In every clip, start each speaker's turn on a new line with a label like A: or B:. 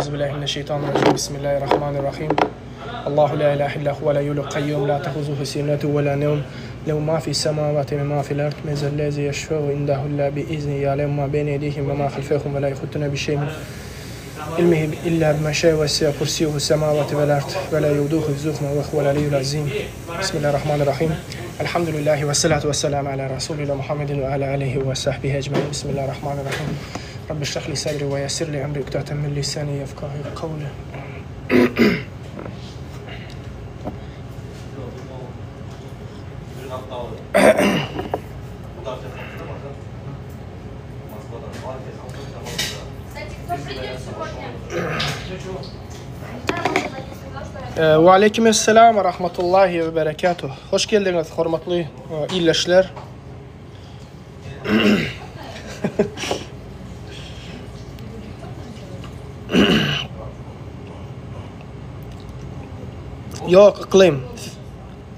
A: Euzubillahi mineşşeýtanirrajim. Bismillahirrahmanirrahim. Allahu la ilahe illa huvel hayyul kayyum la tehuzuhu sinetun ve la nevm. Lehu ma fis semavati ve ma fil ard. Men zellezi yeşfe'u indehu illa bi izni ya'lemu ma beyne eydihim ve ma halfehum ve la yuhitune bi şey'in min ilmihi illa bima şe'e ve si'a kursiyyuhu semavati vel ard ve la yuduhu hifzuhuma ve huvel aliyyul azim. Bismillahirrahmanirrahim. Elhamdülillahi ve salatu ve selamu ala Resulina Muhammedin ve ala alihi ve sahbihi ecmaîn. Bismillahirrahmanirrahim. Rabbi şrah li sadri ve yessir li emri ukdeten min lisani yefkahu kavli. Ve aleyküm esselam ve rahmetullahi ve berekatuh. Hoş geldiňiz hormatly illeşler. Ýok yklym.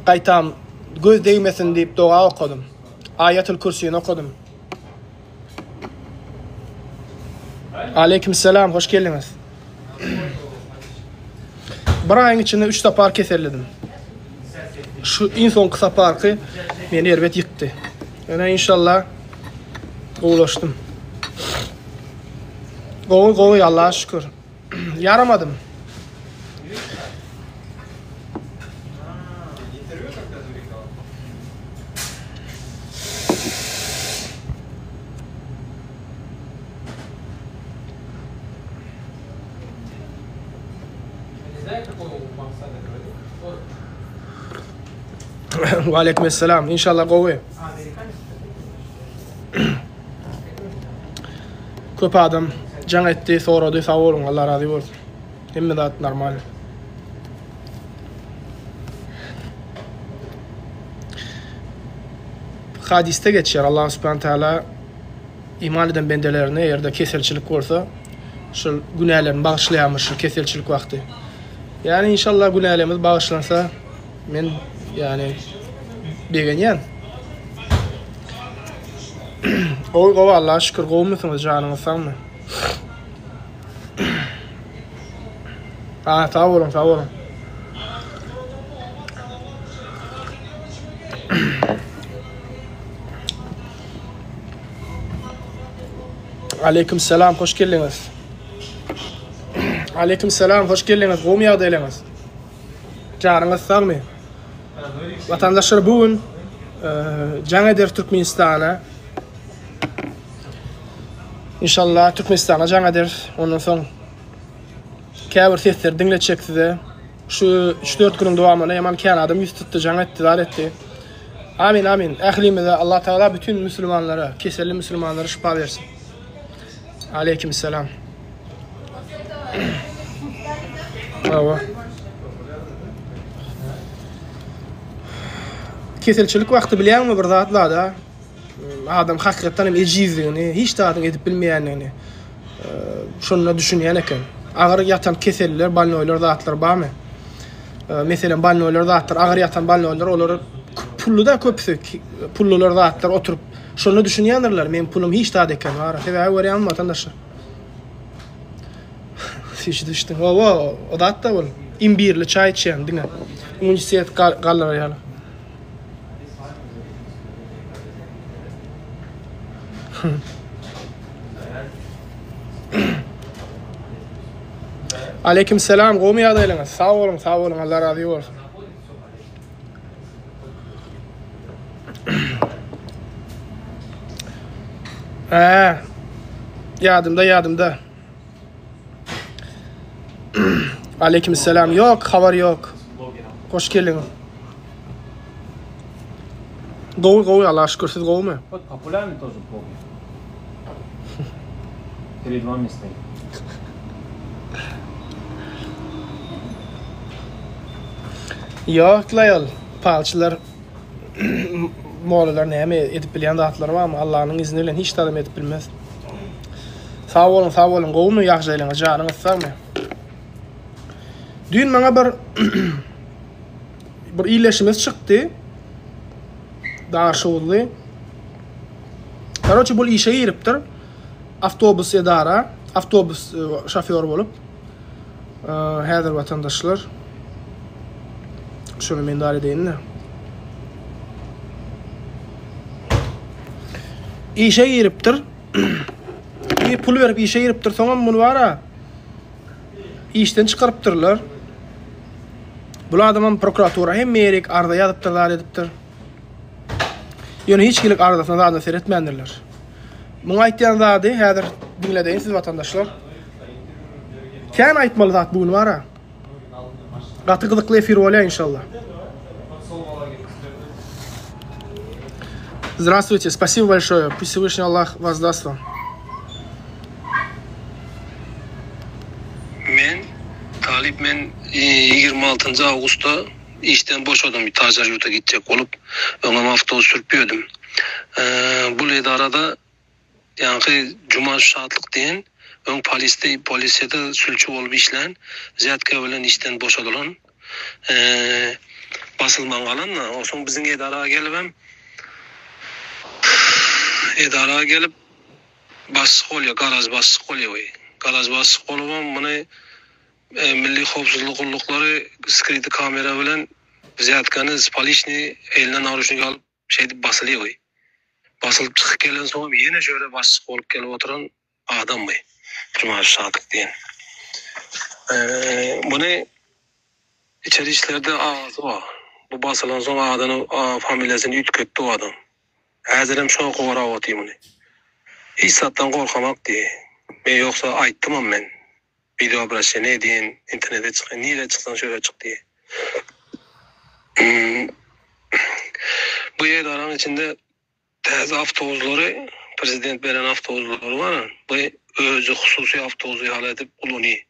A: Gaýtam göz degmesin diýip doga okadym. Aýatul kürsini okadym. Aleyküm selam, hoş geldiňiz. Bir aýyň içinde 3 sapar keselledim. Şu iň soňky saparky meni erbet ýykdy. Ýöne inşallah gowulaşdym. Gowy, gowy, Allaha şükür. Ýaramadym. Waleýkim esselam. Inşallah gowy. Köp adam jaň etdi, sorady, sag boluň, Allah razy bolsun. Hemme zat normal. Hadisde geçýär, Allah subhanahu taala iman eden bendelerine eger-de keselçilik bolsa, şol günälerini bagyşlaýarmyş şol keselçilik wagty. Ýani inşallah günälerimiz bagyşlansa, men ýani begenýän. Gowy gowy Allaha şükür gowumysyňyz janyňyz sagmy? Ha sag boluň sag boluň. Aleyküm selam hoş geldiňiz. Aleyküm selam hoş geldiňiz gowmy ýagdaýlaryňyz? Janyňyz sagmy? Watandaşlar bu gün jaň eder Türkmenistana. İnşallah Türkmenistana jaň eder. Ondan soň käbir sesleri diňletjek size. Şu 3-4 günüň dowamynda ýaman kän adam ýüz tutdy, jaň etdi, zat etdi. Amin, amin. Ählimize Allah Taala bütün müsülmanlara, keselli müsülmanlara şypa bersin. Aleyküm selam. Hawa. Keselçilik wagty bilýäňmi bir zat zada? Adam hakykatdan hem ejizligini, hiç zadyň edip bilmeýändigini şonda düşünýän eken. Agyr ýatan keselliler, bolnoýlar zatlar barmy? Meselem, bolnoýlar zatlar, agyr ýatan bolnoýlar olar pully da köpüsi, pullular zatlar oturyp şonda düşünýändirler, meň pulum hiç zat eken bar. Sebäbi görýäňmi watandaşlar? Süýji düşdüň. Hawa, o zat da bol. Imbirli çaý içýän diňe. Immunitet galdyrar ýaly. Aleyküm selam, gowmy ýagdaýlaryňyz? Sag boluň, sag boluň, Allah razy bolsun. Hä. Ýadymda, ýadymda. Aleyküm selam. Ýok, habar ýok. Hoş geldiňiz. Gowy, gowy, Allaha şükür, siz gowumy?
B: Вот популярный тоже блогер. Перед вами стоит.
A: Ýok, laýol. Palçylar Mollalar näme edip bilýän zatlary barmy? Allanyň izni bilen hiç zadam edip bilmez. Sag boluň, sag boluň. Gowumy ýagşaýlaňyz, janyňyz sagmy? Düýn maňa bir bir illeşimiz çykdy. Daşoguzly. Karoçe bul işe giripdir. Awtobus edara, awtobus e, şofýor bolup. Häzir watandaşlar şuny men dar edeýin-de. Işe giripdir. Bir pul berip işe giripdir. Soňam muny bara işden çykarypdyrlar. Bul adamam prokuratura hemme ýerik arza ýazypdyr, zat edipdir. Ýöne hiç hili arzasyna zadyna seretmändirler. Muň aýtýan zady häzir diňledeýin siz watandaşlar. Kän aýtmaly zat bu gün bara. Gaty gyzykly efir bolýar inşallah. Здравствуйте, спасибо большое. Пусть Всевышний Аллах воздаст вам.
C: Men talyp men 26 awgustda işden boşadym daşary ýurta gitjek bolup öňem awtobus sürüp ýördüm. Bul edarada Ýaňky Juma Şatlyk diýen öň polisde polisiýada sülçi bolup işlän wzýatka bilen işden boşadylan basylman galan-da onsoň biziň edara gelibem edara gelip başlyk bolýar garaž başlyk bolýar we garaž başlyk bolubam muny Milli howpsuzlyk gulluklary skryty kamera bilen wzýatkany s poliçnyý eline naruçnik alyp Şeýdip basylýoý. Basylyp çykyp gelensoňam ýene şöyle başlyk bolup gelip oturan adammy Jumaş Şadyk diýen. Muny içeri işlerde agasy bar. Bu basylansoň adyny, familiýasyny üýtgetdi o adam. Häzirem şo gorap otyr muny. Hiç zatdan gorkamak diýi. Men ýogsa aýtdymam men. Wideo obraşeniýe edýän, internete çykýan, nirä çyksaň şöyle çyk diýýär. Bu edaraň içinde täze awtobuslary, prezident beren awtobuslary bar, bu özi hususy awtobus ýaly edip ulanyýar.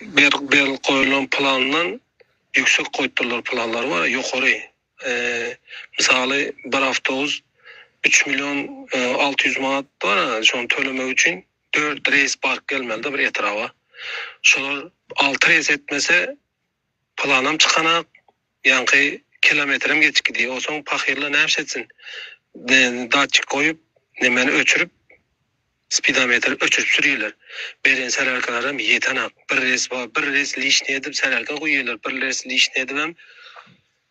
C: Bir berlip goýulan plandan ýüksek goýupdyrlar planlary bar, ýokary. Mysaly bir awtobus üç million 600 manat bar, şony tölemek üçin dört reýs baryp gelmeli-de bir etraba. Şolar alty reýs etmese planam çykanak, ýaňky kilometrem geçip gidýär. Onsoň pahyrlar näme etsin? Datçik goýup, nemeni öçürip, spidometr öçürip sürýärler. Beren solýarkalaram ýetenak. Bir reýs bar, bir reýs lişniý edip solýarka guýýarlar, bir reýs lişniý edibem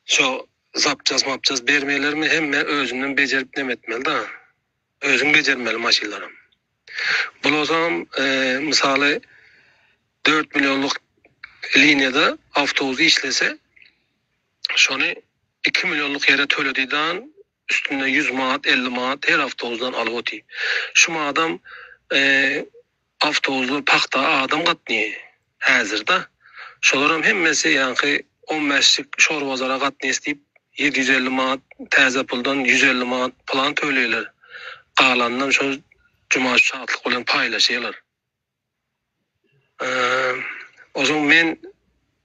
C: şo zapças mapças bermeýärlermi, hemme özünden bejerip neme etmeli-da. Özüň bejermeli maşynlaram. Bulasam mysaly dört millionlyk liniýada awtobus işlese, şony iki millionlyk ýere töledidan üstünde 100 manat, 50 manat her awtobusdan alyp otyr. Şu madam awtobuslar pagta adam gatnaýar häzir-de. Şolaram hemmesi ýaňky on bäşlik şorbazara gatnaýas diýip 750 manat täze puldan 150 manat plan töleýärler. Galanynam şol Jumaş Şatlyk bilen paýlaşýarlar. Onsoň men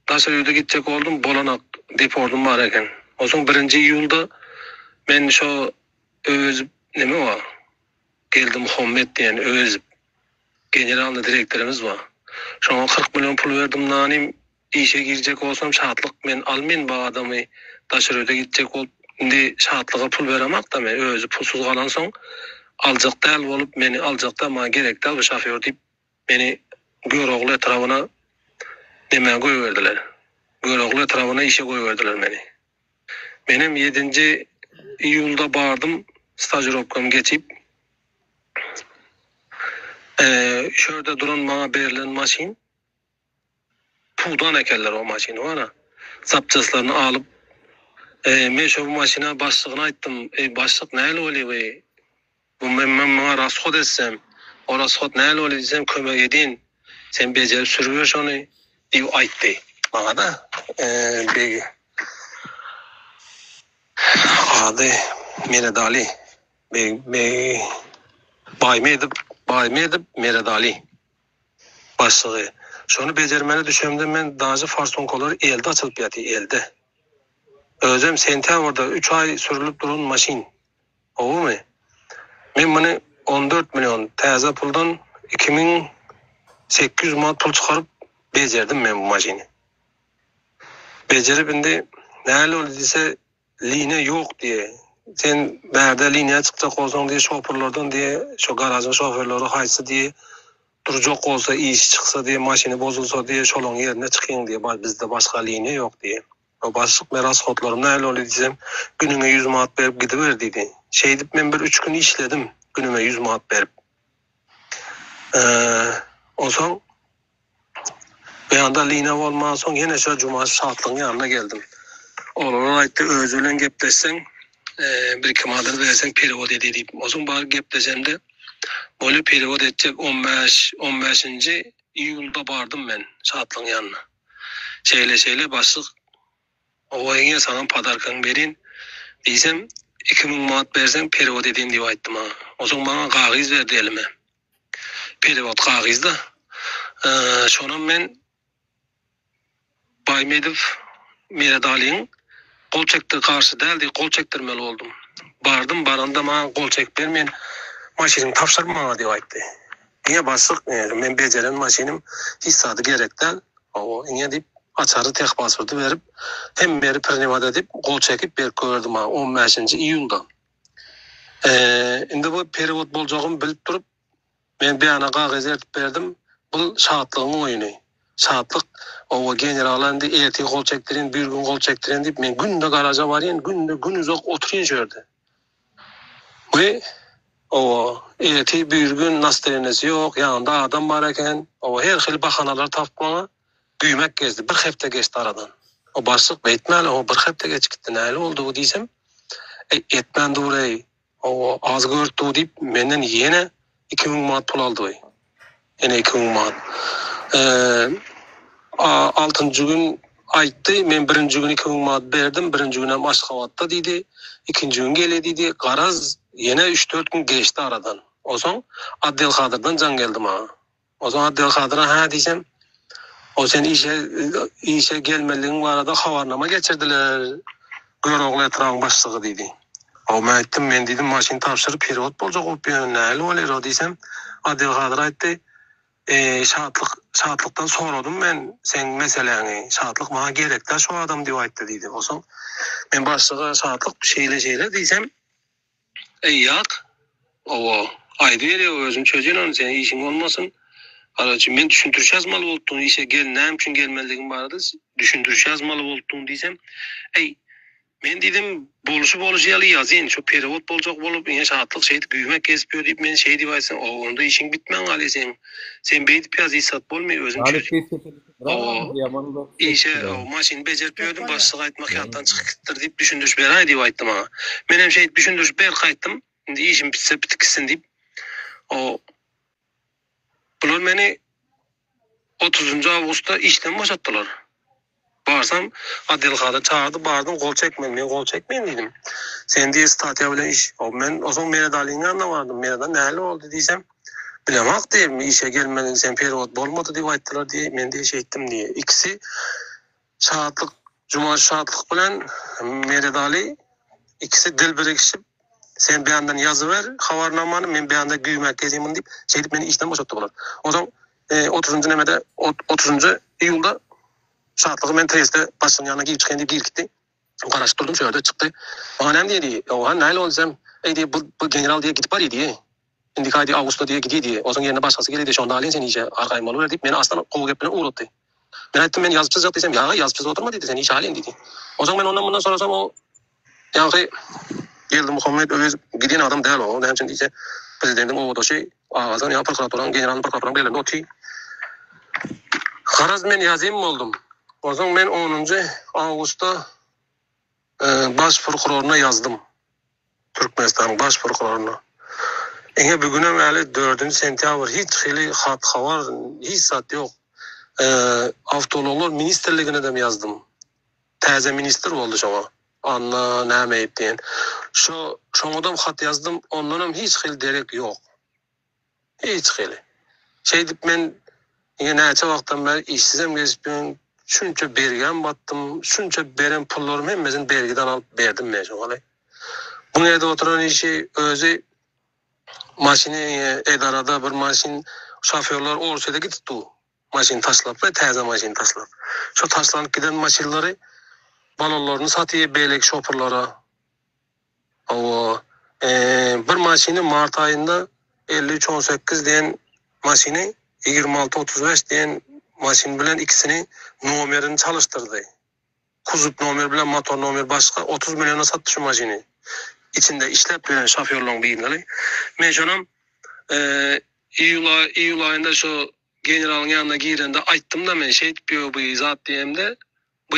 C: daşary ýurda gitjek boldum, bolanak deportym bar eken. Onsoň birinji iýulda men şo Öwezow neme bar, Geldimuhammet diýen Öwezow generalnyý direktorymyz bar. Şoňa 40 million pul berdim nanym işe girjek bolsam Şatlyk men almyn bu adamy daşary ýurda gitjek bolup indi Şatlyga pul beremakda men özi pulsuz galansoň aljak däl bolup meni aljak däl maňa gerek däl bu şofýor diýip meni Görogly etrabyna nemä goýberdiler Görogly etrabyna işe goýberdiler meni menem ýedinji iýulda bardym stažirowkamy geçip şu ýerde duran maňa berlen maşyn Pudan ekenler o maşyny bar-a. Zapçaslaryny alyp, Men şo bu maşyna başlygyna aýtdym, Eý, başlyk nähili bolýa bu? Bu men men muňa rashod etsem, o rashod nähili bolýa diýsem, kömek edin, sen bejerip sürüber şony diýip aýtdy maňa-da. Beg ady Meredaly beg beg Baýmedow Baýmedow Meredaly. Başlygy. Şony bejermeli düşemde men daže farsunkalary elde açylyp ýaty, elde. Özem sentýabrda üç aý sürülip duran maşyn. Gowumy? Men muny 14 million täze puldan 2800 manat pul çykaryp bejerdim men bu maşyny. Bejerip indi nähili boldy diýse Liniýa ýok diýe. Sen bärde liniýa çykjak bolsaň diýe şoperlardan diýe, şo garažyň şoferleri haýsy diýe. Durjak bolsa işi çyksa diýe maşyny bozulsa diýe şolaň ýerine çykyň diýe bar bizde başga liniýa ýok diýe. O başlyk men rashodlarym nähili boldy diýsem günüňe ýüz manat berip gidiber diýdi. Şeýdip men bir üç gün işledim günüme ýüz manat berip. Onsoň bu ýanda liniýa bolmansoň ýene şo Jumaş Şatlygyň ýanyna geldim. Oglanlar aýtdy özi bilen gepleşseň bir iki manat berseň perewod edeý diýip. Onsoň baryp gepleşemde Bolýa perewod etjek on bäş on bäşinji iýulda bardym men Şatlygyň ýanyna. Şeýle şeýle başlyk oba ýeňňe saňam podarkaňy berin diýsem 2000 manat berseň perewod edeýin diýip aýtdy maňa. Onsoň maňa kagyz berdi elime. Perewod kagyzda. Şonam men Baýmedow Meredalyň gol çekdir garşy däl diýip gol çekdirmeli boldum. Bardym baranda maňa gol çekip ber men maşynyňy tabşyr maňa diýip aýtdy. Ine başlyk men bejeren maşynym hiç zady gerek däl. Hawa ine diýip açary tehpasporty berip hemme ýeri prinimat edip gol çekip berip goýberdi maňa on bäşinji iýulda. Indi bu perewod boljagymy bilip durup Men beýana kagyz eltip berdim. Bul Şatlygyň oýny. Şatlyk, Owa, generala indi ertir gol çekdirin, bir gün gol çekdirin diýip, men günde garaža barýan, günde günuzak otyryn şu ýerde. We, owa, ertir, bir gün nastreniýasy ýok, ýanynda adam bar eken. Owa, her hili bahanalar tapyp maňa güýmäk gezdi. Bir hepde geçdi aradan. O başlyk, beýtmäli, o bir hepde geçip gitdi, nähili boldy bu diýsem, Eý, etmän dur-eý, Hawa, az görüpdi diýip, menden ýene 2000 manat pul aldy. Ýene 2000 manat. Altynjy gün aýtdy, men birinji gün 2000 manat berdim, birinji günem Aşgabatda diýdi, ikinji gün gelýär diýdi. Garaz, ýene üç-dört gün geçdi aradan. Onsoň Abdelkadyrdan jaň geldi maňa. Onsoň Abdelkadyra hä diýsem, ol sen işe işe gelmeligiň barada habarnama geçirdiler, Görogly etrabyň başlygy diýdi. Hawa, men aýtdym, men diýdim, maşyn tabşyryp perewod boljak bolup ýörün, nähili bolýar o diýsem, Abdelkadyr aýtdy, Eý, Şatlyk, Şatlykdan soradym men seň meseläňi, Şatlyk maňa gerek däl şu adam diýip aýtdy diýdi. Onsoň men başlyga Şatlyk şeýle-şeýle diýsem, Eý ýak, owa, aýdyberýä özüm çözýän ony seň işiň bolmasyn. Garaçy, men düşündiriş ýazmaly bolupdym işe gel näme üçin gelmelidigim barada düşündiriş ýazmaly bolupdym diýsem, eý, men diýdim bolşy bolşy ýaly ýazyn, şu perewod boljak bolup ine Şatlyk şeýdip güýmek gezip ýör diýip men şeý diýip aýtsam, owa onda işiň bitmän galýa seň, sen beýdip ýaz hiç zat bolmaýa özüm çözýän. Hawa, işe maşyny bejerip ýördüm, başlyk aýtmak ýatdan çykyp gitdir diýip düşündiriş beräý diýip aýtdy maňa. Menem şeýdip düşündiriş berip gaýtdym. Indi işim bitse bitip gitsin diýip. O Bular meni otuzynjy awgustda işden boşatdylar. Barsam, Adelhada çagyrdy, bardym, gol çekmeli, men gol çekmeýin diýdim. Sen diýe statýa bilen iş, o men onsoň Meredalyň ýanyna bardym, Meredan nähili boldy diýsem, Bilemok diýip, işe gelmediň sen perewod bolmady diýip aýtdylar diýip, men diýip şeýtdim diýip. Ikisi Şatlyk, Jumaş Şatlyk bilen Meredaly ikisi dil birikişip, sen beýandan ýazyber habarnamany, men beýanda güýmäp gezýin muny diýip, şeýdip meni işden boşatdy bular. Onsoň otuzynjy nemede, otuzynjy iýulda Şatlygy men treste başlygyň ýanyna girip çykaýyn diýip girip gitdi. Garaşyp durdum, şo ýerde çykdy. Maňa näme diýdi? Oha, nähili boldy diýsem, eý diýip, bu bu general diýip gidip barýa diýi. Indiki aý diýip, awgustda diýip gidýä diýi. Onsoň ýerine başgasy gelýä diýi, şonda alýyn seni işe, arkaýyn boluber diýip, meni aslan gowy gep bilen ugratdy. Men aýtdym, men ýazyp çyzjak diýsem, ýa-a, ýazyp çyzyp oturma diýdi, seni işe alýyn diýdi. Onsoň men ondan mundan sorasam, o ýaňky Geldimuhammet Öwezow giden adam däl o, näme üçin diýse, prezidentiň obadaşy, agazam ýa prokuraturanyň, generalnyň prokuraturanyň bir ýerlerinde otyr. Garaz, men ýazym boldum. Onsoň men onunjy awgustda baş prokuroryna ýazdym. Türkmenistanyň baş prokuroryna. Ine bu günem äli dördünji sentýabr hiç hili hat habar hiç zat ýok. Awtoulaglar ministrliginedem ýazdym. Täze ministr boldy şoňa. Anna nämeýip diýen. Şo şoňadam hat ýazdym ondanam hiç hili derek ýok. Hiç hili. Şeýdip men ine näçe wagtdan bäri işsizem gezip ýörün. Şunça bergäm batdym. Şunça beren pullarym hemmesini bergiden alyp berdim men şoňa. Buň edip oturan işi özi maşyny edarada bir maşyn şofýorlar Orsýede gidip dur. Maşyn taşlap we täze maşyn taşlap. Şo taşlanyp giden maşynlary balonlaryny satyp beýleki şopurlara. Hawa, bir maşyny mart aýynda 53 18 diýen maşyny. 26 35 diýen maşyn bilen ikisini nomerini çalyşdyrdy. Kuzup nomer bilen motor nomer başga 30 milliona satdy şu maşyny. Içinde işläp ýören şofýorlaryň birleri. Men şonam iýul aý iýul aýynda şo generalyň ýanyna girende aýtdym-da men şeýdip ýör bu zat diýemde bu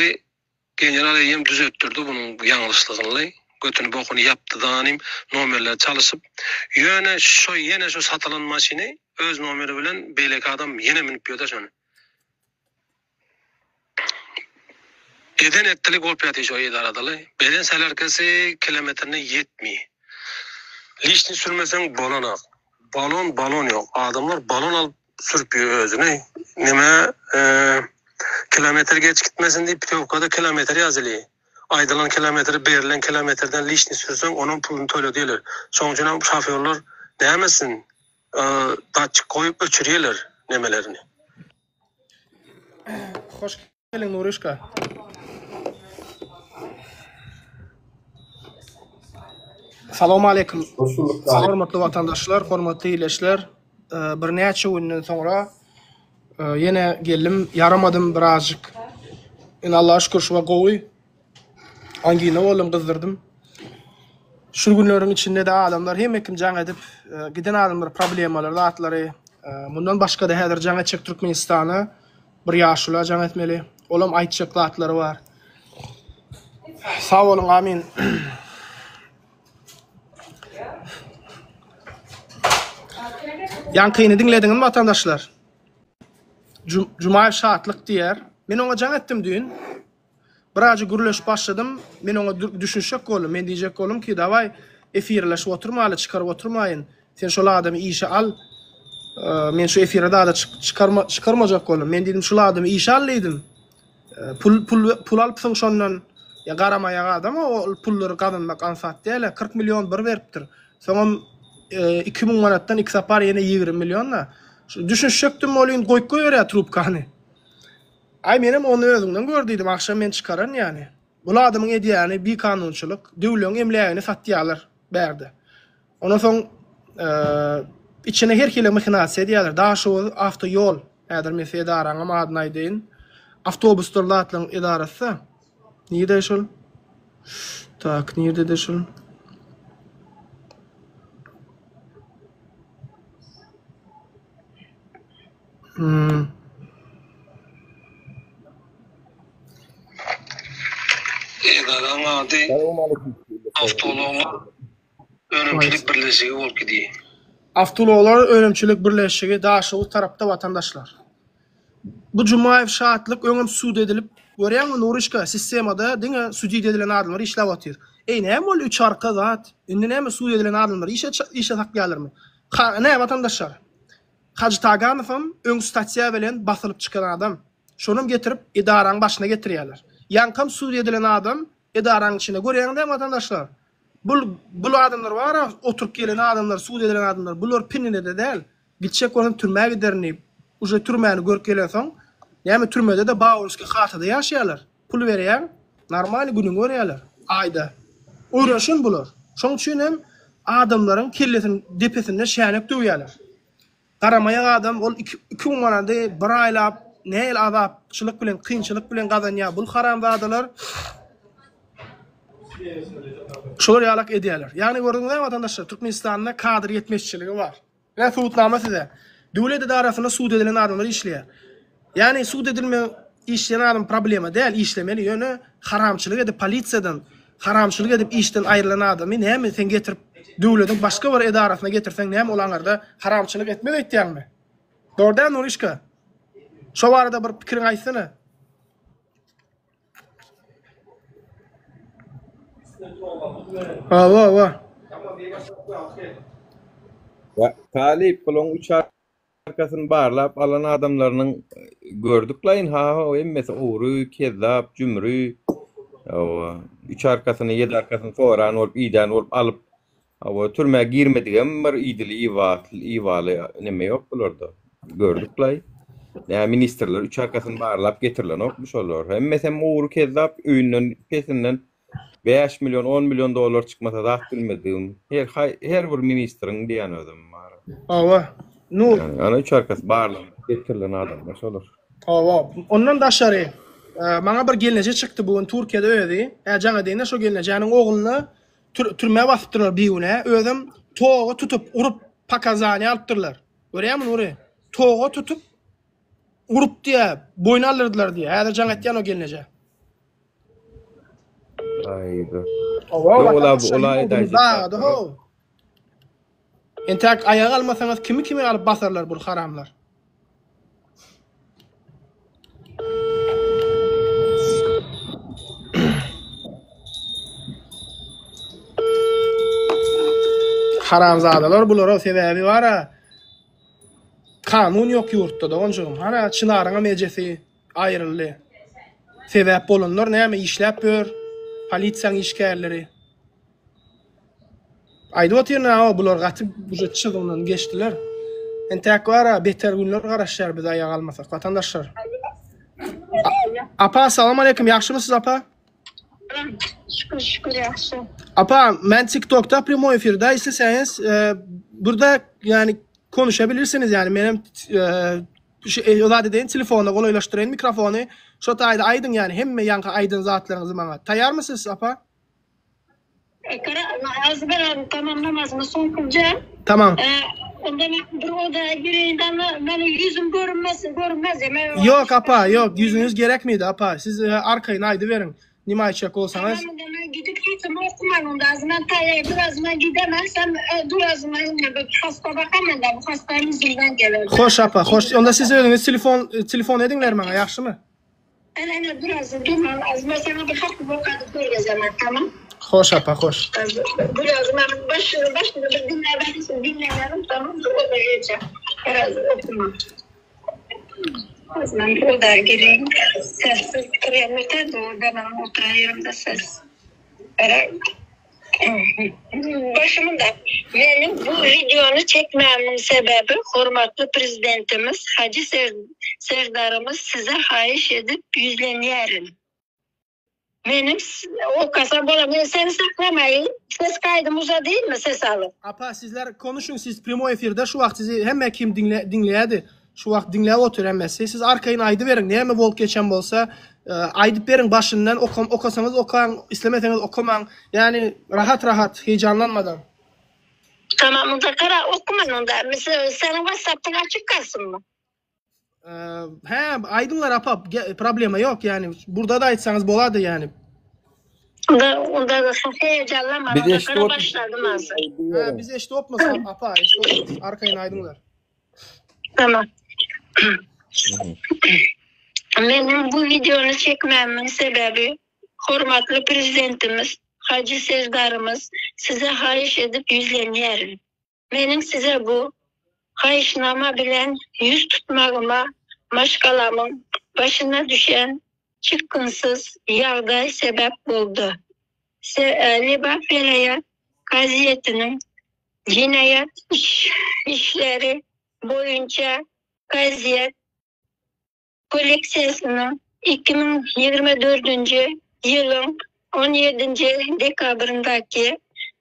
C: General eýýäm düzetdirdi bunuň ýalňyşlygyny, götüni bokuny ýapdy zanym, nomerleri çalyşyp. Ýöne şo ýene şo satylan maşyny öz nomeri bilen beýleki adam ýene münüp ýörde şony. Eden etdilik bolup ýatyr şo edaradaly. Beren selärkesi kilometrine ýetmi. Lişni sürmeseň bolanak. Balon balon ýok. Adamlar balon alyp sürüp ýör özüni. Neme kilometr geç gitmesin diýip putewkada kilometr ýazyly. Aýdylan kilometri berilen kilometrden lişni sürseň onuň puluny töle diýerler. Şonuň üçin hem şofýorlar näme etsin datçik goýup öçürýärler nemelerini.
A: Hoş geldiň Nurişka. Salam aleýkum.
D: Hoş bulduk.
A: Hormatly watandaşlar, hormatly ildeşler. Birnäçe günden soňra ýene geldim, ýaramadym birazjyk. Indi Allaha şükür şu wagt gowy. Angina boldum, gyzdurdym. Şu günleriň içinde-de adamlar hemme kim jaň edip, giden adamlar problemalary, zatlary, mundan başga-da häzir jaň etjek Türkmenistana Bir ýaşula jaň etmeli. Olam aýtjak zatlary bar. Sag boluň amin. Ýaňkyny diňlediňizmi watandaşlar? Jumaýew Şatlyk diýýär. Men oňa jaň etdim düýn. Birazjyk gürleşip başladym. Men oňa düşünişjek boldum. Men diýjek boldum ki, dawaý efirleşip oturmaly, çykaryp oturmaýyn. Sen şol adamy işe al. Men şu efire zada çykarma çykarmajak boldum. Men diýdim şul adamy işe al diýdim. Pul pul pul alypsyň şondan. Ýa garamaýak adam ol pullary gazanmak aňsat däl. 40 million bir beripdir. Soňam 2000 manatdan iki sapar ýene 20 million-da. Şu düşünişjekdim welin goýup goýberýär trubkany. Aý menem ony özüňden gör diýdim agşam men çykaran ýany. Bul adamyň edýäni bikanunçylyk, döwleň emlägini satýalar bärde. Ondan soň içine her hili mahinasiýa edýäler. Daşoguz awto ýol, häzir men size edaraňam adyny aýdaýyn. Awtobusdyr zatlaryň edarasy-da. Nirde şol? Tak, nirdede şol? Hmm.
C: Edaraň ady Awtoulaglar önümçilik birleşigi bolup gidýär.
A: Awtoulaglar önümçilik birleşigi Daşoguz tarapda watandaşlar. Bu Jumaýew Şatlyk öňem sud edilip görýäňmi Nuryşka sistemada diňe sudit edilen adamlar işläp otyr. Eý näme boldy üç arka zat indi näme sud edilen adamlary işe işe saklaýarlarmy? Ha nä watandaşlar. Hajy Taganowam öň statýa bilen basylyp çykan adam. Şonam getirip edaraň başyna getirýärler. Ýaňkam sud edilen adam edaraň içinde görýäňizä watandaşlar. Bul bul adamlar bara oturyp gelen adamlar sud edilen adamlar bular pininede däl. Gitjek bolsam türmä giderin diýip uje türmäni görüp gelensoň näme türmede-de bawulskiý hatada ýaşaýarlar. Pul berýäň normalny günüňi görýärler aýda. Öwrenşen bular. Şoň üçin hem adamlaryň kellesiniň depesinde şänik döwýärler. Garamaýak adam ol 2000 manady bir aýlap nähili azapçylyk bilen kynçylyk bilen gazanýar bul haramzadalar şolar ýalak edýärler. Ýagny gördüňizmi watandaşlar Türkmenistanda kadr ýetmezçiligi bar. Ine subutnama size. Döwlet edarasynda sud edilen adamlar işleýär. Ýagny sud edilme işleýän adam problema däl, işlemeli, ýöne haramçylyk edip polisiýadan haramçylyk edip işden aýrylan adamy näme sen getirip döwlediň başga bir edarasyna getirseň näme ol aňarda haramçylyk etmez öýtýäňmi? Dogry däl Nurişka? Şo barada bir pikiriňi aýtsana. Hawa, hawa.
D: Talyp bulaň üç arkasyny barlap alan adamlarynyň gördüklaýyn ha hemmesi ogry, kezzap, jümri. Hawa, üç arkasyny, ýedi arkasyny soran bolup, idän bolup alyp Hawa, türmä girmedigem bir idili ibaly neme ýok bularda. Gördüklaý. Nä ministrler üç arkasyny barlap getirilenokmy şolar. Hemmesem ogry kezzap öýünden pesinden 5 million 10 million dollar çykmasa zat bilmedigim. Her her bir ministriň diýen özüm bar.
A: Hawa. Nur.
D: Ana üç arkasy barlan. Getirilen adamlar şolar.
A: Hawa, ondan daşary, maňa bir gelneje çykdy bu gün Türkiýede özi. Hä, jaň edeýin-de şo gelnejäniň ogluny türmä basypdyrlar bigünä. Özem toga tutup, urup, pokazaniýa alypdyrlar. Görýäňmi Nury? Toga tutup, urup diýýä, boýun aldyrdylar diýýä. Häzir jaň etýän o gelnejä.
D: Aýda.
A: Hawa,
D: Ýok, ola
A: watandaşlar,
D: ola
A: ýurdumyz
D: edäýjek
A: dagady
D: zatlar.
A: how. Entäk aýaga almasaňyz kimi kimi alyp basarlar bul haramlar. Haramzadalar bulara sebäbi bara kanun ýok ýurtda doganjygym. Hana Çynaryňam ejesi aýryldy. Sebäp bolanlar näme işläp ýör polisiýaň işgärleri. Aýdyp otyryn awa bular gaty uje çyzgyndan geçdiler. Entäk bara beter günler garaşýar bizi aýaga almasak watandaşlar. Apa salam aleýkum ýagşymysyz apa?
E: Şükür şükür ýagşy.
A: Apa men TikTokda primoý efirde isleseňiz e, burada yani konuşabilirsiniz yani menem e, şu e, zat edeýin telefona golaýlaşdyraýyn mikrofony şo taýda aýdyň yani hemme ýaňky aýdan zatlaryňyzy maňa. Taýýarmysyz apa?
E: Az bir tamam namazymy soň kylacağım.
A: Tamam.
E: Onda men bir odaya gireyim de meniň ýüzüm görünmesin, görünmez.
A: Ýok apa, ýok, ýüzüňiz gerekmidi apa. Siz arkaýyn aýdyberiň. Nime aýtjak bolsaňyz.
E: Tamam onda men gidip hatymy okuman onda az men taýýar dur az men gidemen sen dur az men bir hasta bakaman da bu hastanyň ýüzünden geler.
A: Hoş apa, hoş. Onda siz özüňiz telefon telefon ediňler maňa ýagşymy?
E: Ene ene dur az dur men az men sana bir hatymy okadyp görgezemen tamam.
A: Hoş apa, hoş.
E: Dur az men başyny başyny bir dinle dinlemedim tamam dur odaya geçeceğim. Biraz okuma. Az men bir odaya gireyim. Sessiz giremete de orada ben oturayım da ses. Başımın da benim bu videonu çekmemin sebebi hormatly prezidentimiz Hacı Serdarymyz size haýyş edip ýüzlenýärin. Meniň okasam bolar. Men seni saklamaýyn. Ses kaýdym uzadýynmy ses alyp.
A: Apa sizler konuşuň siz primoý efirde şu wagt sizi hemme kim diňle diňleýädi şu wagt diňläp otyr hemmesi siz arkaýyn aýdyberiň näme bolup geçen bolsa aýdyp beriň başyndan okam okasaňyz okaň islemeseňiz okamaň ýani rahat rahat heýjanlanmadan.
E: Tamam onda gara okuman onda seniň whatsappyň açyk galsynmy.
A: Hä aýdyňlar apa problema ýok ýani burda-da aýtsaňyz bolady ýani.
E: Onda onda heýjanlanma
D: Biz
E: onda
D: eşidip
E: gara başladym azı.
A: Hä biz eşidip opmyz apa eşidip opmyz arkaýyn aýdyňlar.
E: Tamam. Meniň bu wideony çekmämiň sebäbi hormatly prezidentimiz Hajy Serdarymyz size haýyş edip ýüzlenýärin. Meniň size bu haýyşnama bilen ýüz tutmagyma maşgalamyň başyna düşen çykgynsyz ýagdaý sebäp boldy. Lebap welaýat kazyýetiniň jenaýat işleri boýunça kazyýet kolleksiýasynyň 2024-nji ýylyň on ýedinji dekabryndaky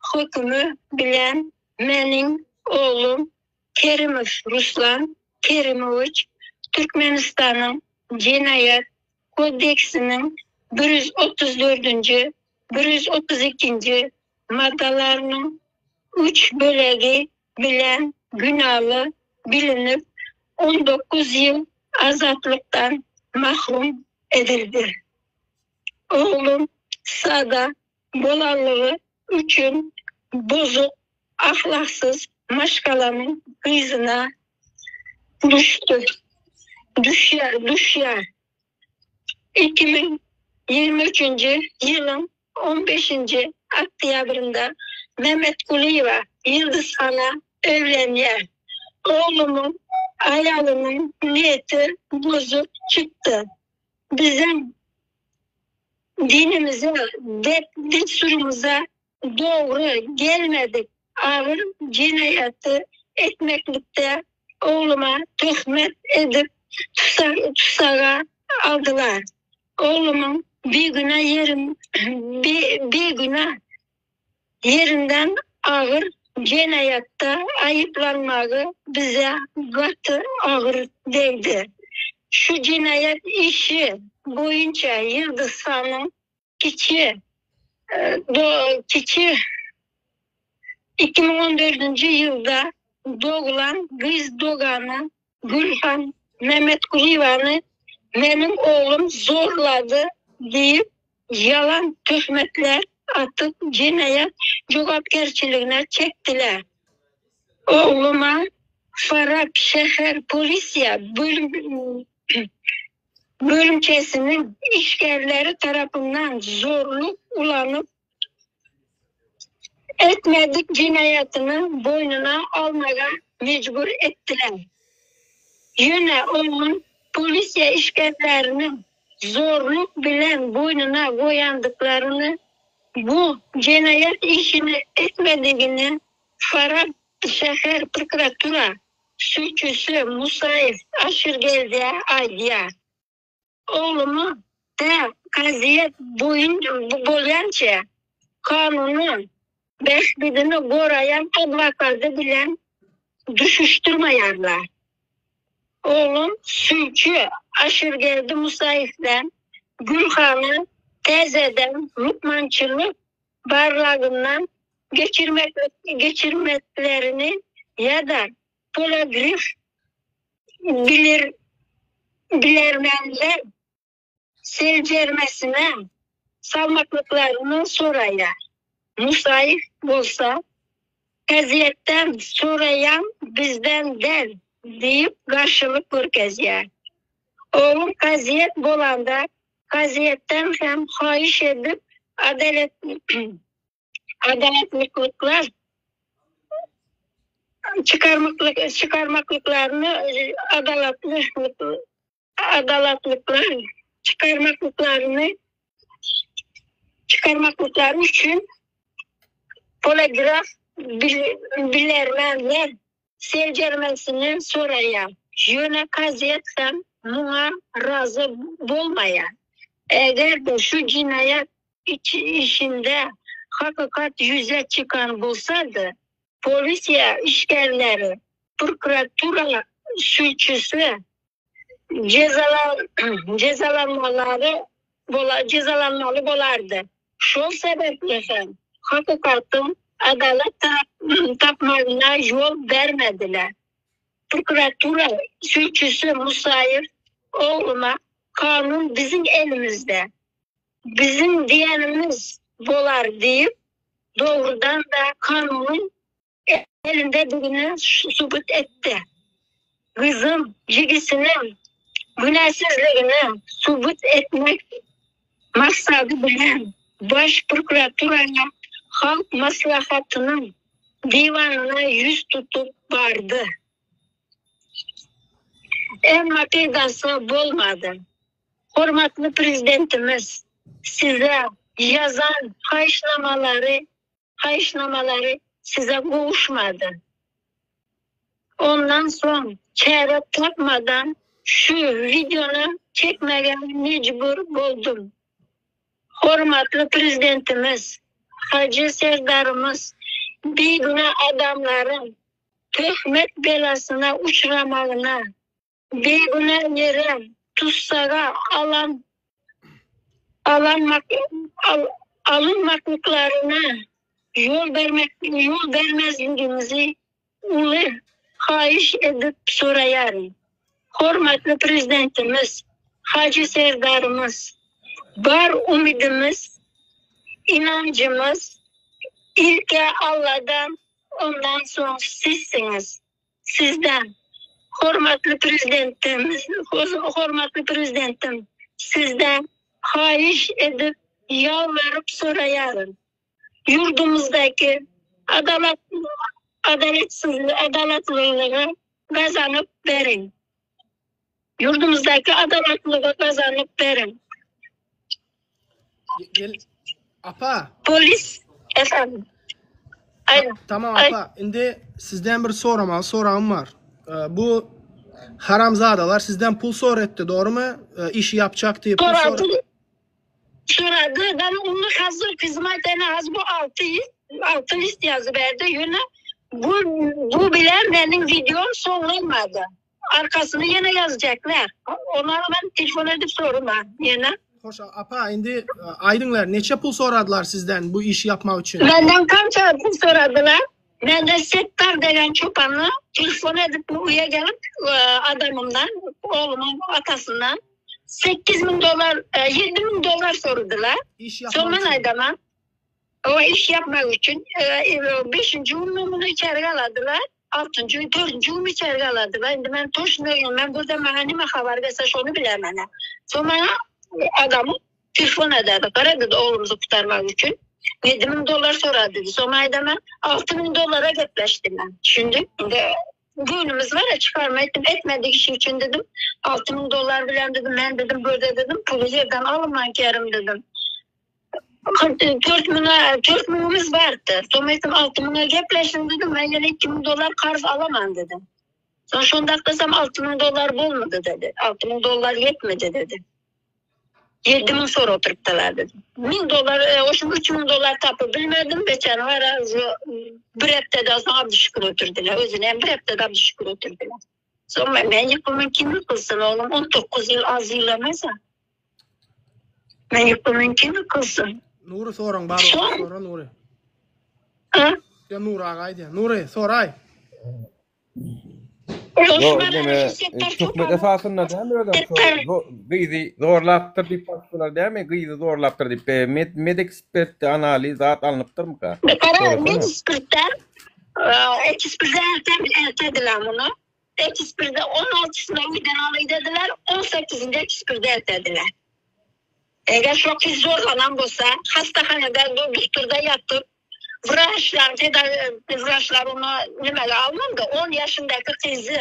E: hökümi bilen meniň oglum Kerimow Ruslan Kerimowiç Türkmenistanyň Jenaýat kodeksiniň 134-nji, 132-nji maddalarynyň üç bölegi bilen günaly bilinip, 19 ýyl azatlykdan mahrum edildi. Oglum sada bolanlygy üçin bozuk, ahlaksyz maşgalanyň gyzyna düşdi, düşýär, düşýär. 2023-nji ýylyň on beşinji oktýabrynda Mämmetgulyýewa Ýyldyzhana öýlenýär. Oglumyň aýalynyň niýeti bozuk çykdy. Biziň dinimize, däp-dessurymyza dogry gelmedik agyr jenaýaty etmeklikde ogluma töhmet edip tussaga aldylar. Oglumyň bigünä ýerim bigünä ýerinden agyr. jenaýatda aýyplanmagy bize gaty agyr degdi. Şu jenaýat işi boýunça Ýyldyzhanyň kiçi kiçi 2014-nji ýylda doglan gyz dogany Gülhan Mämmetgulyýewany meniň oglum zorlady diýip ýalan töhmetler atyp jenaýat jogapkärçiligine çekdiler. Ogluma Farap şäher polisiýa bölümçesiniň işgärleri tarapyndan zorluk ulanyp etmedik jenaýatyny boýnuna almaga mejbur etdiler. Ýöne onuň polisiýa işgärleriniň zorluk bilen boýnuna goýandyklaryny, bu jenaýat işini etmedigini Farap şäher prokuratura sülçüsi Musaýew Aşyrgeldä aýdýar. Oglumy tä kazyýet boýun bolýança kanuny bähbidini goraýan adwokady bilen duşuşdyrmaýarlar. Oglum sülçi Aşyrgeldi Musaýewden Gülhany täzeden lukmançylyk barlagyndan geçirmeklerini ýa-da poligraf bilir bilermenler seljermesine salmaklyklaryny soraýar. Musaýew bolsa, Kazyýetden soraýan bizden däl diýip garşylyk görkezýär. Oglum kazyýet bolanda kazyýetden hem haýyş edip adalet adalatlyklyklar çykarmaklyk çykarmaklyklaryny adalatly adalatlyklar çykarmaklyklaryny çykarmaklyklary üçin poligraf bilermenler seljermesini soraýar. Ýöne kazyýet hem muňa razy bolmaýar. Eger-de şu jenaýat işinde hakykat ýüze çykan bolsady, polisiýa işgärleri, prokuratura sülçüsi jezalanmalary jezalanmaly bolardy. Şol sebäpli hem hakykatyň adalat tapmagyna ýol bermediler. Prokuratura sülçüsi Musaýew ogluma kanun biziň elimizde. Biziň diýenimiz bolar diýip, dogrudan-da kanunyň elindedigini subut etdi. Gyzym jigisiniň günäsizligini subut etmek maksady bilen Baş prokuraturaya Halk Maslahatynyň diwanyna ýüz tutup bardy. Emma peýdasy bolmady. Hormatly Prezidentimiz size ýazan haýyşnamalary haýyşnamalary size gowuşmady. Ondan soň çäre tapmadan şu wideony çekmege mejbur boldum. Hormatly Prezidentimiz Hajy Serdarymyz bigünä adamlaryň töhmet belasyna uçramagyna Bigünä ýere tussaga alan alanmak alynmaklyklaryna ýol bermek ýol bermezligiňizi uly haýyş edip soraýaryn. Hormatly Prezidentimiz Hajy Serdarymyz bar umydymyz ynanjymyz ilkä Alladan ondan soň sizsiňiz. Sizden, hormatly Prezidentimiz, hormatly Prezidentim, sizden haýyş edip, ýalbaryp soraýaryn. Ýurdumyzdaky adalat, adalatsyzlygy, adalatlylygy gazanyp beriň. Ýurdumyzdaky adalatlygy gazanyp beriň.
A: Gel apa.
E: Polis efendim. Aýdyň.
A: Tamam apa, indi sizden bir sorama, soragym bar. Bu haramzadalar sizden pul soretdi, dogrymy? Işi ýapjak diýip pul sor.
E: Sorady. Sorady. Ben onu hazır kızıma tane az bu 6 6 list yazı verdi. Ýöne. Bu bu bilen meniň wideom soňlanmady. Arkasyny ýene ýazjaklar. Onlara men telefon edip soruma ýene.
A: Hoş apa indi aýdyňlar neçe pul soradylar sizden bu işi ýapmak üçin?
E: Menden kança pul soradylar? Menden Settar degen çopany telefon edip öýe gelip adamymdan, oglumyň atasyndan 8000 dollar, 7000 dollar soradylar.
A: Iş
E: Soň
A: ýapmak
E: men
A: üçin.
E: aýdaman. O iş ýapmak üçin beşinji gün muny içeri galadylar. Altynjy gün, dördünji gün içeri galadylar. Indi men toşno men burada maňa nime habar berse şony bilemen. Soň maňa adamym telefon ededi. Gara dedi oglumyzy gutarmak üçin. 7000 dollar sorady dedi. Soň aýdaman 6000 dollara gepleşdim men. Düşündik. Indi Göwnümiz bar-a, çykarma etdim, etmedik işi üçin dedim. 6000 dollar bilen dedim, men dedim, görde dedim, puly ýerden alynman kerim dedim. 4 müňe, 4 müňümiz bardy. Soň aýtdym, 6 müňe gepleşiň dedim, men ýene 2 müň dollar karz alaman dedim. Soň şonda aklasam 6 müň dollar bolmady dedi. 6 müň dollar ýetmedi dedi. 7 müň sorup oturypdylar dedi. 1000 dollar, e, oşum 3 müň dollar tapyp bilmedim. Beçäni var bir hepdeden soň Abdüşükür ötürdiler. Özüni hem bir hepdede Abdüşükür ötürdiler. Soň men, men ýykylman kim ýykylsyn oglum 19 ýyl az ýyl emes. Men ýykylman kim ýykylsyn?
A: Nury soraň bar bolsa sora Nury.
E: Ha?
A: Ýa Nury aga aýdýar. Nury soraý.
D: Ýok, neme, töhmet esasynda dämi özem şo gyzy zorlapdyr diýip basdylar dämi? Gyzy zorlapdyr diýip, med med ekspertde analiz zat alnypdyrmyka?
E: Gara med ekspertden ekspertde ertediler muny. Ekspertde 16-syna öýden aly dediler, 18-inde ekspertde ertediler. Eger şo gyz zorlanan bolsa, hastahanada doktorda ýatyp, Wraçlar, wraçlar ony nimege almandy, on ýaşyndaky gyzy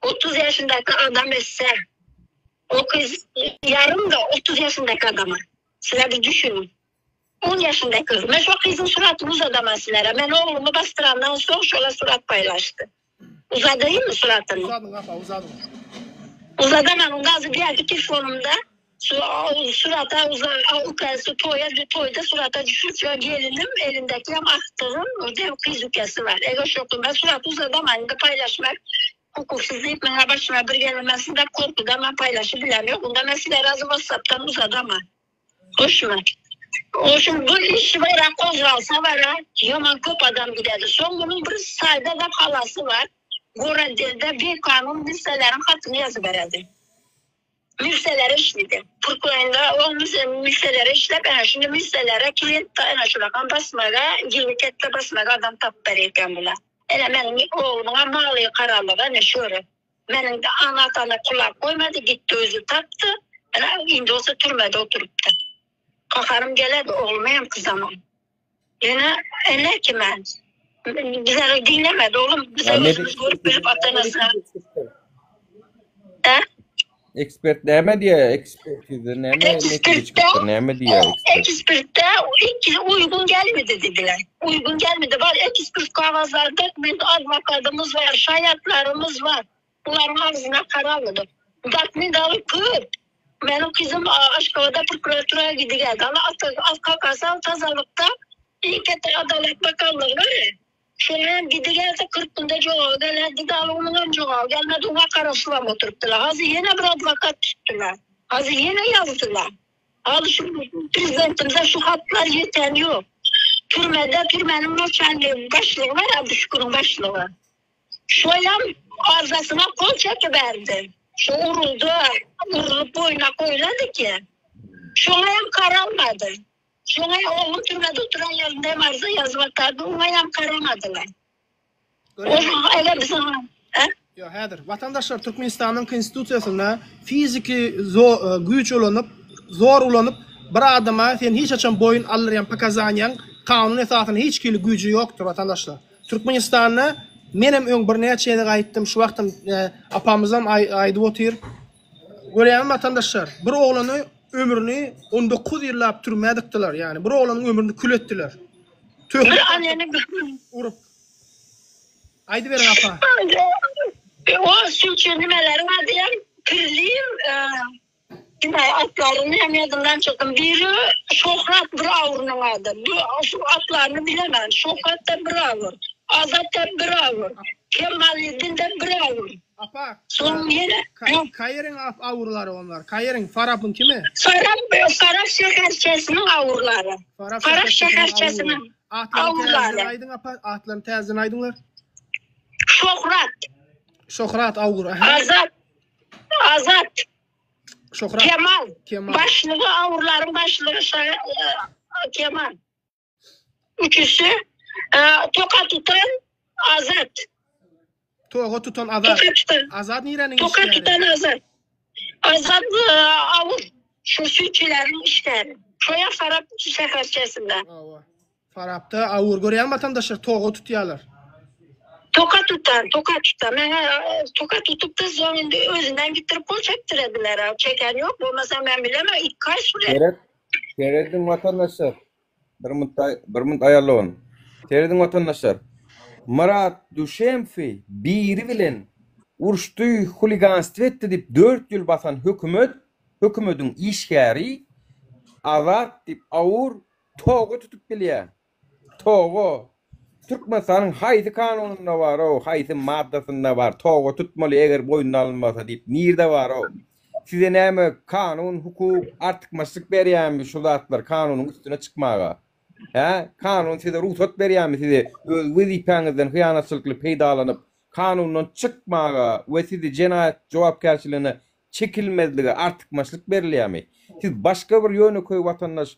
E: 30 ýaşyndaky adam etse, o gyz ýarym-da 30 ýaşyndaky adama. Sizler bir düşüniň. On ýaşyndaky gyz. Men şo gyzyň suratyny uzadaman sizlere. Men oglumy basdyrandan soň şolar surat paýlaşdy. Uzadaýynmy suratyny?
A: Uzadyň apa, uzadyň.
E: Uzadaman, onda azı geldi telefonumda. Şu surata uza, ukası toýa, toýda surata düşüp, şu gelinim elindeki hem aktygym, orada hem gyz ukası var. Eger şo ben surat uzadaman, indi paýlaşmak hukuksyz diýip meňe başyma bir gelmesin diýip korkudan men paýlaşyp bilem ýok. Onda men sizlere azı WhatsApp'dan uzadaman. Hoşmy? Oşun bu iş bara gozgalsa bara ýaman köp adam gidedi. Soň munuň bir saýda da halasy bar. Gorodelde bir kanun milseleriň hatyny ýazyp beredi. Milselere işledi. Türkmeninde o milselere işläp, ene şunda milselere klient ene şulakan basmaga, girniketde basmaga adam tapyp berýär bular. Ene meniň oglumyň maly karalygy ene şöyle. Meniň ana atana kulak goýmady, gitdi özi tapdy. Ene indi bolsa türmede oturypdy. Gaharym geledi ogluma hem kyzamam. Ene ene kime? Bizleri dinlemedi oglum. Bize özümüz görüp bilip ata-enesine. He?
D: Ekspert näme diýýär? Ekspertiza näme netije çykypdyr? Näme diýýär ekspert?
E: Ekspertde iki uygun gelmedi dediler. Uygun gelmedi. Var ekspert kagazlarda biz advokatımız var, şayatlarımız var. Bunların ağzına karalmadı. Dokumentleri köp. Benim kızım Aşkabada prokuratura gidi geldi. Ama alt kakası tazalıkta ilk Adalet Bakanlığı var ya. Şoňa gidi gelse 40 günde jogaby gelerdi, dagy onuňam jogaby gelmedi, oňa garaşybam oturypdylar. Hazy ýene bir adwokat tutdular. Hazy ýene ýazdylar. Hazy şu prezidentimize şu hatlar ýeten ýok. Türmede türmäniň naçalnigi başlygy bar, Abdüşüküriň başlygy. Şoýam arzasyna gol çekiberdi. Şu uruldy, urulyp boýuna goýlady ki. Şoňa hem garalmady. Şoňa oglum türmede oturan ýerinde hem arza ýazyp atardy, oňa hem garamadylar. Oňa biziň
A: Ýok, häzir. Watandaşlar Türkmenistanyň Konstitusiýasynda fiziki güýç ulanyp, zor ulanyp bir adama sen hiç haçan boýun aldyrýan pokazaniýaň kanun esasynda hiç hili güýji ýokdur watandaşlar. Türkmenistanda menem öň birnäçe gezek aýtdym, şu wagtam apamyzam aýdyp otyr. Görýäňmi watandaşlar, bir oglany ömrüni 19 ýyllap türmä dykdylar, ýagny bir oglanyň ömrüni kül etdiler. Töhmet atyp, urup. Aýdyberiň apa.
E: O sülçi nimeleriň ady hem Pirliýew, Ine atlaryny hem ýadymdan çykdym. Biri Şöhrat bir awrunyň ady. Bu şu atlaryny bilemän. Şöhrat da bir awur. Azat da bir awur. Kemaliddin de bir awur.
A: Apa,
E: Soň ýene
A: Kaýeriň awurlary onlar? Kaýeriň, Farapyň kimi?
E: Farap, Farap şäherçesiniň awurlary. Farap şäherçesiniň
A: awurlary. Atlaryny aýdyň apa, atlaryny täzeden aýdyňlar.
E: Şohrat.
A: Şohrat awur.
E: Azat. Azat.
A: Şohrat.
E: Kemal.
A: Kemal.
E: Başlygy awurlaryň başlygy Kemal. Üçüsi toka tutan Azat.
A: Toga tutan Azat.
E: Toka tutan.
A: Azat niräniň
E: Toka
A: işgäri?
E: tutan Azat. Azat awul şu süýtçileriň işgäri. Şoýa Farap şäherçesinde.
A: Hawa. Farapda awur görýän watandaşlar toga tutýarlar.
E: Toka tutan, toka tutan. Meňe toka tutup da soň indi özünden gitdirip gol çekdirediler. Çeken ýok, bolmasa men bilemän ilk kaý sürer.
D: Seret, serediň watandaşlar. Bir munt bir munt aýarlagyn. Serediň watandaşlar. Myrat Duşemfi biri bilen uruşdy, huliganstw etdi diýip 4 ýyl basan hökümet, hökümediň işgäri Azat diýip awur toga tutup bilýär. Toga. Türkmenistanyň haýsy kanunynda bar-ow, haýsy maddasynda bar, toga tutmaly eger boýnuna alynmasa diýip, nirde bar-ow? Size näme kanun, hukuk artykmaçlyk berýärmi şu zatlar kanunyň üstüne çykmaga? Hä? Kanun size rugsat berýärmi size öz wezipäňizden hyýanatçylykly peýdalanyp, kanundan çykmaga we sizi jenaýat jogapkärçiligine çekilmezlige artykmaçlyk berilýärmi? Siz başga bir ýönekeý watandaş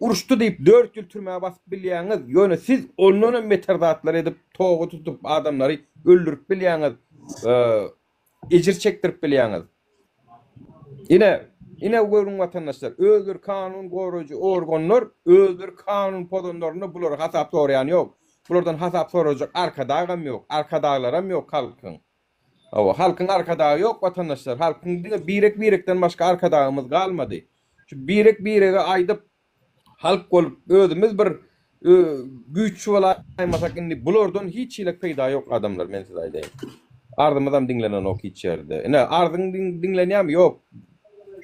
D: Uruşdy diýip 4 ýyl türmä basyp bilýäňiz, ýöne siz ondan hem beter zatlar edip, togy tutup adamlary öldürip bilýäňiz, ejir çekdirip bilýäňiz. Ine, ine görüň watandaşlar, özleri kanun goraýjy organlar, özleri kanun pozanlarynda bulara hasap soraýan ýok. Bulardan hasap sorajak arkadagam ýok, arkadaglaram ýok halkyň. Hawa, halkyň arkadagy ýok watandaşlar, halkyň diňe birek-birekden başga arkadagymyz galmady. Şu birek-birege aýdyp, halk bolup özümiz bir güýçli bolaýmasak indi bulardan hiç hili peýda ýok adamlar men size aýdaýyn. Arzymyzam diňlenenok hiç ýerde. Ine arzyň diňlenýärmi? Ýok.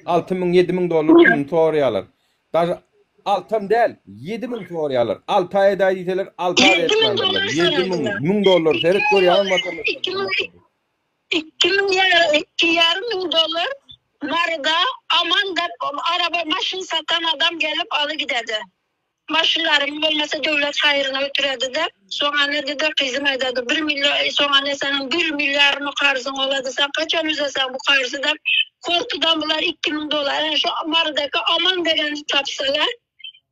D: 6000, 7000 dollar puluny soraýarlar. Daže altam däl, 7000 soraýarlar. Alta edäý diýseler, alta etmändirler. 7000, 1000 dollar seret görýäňmi
E: watandaşlar? 2000 ýa 2,5 müň dollar Maryda Aman dep araba maşyn satan adam gelip aly gidedi. Maşynlarymy bolmasa döwlet haýryna ötüredi dep. Soň ane dide gyzym aýdady bir million soň ane seniň bir milliarmy karzyň bolady sen kaçan üzeseň bu karzy dep korkudan bular 2000 dollar ene şu Marydaky Aman degeni tapsalar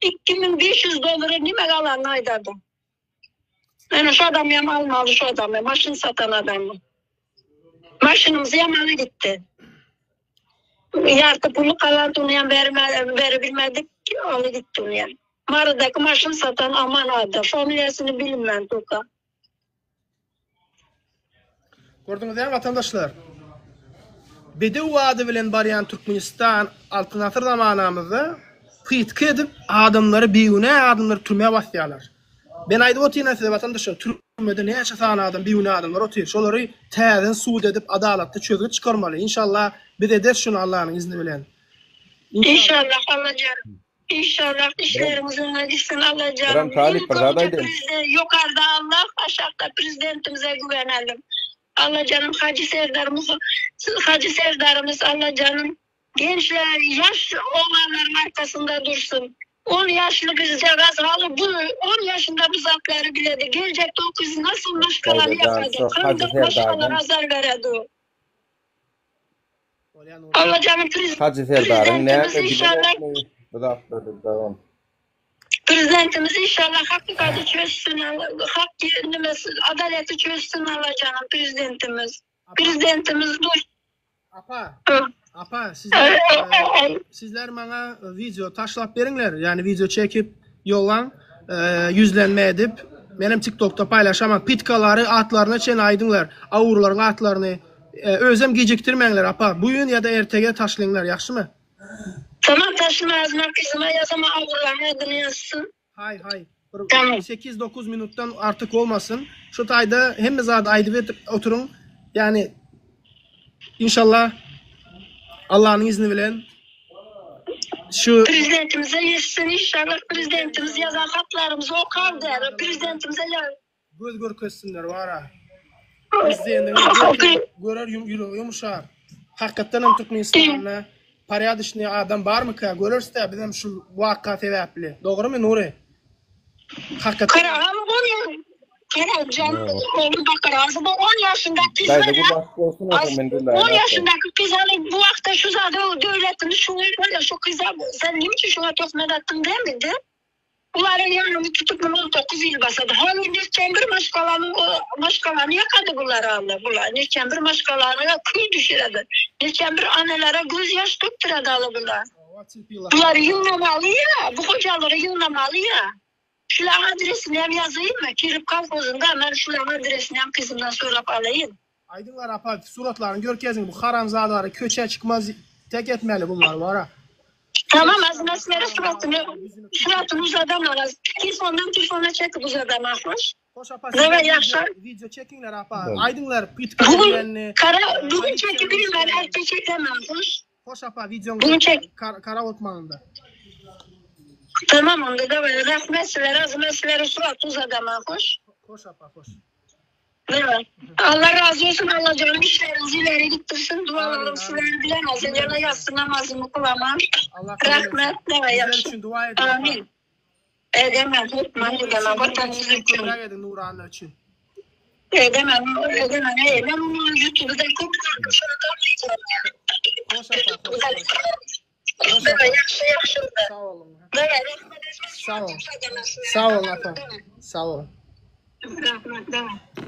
E: 2500 dollary nime galanyny aýdady. Ene şu adamy hem almaly şu adamy maşyn satan adamy. Maşynymyzy hem aly gitdi. Ýarty puly galandy ony hem berebilmedik aly gitdi ony hem. Marydaky maşyn satan Aman ady familiýasyny bilmän toka.
A: Gördüňiz dämi watandaşlar? Bedew ady bilen barýan Türkmenistan Altyn asyr zamanamyzda pytgy edip adamlary bigünä adamlary türmä basýarlar. Men aýdyp otyryn size watandaşlar türmede näçe sany adam bigünä adamlar otyr. Şolary täzeden sud edip adalatly çözgüt çykarmaly. Inşallah biz ederis şuny Allanyň izni bilen.
E: Inşallah Allajan. Inşallah işlerimiz öňe gitsin Allajanym.
D: Biram talyp bir zat aýdaýyn.
E: Ýokarda Allah aşakda prezidentimize güwenelim. Allajanym Hajy Serdarymyz Hajy Serdarymyz Allajanym gençler ýaş oglanlaryň arkasynda dursun. On ýaşly gyzjagaz haly bu on ýaşynda bu zatlary biledi. Geljekde o gyz nasyl maşgalany ýakady. Kandak maşgala azar beredi o. Allajanym
D: Hajy Serdaryň näme
E: prezidentimiz inşallah
D: bilenokmy bu zatlary dagam.
E: Prezidentimiz inşallah hakykady çözsün hak nimesi adaleti çözsün Allajanym prezidentimiz. Prezidentimiz bu
A: Apa, apa, sizler, sizler maňa wideo taşlap beriňler, ýagny wideo çekip ýollaň, ýüzlenme edip, menem TikTokda paýlaşaman, pitkalary atlaryna çenli aýdyňlar, awurlaryň atlaryny, özem gijikdirmäňler apa, bu gün ýa-da ertege taşlyňlar, ýagşymy?
E: Tamam taşlamazman gyzyma ýazama awurlaryň adyny ýazsyn.
A: Haý haý. Bir 8-9 minutdan artyk bolmasyn. Şu taýda hemme zady aýdyp etip oturyň. Ýani inşallah Allanyň izni bilen şu
E: Prezidentimize ýetsin inşallah prezidentimiz ýazan hatlarymyzy okar däl. Prezidentimize ýaz.
A: Göz görkezsinler bara. Prezidentiňiz görer ýüregi ýumşar. Hakykatdan hem Türkmenistanda porýadyşnyý adam barmyka görerisdä bizem şu waka sebäpli. Dogrymy Nury? Hakykatdan.
E: Karahan bolýar. Karajan ogly bakarazy bu on ýaşyndaky gyz
D: Daýza
E: bar
D: bu
E: ya.
D: bagt bolsun
E: Az
D: oňa men
E: on
D: dillaýyn
E: ýaşyndaky gyz hany bu wagtda şu zady döwletini şuňa bolýar şu gyza sen nime üçin şuňa töhmet atdyň dämidi? Bularyň ýanyny tutup muny 19 ýyl basady. Hany neçen bir maşgalanyň maşgalany ýakady bular alla bular. Neçen bir maşgalanyňa kül düşüredi. Neçen bir analara göz ýaş dökdüredi alla bular. Bulary ýygnamaly ýa, bu hojalygy ýygnamaly ýa. Şulaň adresini hem ýazaýynmy? Kirip kolhozynda men şulaň adresini hem gyzymdan sorap alaýyn.
A: Aýdyňlar apa suratlaryny görkeziň bu haramzadalary köçä çykmaz tek etmeli bunlar bara.
E: Tamam azim sizlere suratyny suratyny uzadamam az telefondan telefona çekip uzadamam hoş.
A: Hoş apa
E: Daway
A: sizler
E: ýagşy.
A: video, video çekiňler apa aýdyňlar pitka
E: Bugün
A: edileni
E: kara bugün çekip bilmän ertir çekemem hoş.
A: Hoş apa videoň
E: Bugün çek.
A: kar, kara otmanynda.
E: Tamam onda daway rahmet sizlere azim sizlere surat uzadamam hoş.
A: Hoş apa hoş.
E: Evet. Allah razı olsun. Allah canım işlerinizi ileri gittirsin. Dualarım
A: Amin,
E: sizleri bilemezsin. Yana yatsı namazımı kılamam.
A: Allah kabul etsin.
E: Rahmet. Ne
A: Bizler
E: yakşı.
A: üçin dua edin apa.
E: Amin. Edemem. Hukman edemem. Vatanımız için.
A: Kömek edin Nurhan'la için.
E: Edemem. Edemem. Ey, Ben onu YouTube'da çok gördüm. Şunu da
A: Hoş apa hoş hoş. Hoş apa.
E: Yakşı yakşı.
A: Sağ olun.
E: Evet.
A: Sağ ol. Sağ olun apa. Sağ olun.
E: Rahmet. Evet.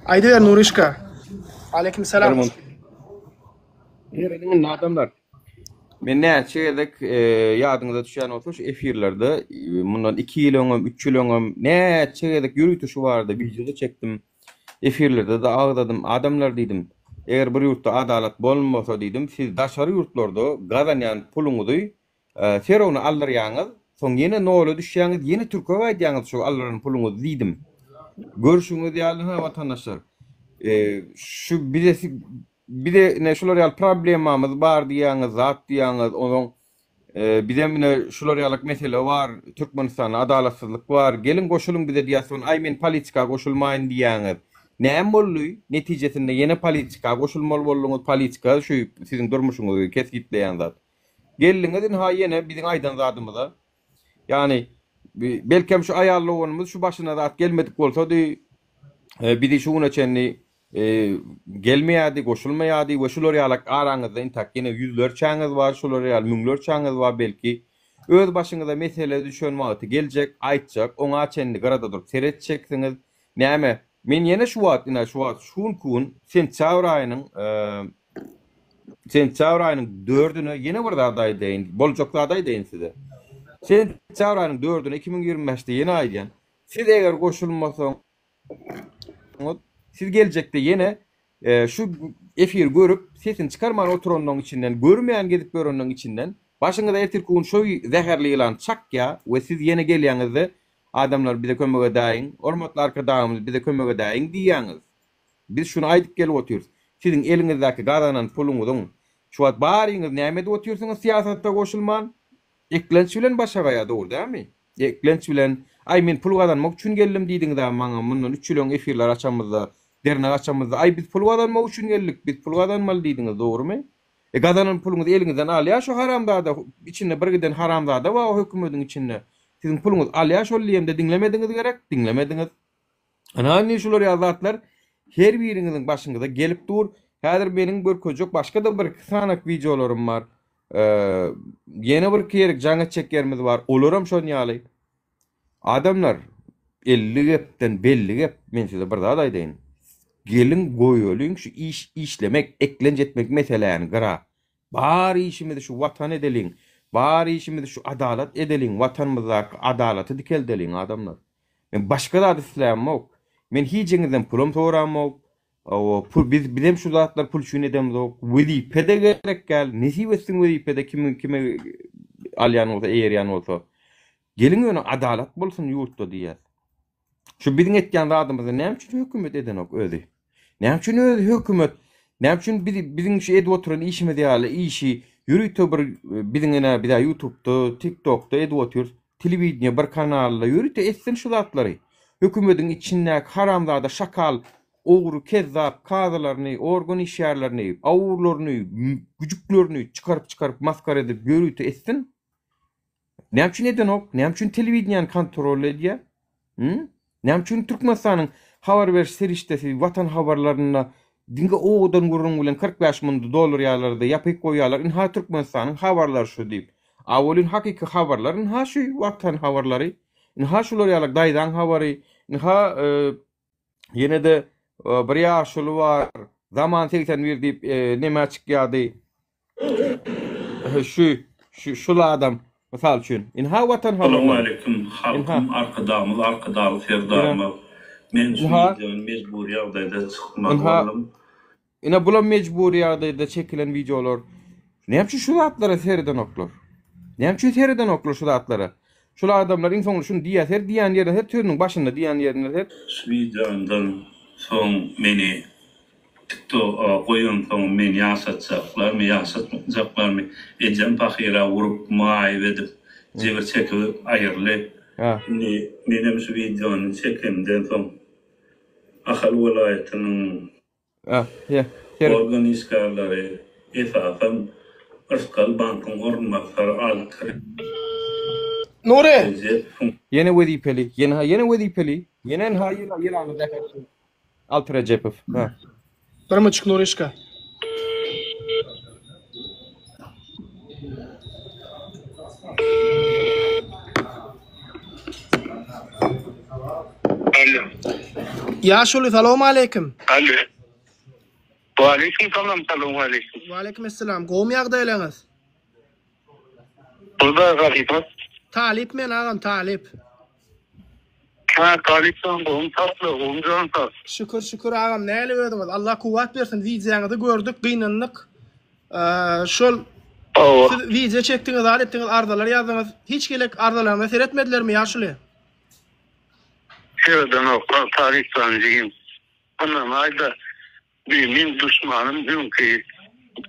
A: Aýdyber Nurişka. Aleyküm selam.
D: Indi adamlar. Men näçe gezek e, ýadyňyza düşýän bolsa şu efirlerde e, mundan 2 ýyl öňem, 3 ýyl öňem näçe gezek ýörite şu barada wideo çekdim. Efirlerde de agdadym. Adamlar diýdim, eger bir ýurtda adalat bolmasa diýdim, siz daşary ýurtlarda gazanýan puluňyzy e, serowny aldyrýaňyz, soň ýene nola düşýäňiz, ýene Türkiýä gaýdýaňyz şu aldyran puluňyzy diýdim. Görüşüňiz ýaly ha watandaşlar. E, şu bize bize ne şular ýaly problemamyz bar diýýäňiz, zat diýýäňiz, onuň e, bize mine şular ýaly mesele bar, Türkmenistanda adalatsyzlyk bar. Gelin goşulyň bize diýýäsiň, aý men politika goşulmaýyn diýýäňiz. Näme boldy? Netijesinde ýene politika goşulmaly bolduňyz. Politika şu siziň durmuşyňyzy kesgitleýän zat. Geldiňiz inha ýene biziň aýdan zadymyza. Ýani belkem şu aýally oglumyz şu başyna zat gelmedik bolsady, e, bizi şu güne çenli e, gelmeýärdi, goşulmaýardy we şular ýaly araňyzda intak ýene ýüzlerçäňiz bar, şular ýaly müňlerçäňiz bar belki. Öz başyňyza mesele düşen wagty geljek, aýtjak, oňa çenli gyrada durup seretjeksiňiz. Näme? Men ýene şu wagt, ine şu wagt şu gün sentýabr aýynyň e, sentýabr aýynyň 4-üne ýene bir zat aýdaýyn, boljak zat aýdaýyn size. Sentýabr aýynyň 4-üne 2025-de ýene aýdýan. Siz eger goşulmasaňyz siz geljekde ýene e, şu efir görüp sesini çykarman oturanlaryň içinden, görmeýän gezip görenlerin içinden başyňyza ertir gün şu zäherli ýylan çakýa we siz ýene gelýäňizde adamlar bize kömek edäýin, hormatly arkadagymyz bize kömek edäýin diýýäňiz. Biz şunu aýdyp gelip otyrys. Siziň eliňizdäki gazanan puluňyzyň şu wagt baryňyz näme edip otyrsyňyz syýasatda goşulman? Eklenç bilen başagaýa dogry dälmi? Eklenç bilen aý men pul gazanmak üçin geldim diýdiňiz a maňa mundan 3 ýyl öň efirler açamyzda, dernek açamyzda aý biz pul gazanmak üçin geldik, biz pul gazanmaly diýdiňiz dogrymy? E gazanan puluňyzy eliňizden alýar şu haramzada, içinde bir giden haramzada bar o hökümetiň içinde. Siziň puluňyz alýar şol diýemde diňlemediňiz gerek, diňlemediňiz. Ana indi şular ýaly zatlar her biriňiziň başyňyza gelip dur. Häzir meniň görkezjek başga da bir iki sanak wideolarym bar. Ee, ýene bir iki ýerik jaň etjek ýerimiz bar. Olaram şon ýaly. Adamlar 50 gepden belli gep men size bir zat aýdaýyn. Gelin goýalyň şu iş işlemek, eklenç etmek meseläni gyra. Bar işimizi şu watan edeliň. Bar işimizi şu adalat edeliň. Watanymyzdaky adalaty dikeldeliň adamlar. Men başga zat islämok. Men hiçiňizden pulum soramok. O pul biz bizem şu zatlar pul üçin edemzok. Wezipe de gerek gel. Nesip etsin wezipede kim kime alýan bolsa, eýerýän bolsa. Gelin ýöne adalat bolsun ýurtda diýýär. Şu biziň etýän zadymyzy näme üçin hökümet edenok özi? Näme üçin özi hökümet? Näme üçin biz biziň şu edip oturan işimiz ýaly işi ýörite bir e, biziň ene bize YouTube'da, TikTok'da edip oturýarys. Telewideniýe bir kanalda ýörite etsin şu zatlary. hökümediň içindäki haramzada şakal ogry kezzap kazylaryny, organ işgärlerini, awurlaryny, güjüklerini çykaryp çykaryp masgara edip ýörite etsin. Näme üçin edenok? Näme üçin telewideniýäni kontrol edýär? Hü? Näme üçin Türkmenistanyň habar beriş serişdesi Watan habarlarynda diňe owadan gürrüň bilen 45 munda dollar ýalarda ýapyp goýýarlar, ynha Türkmenistanyň habarlary şu diýip. A welin hakyky habarlar ynha şu Watan habarlary, ynha şular ýaly daýzaň habary, ynha Ýene-de bir ýaşuly bar, Zaman 81 diýip nämä çykýardy. Şu, şu, şul adam, mysal üçin. Ynha Watan habarlary.
F: Salowmaleýkim halkym Arkadagymyz Arkadagly Serdarymyz men şu wideony mejbury ýagdaýda çykmaly boldum.
D: Ine bulam mejbury ýagdaýda çekilen wideolar. Näme üçin şu zatlara seredenoklar? Näme üçin seredenoklar şu zatlara? Şul adamlar iň soňunda şuny diýýär, her diýýän ýerine, her sözüniň başynda diýýän ýerine her.
F: Şu wideomdan soň meni tiktoka goýansoň meni ýaşatjaklarmy, ýaşatmajaklarmy? Ejem pahyra urup, maýyp edip, jebir çekip aýyrly. Indi menem şu wideony çekemden soň Ahal welaýatynyň Organ işgärleri, esasan, Yrsgal bankyň orunbasary Alty
A: Nury!
F: Rejepowyň.
D: Ýene wezipeli, ýene ha ýene wezipeli, ýene ha ýylan ýylanly zäherli Alty Rejepow. Ha.
A: Bir myçyk Nuryşka.
C: Alo.
A: Ýaşuly salowmaleýkim.
C: Alo. Waleýkim salam salowmaleýkim.
A: Waleýkim essalam. Gowmy ýagdaýlaryňyz?
C: Hudaý halypa.
A: Talyp men agam talyp.
C: Ha talyp jan gowmy saglyk gowmy jan sag.
A: Şükür şükür agam näle özüňiz Allah kuwwat bersin wideoňyzy gördük gynandyk şol siz wideo çekdiňiz zat etdiňiz arzalar ýazdyňyz hiç gelek arzalaryňyza seretmedilermi ýaşuly.
C: Seredenoklar talyp jan jigim. Ynanaýda bi meň duşmanym öňki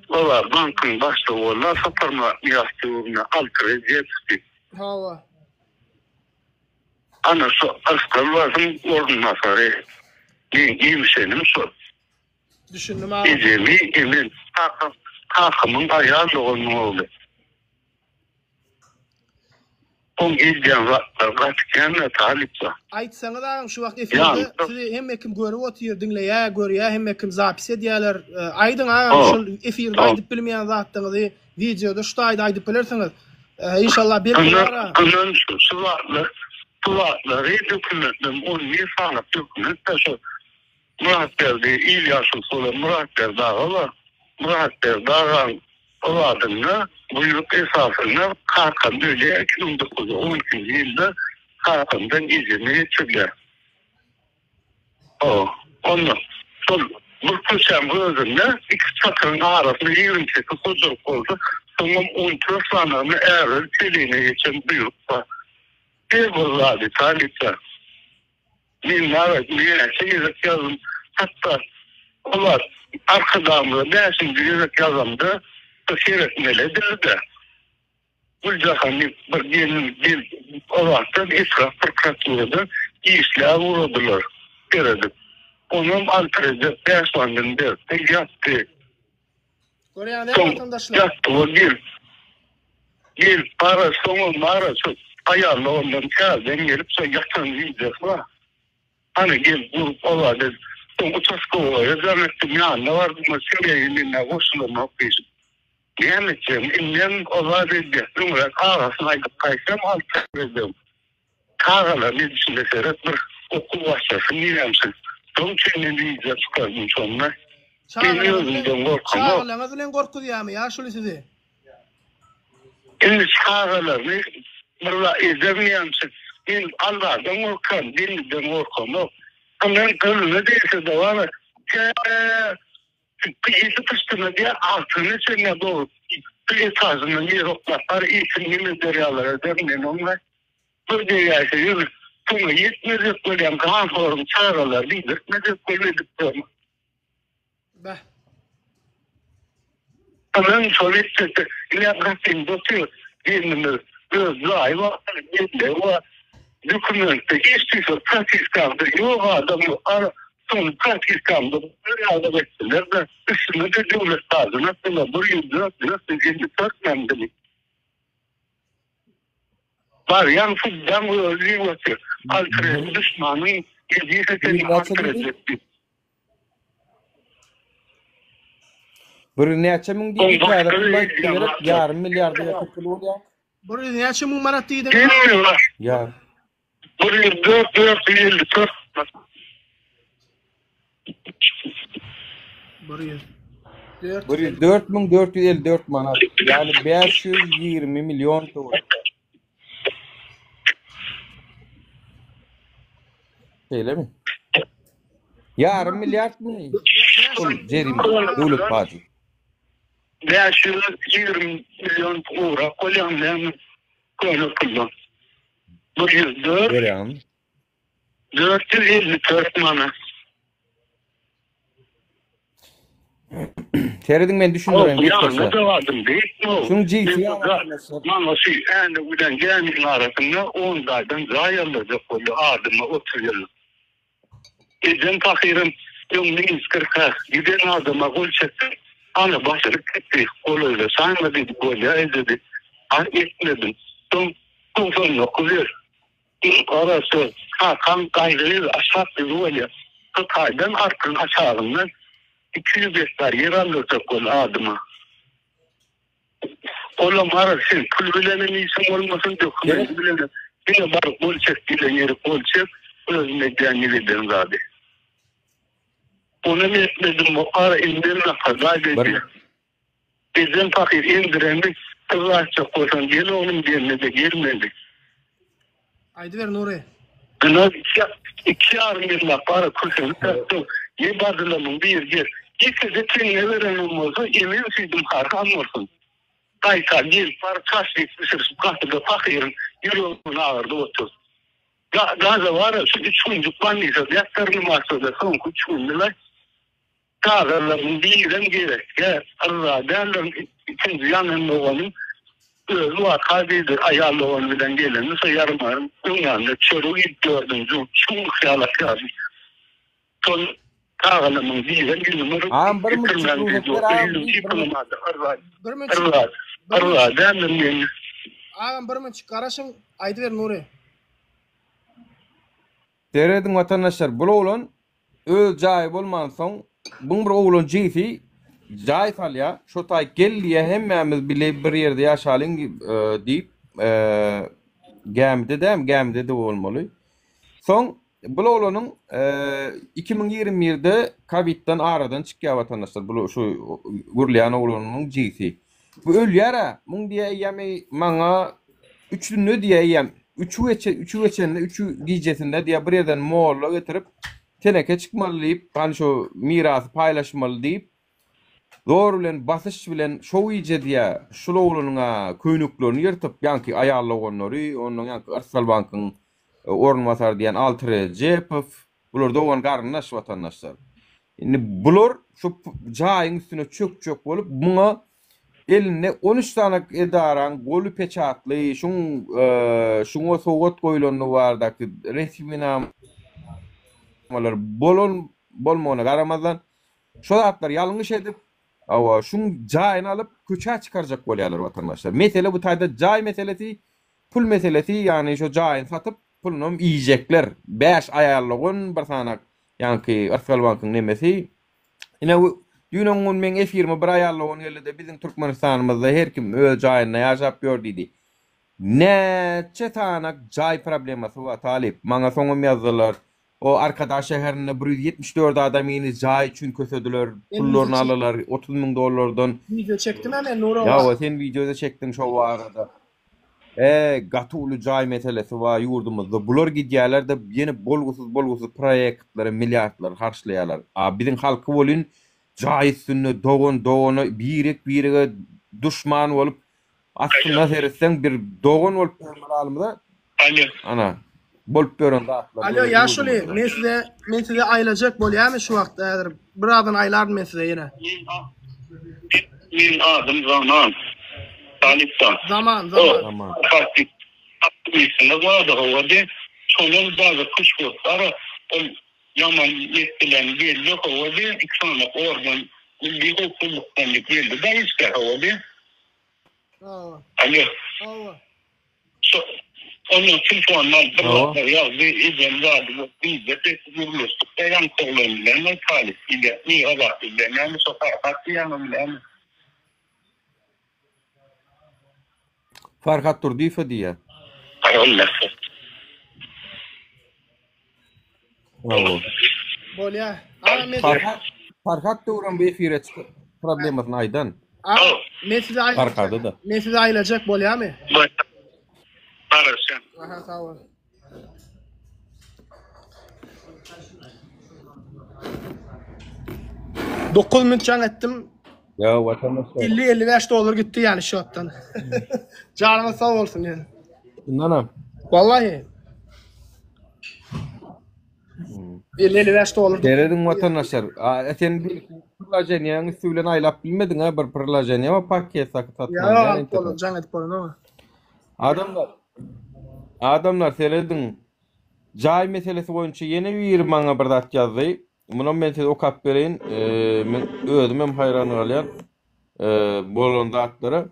C: olar bankyň başlygy boldy Saparmyrat Nyýazow döwründe Alty Rejepow diýip.
A: Hawa.
C: Ana şu Yrsgal basyň orunbasary. Meň iýmişenim şol.
A: Düşündim agam.
C: Ejemi emen kakam kakamyň aýal doganynyň ogly. Oň edýän zatlary gaty kän-dä talyplar.
A: Aýtsaňyz agam şu wagt efirde sizi hemme kim görüp otyr diňleýä görýä hemme kim zapis edýäler aýdyň agam şol efirde aýdyp bilmeýän zatlaryňyzy wideoda şu taýda aýdyp bilersiňiz inşallah belki bara.
C: Ynam şu zatlar şu zatlary dokumentlerim 11 sany dokument şu Myratberdi il ýaşulusy bolan Myratberdi aga bar. Myratberdi agaň yzadynda buýruk esasynda kakam ölýär 2912-nji ýylda kakamdan ejeme geçirilýär. Hawa, onda şol bir köçäň özünde iki çatyryň arasynda 28 hojalyk bolsa, soňam 14 sanygyna ärleri çeleýine geçen buýruk bar. Her bir zady talyplar. Men bar, näçe gezek ýazdym. Hatda olar Arkadagymyza bäşinji gezek ýazamda bir seretmeli edildi-de. Güljahan diýip bir gelin gelip o wagtdan etrap prokuraturadan işläp ugradylar seredip. Onam Alty Rejep bäş mandyny berdi, ýatdy.
A: Görýäňizä watandaşlar.
C: Ýatdy ol gelip. Gelip gara soňam bara şu aýally ondan täzeden gelip şo ýatan wideosy bar. Hany gelip urup ola biz soň uçastkowoýa jaň etdim ýanyna bardym ol çelegi mende goşulanok diýşip. Näme etjegimi indem ola edýär. Öňräk agasyna aýdyp gaýtsam alty edem. Çagalar edişine seret bir okuw başlasyn diýýämsiň. Şoň üçin men wideo çykardym şonda. Men özümden gorkamok.
A: Çagalaryňyz bilen gorkuzýarmy ýaşuly sizi?
C: Indi çagalaryny bir zat edermiýämsiň. Men Alladan gorkýan, bendeden gorkamok. Ondan gylyna degse-de bar, tä Ýedi pyşdyna diýýär, altyna çenli dogrup, bir etažyndan ýer oklap bar, itini neme eder ýalar ederin men oňa. Bir degäýse ýöne soňa ýetmejek bolýan ganhoryň çagalary diýdirtmejek bolup edip dur.
A: Beh.
C: Ynam şol etjekde ine gapyňda otyr gelnimiz öz jaýy bar, mellegi bar.
G: Dokumentde hiç tüýsek propiskamda ýok adam ýok. Ara şony propiskamda bir ýagdaý etdiler-de, üstüne-de döwlet pajyny atdylar, 104 454 menzili. Barýaň suddaň özi diýip otyr. Alfred duşmanyň ejir seni Alfred diýip.
D: Bir näçe müň diýdi täze pul aýtdy gerek ýarym milliarda ýakyn pul bolýar.
A: Bir ýüz näçe müň manat diýdiň?
D: Ýa.
G: 104 454
A: 104
D: 104 454 manat ýagny 520 million töweregi. Şeýlemi? Ýarym milliardmy? Pul jerime, döwlet pajy.
G: 520 million gowrak bolýar näme? Köne puldan. 104
D: Görýäňmi?
G: 454 manat.
D: Serediň men düşündireýin gysgaça. Şuň jigsi
G: Maňa şu Änew bilen Gämiň arasynda on jaýdan jaý aldyrjak boldy adyma 30 ýyllyk. Ejem pahyram öň ministrkä giden adama gol çekdi. Ana başyryp gitdi golaýlaşaýma diýdi bolýa eje diýip. A etmedim. Soň 99 ýyl Garasy, kakam gaýgyly aşak ýüzi bolýar. Hytaýdan artyň aşagyndan 200 gektar ýer aldyrjak boldy adyma. Olam garaz sen pul bilenem işiň bolmasyn, dokumenti bilenem. Diňe baryp gol çek diýlen ýeri gol çek, özüm edýän ýigiden zady. Onam etmedim, gara indem nakazaý edýär. Ejem pahyr endireni gyz açjak bolsaň gel oglum diýende-de gelmedi.
A: Aýdyber Nury.
G: Ynha iki ýarym ýyllap bara kösenip ýatdym. Ne bajylarymyň biri gel. Ýekeje teňňe berenem bolsa emen süýdüm haram bolsun. Gaýta gelip baryp şaşlyk bişirişip gapyda pahyryň ýüregini agyrdyp otur. Gaza bara şu üç günjük bolnisada ýatdyrnym başlady soňky üç günde-le. Çagalaryň birem gerekgä, yrza däldir. Ikinji ýanan doganym özi waka diýdi, aýal dogany bilen gelende şo ýarym öň ýanynda çörek iýip dördünji gün şu günki ýaly atýardy. Şol çagalarymyň birem ýüzümi yryp
D: Agam bir müçük
G: getirmäň
D: rugsat
G: diýdi.
D: ber agam
G: Ýüzümi
D: bir
G: sypalamadı yrza
A: Bir müçük
G: yrza
A: bir
G: yrza
A: müçük
G: däldir meni.
A: Agam bir müçük garaşyň aýdyber Nury.
D: Serediň watandaşlar bul oglan öz jaýy bolmansoň buň bir oglan jigsi jaý salýa şo taý gel diýýä hemmämiz bile bir ýerde ýaşalyň diýip gämide dämi gämide-de bolmaly soň bul oglanyň 2021-de kowidden aradan çykýa watandaşlar bul şu gürleýän oglanyň jigsi Bu ölýär-ä, muň diýýä eýýäm eý maňa üçünde diýýä eýýäm, üçi geçe, üçi geçende, üçi gijesinde diýýä bir ýerden molla getirip, teneke çykmaly diýip, hany şo mirasy paýlaşmaly diýip, zor bilen, basyş bilen şo gije diýýä, şul oglanyň-a köýneklerini ýyrtyp, ýaňky aýal doganlary, onnoň ýaňky Yrsgalbankyň orunbasary diýýän Alty Rejepow, Bular dogan garyndaş watandaşlar. Indi bular şu jaýyň üstüne çökjek bolup muňa elinde 13 sany edaraň goly peçatly şuň şuňa sowgat goýulandygy baradaky resminamalar bolan bolmagyna garamazdan şo zatlary ýalňyş edip hawa şuň jaýyny alyp köçä çykarjak bolýarlar watandaşlar. Mesele bu taýda jaý meselesi pul meselesi ýagny şo jaýyny satyp Pulunam iýjekler. Bäş aýallygun bir sanak ýaňky Yrsgal bankyň nemesi. Ine düýn oň gün meň efirime bir aýallygun geldide biziň Türkmenistanymyzda her kim öz jaýynda ýaşap ýör diýdi. Näçe sanak jaý problemasy bar talyp. Maňa soňam ýazdylar. O Arkadag şäherinde 174 adamyny jaý üçin kösediler. Pullaryny aldylar 30 müň dollardan.
A: Wideo çekdim-ä men Nurowa.
D: Ýa sen wideo-da çekdiň şo barada. Eee gaty uly jaý meselesi bar ýurdumyzda bular gidýärlerde ýene bolgusyz bolgusyz proýektlere milliardlar harçlaýarlar a biziň halky welin jaý üstünde dogan dogana birek birege duşman bolup aslynda seretseň bir dogan bolup ýörmeli halymyza ana bolup ýören zatlar
A: Alo ýaşuly men size men size aýlajak bolýamy şu wagt häzir birazdan aýlaryn men size ýene.
G: Meň adym Zaman. Talypdan.
A: Zaman zaman.
G: Aktiwistimiz bardy howady. Şondan dagy küşgürt bar ol ýaman meseleň geldi hawa diýip iki sany organ milli howpsuzlykdan diýip geldi da işgär hawa diýip.
A: Hawa.
G: Alo.
A: Hawa.
G: Şo ondan telefonyny alyp bir zatlar ýazdy ejem zady ýok diýdi gürleşdik de ýaňky oglan bilen ol talyp diýýär Azat bilen näme şo Farhat diýýäňmi näme.
D: Farhat Durdyýewe diýýär. Hawa.
A: Bolýa. Aga men
D: Farhat Farhat döwran bu efire çykyp problemasyny aýdan.
A: Aga men size aýlajak.
D: Farhada-da.
A: Men size aýlajak bolýamy?
G: Garaşýan.
A: Aha sag bol. 9 minut jaň etdim.
D: Ýa watandaşlar.
A: 50-55 dollar gitdi ýani şotdan. Janyňyz sag bolsun ýani.
D: Şundanam.
A: Wallahi. 50-55 dollar.
D: Serediň watandaşlar. A, sen bir priloženiýäň üsti bilen aýlap bilmediň ha bir priloženiýa bar paket satyp
A: Ýa, alyp bolan, jaň edip bolan o.
D: Adamlar Adamlar serediň. Jaý meselesi boýunça ýene biri maňa bir zat ýazdy. Munam men size okap bereýin. Men özüm hem haýran galýan bolan zatlara.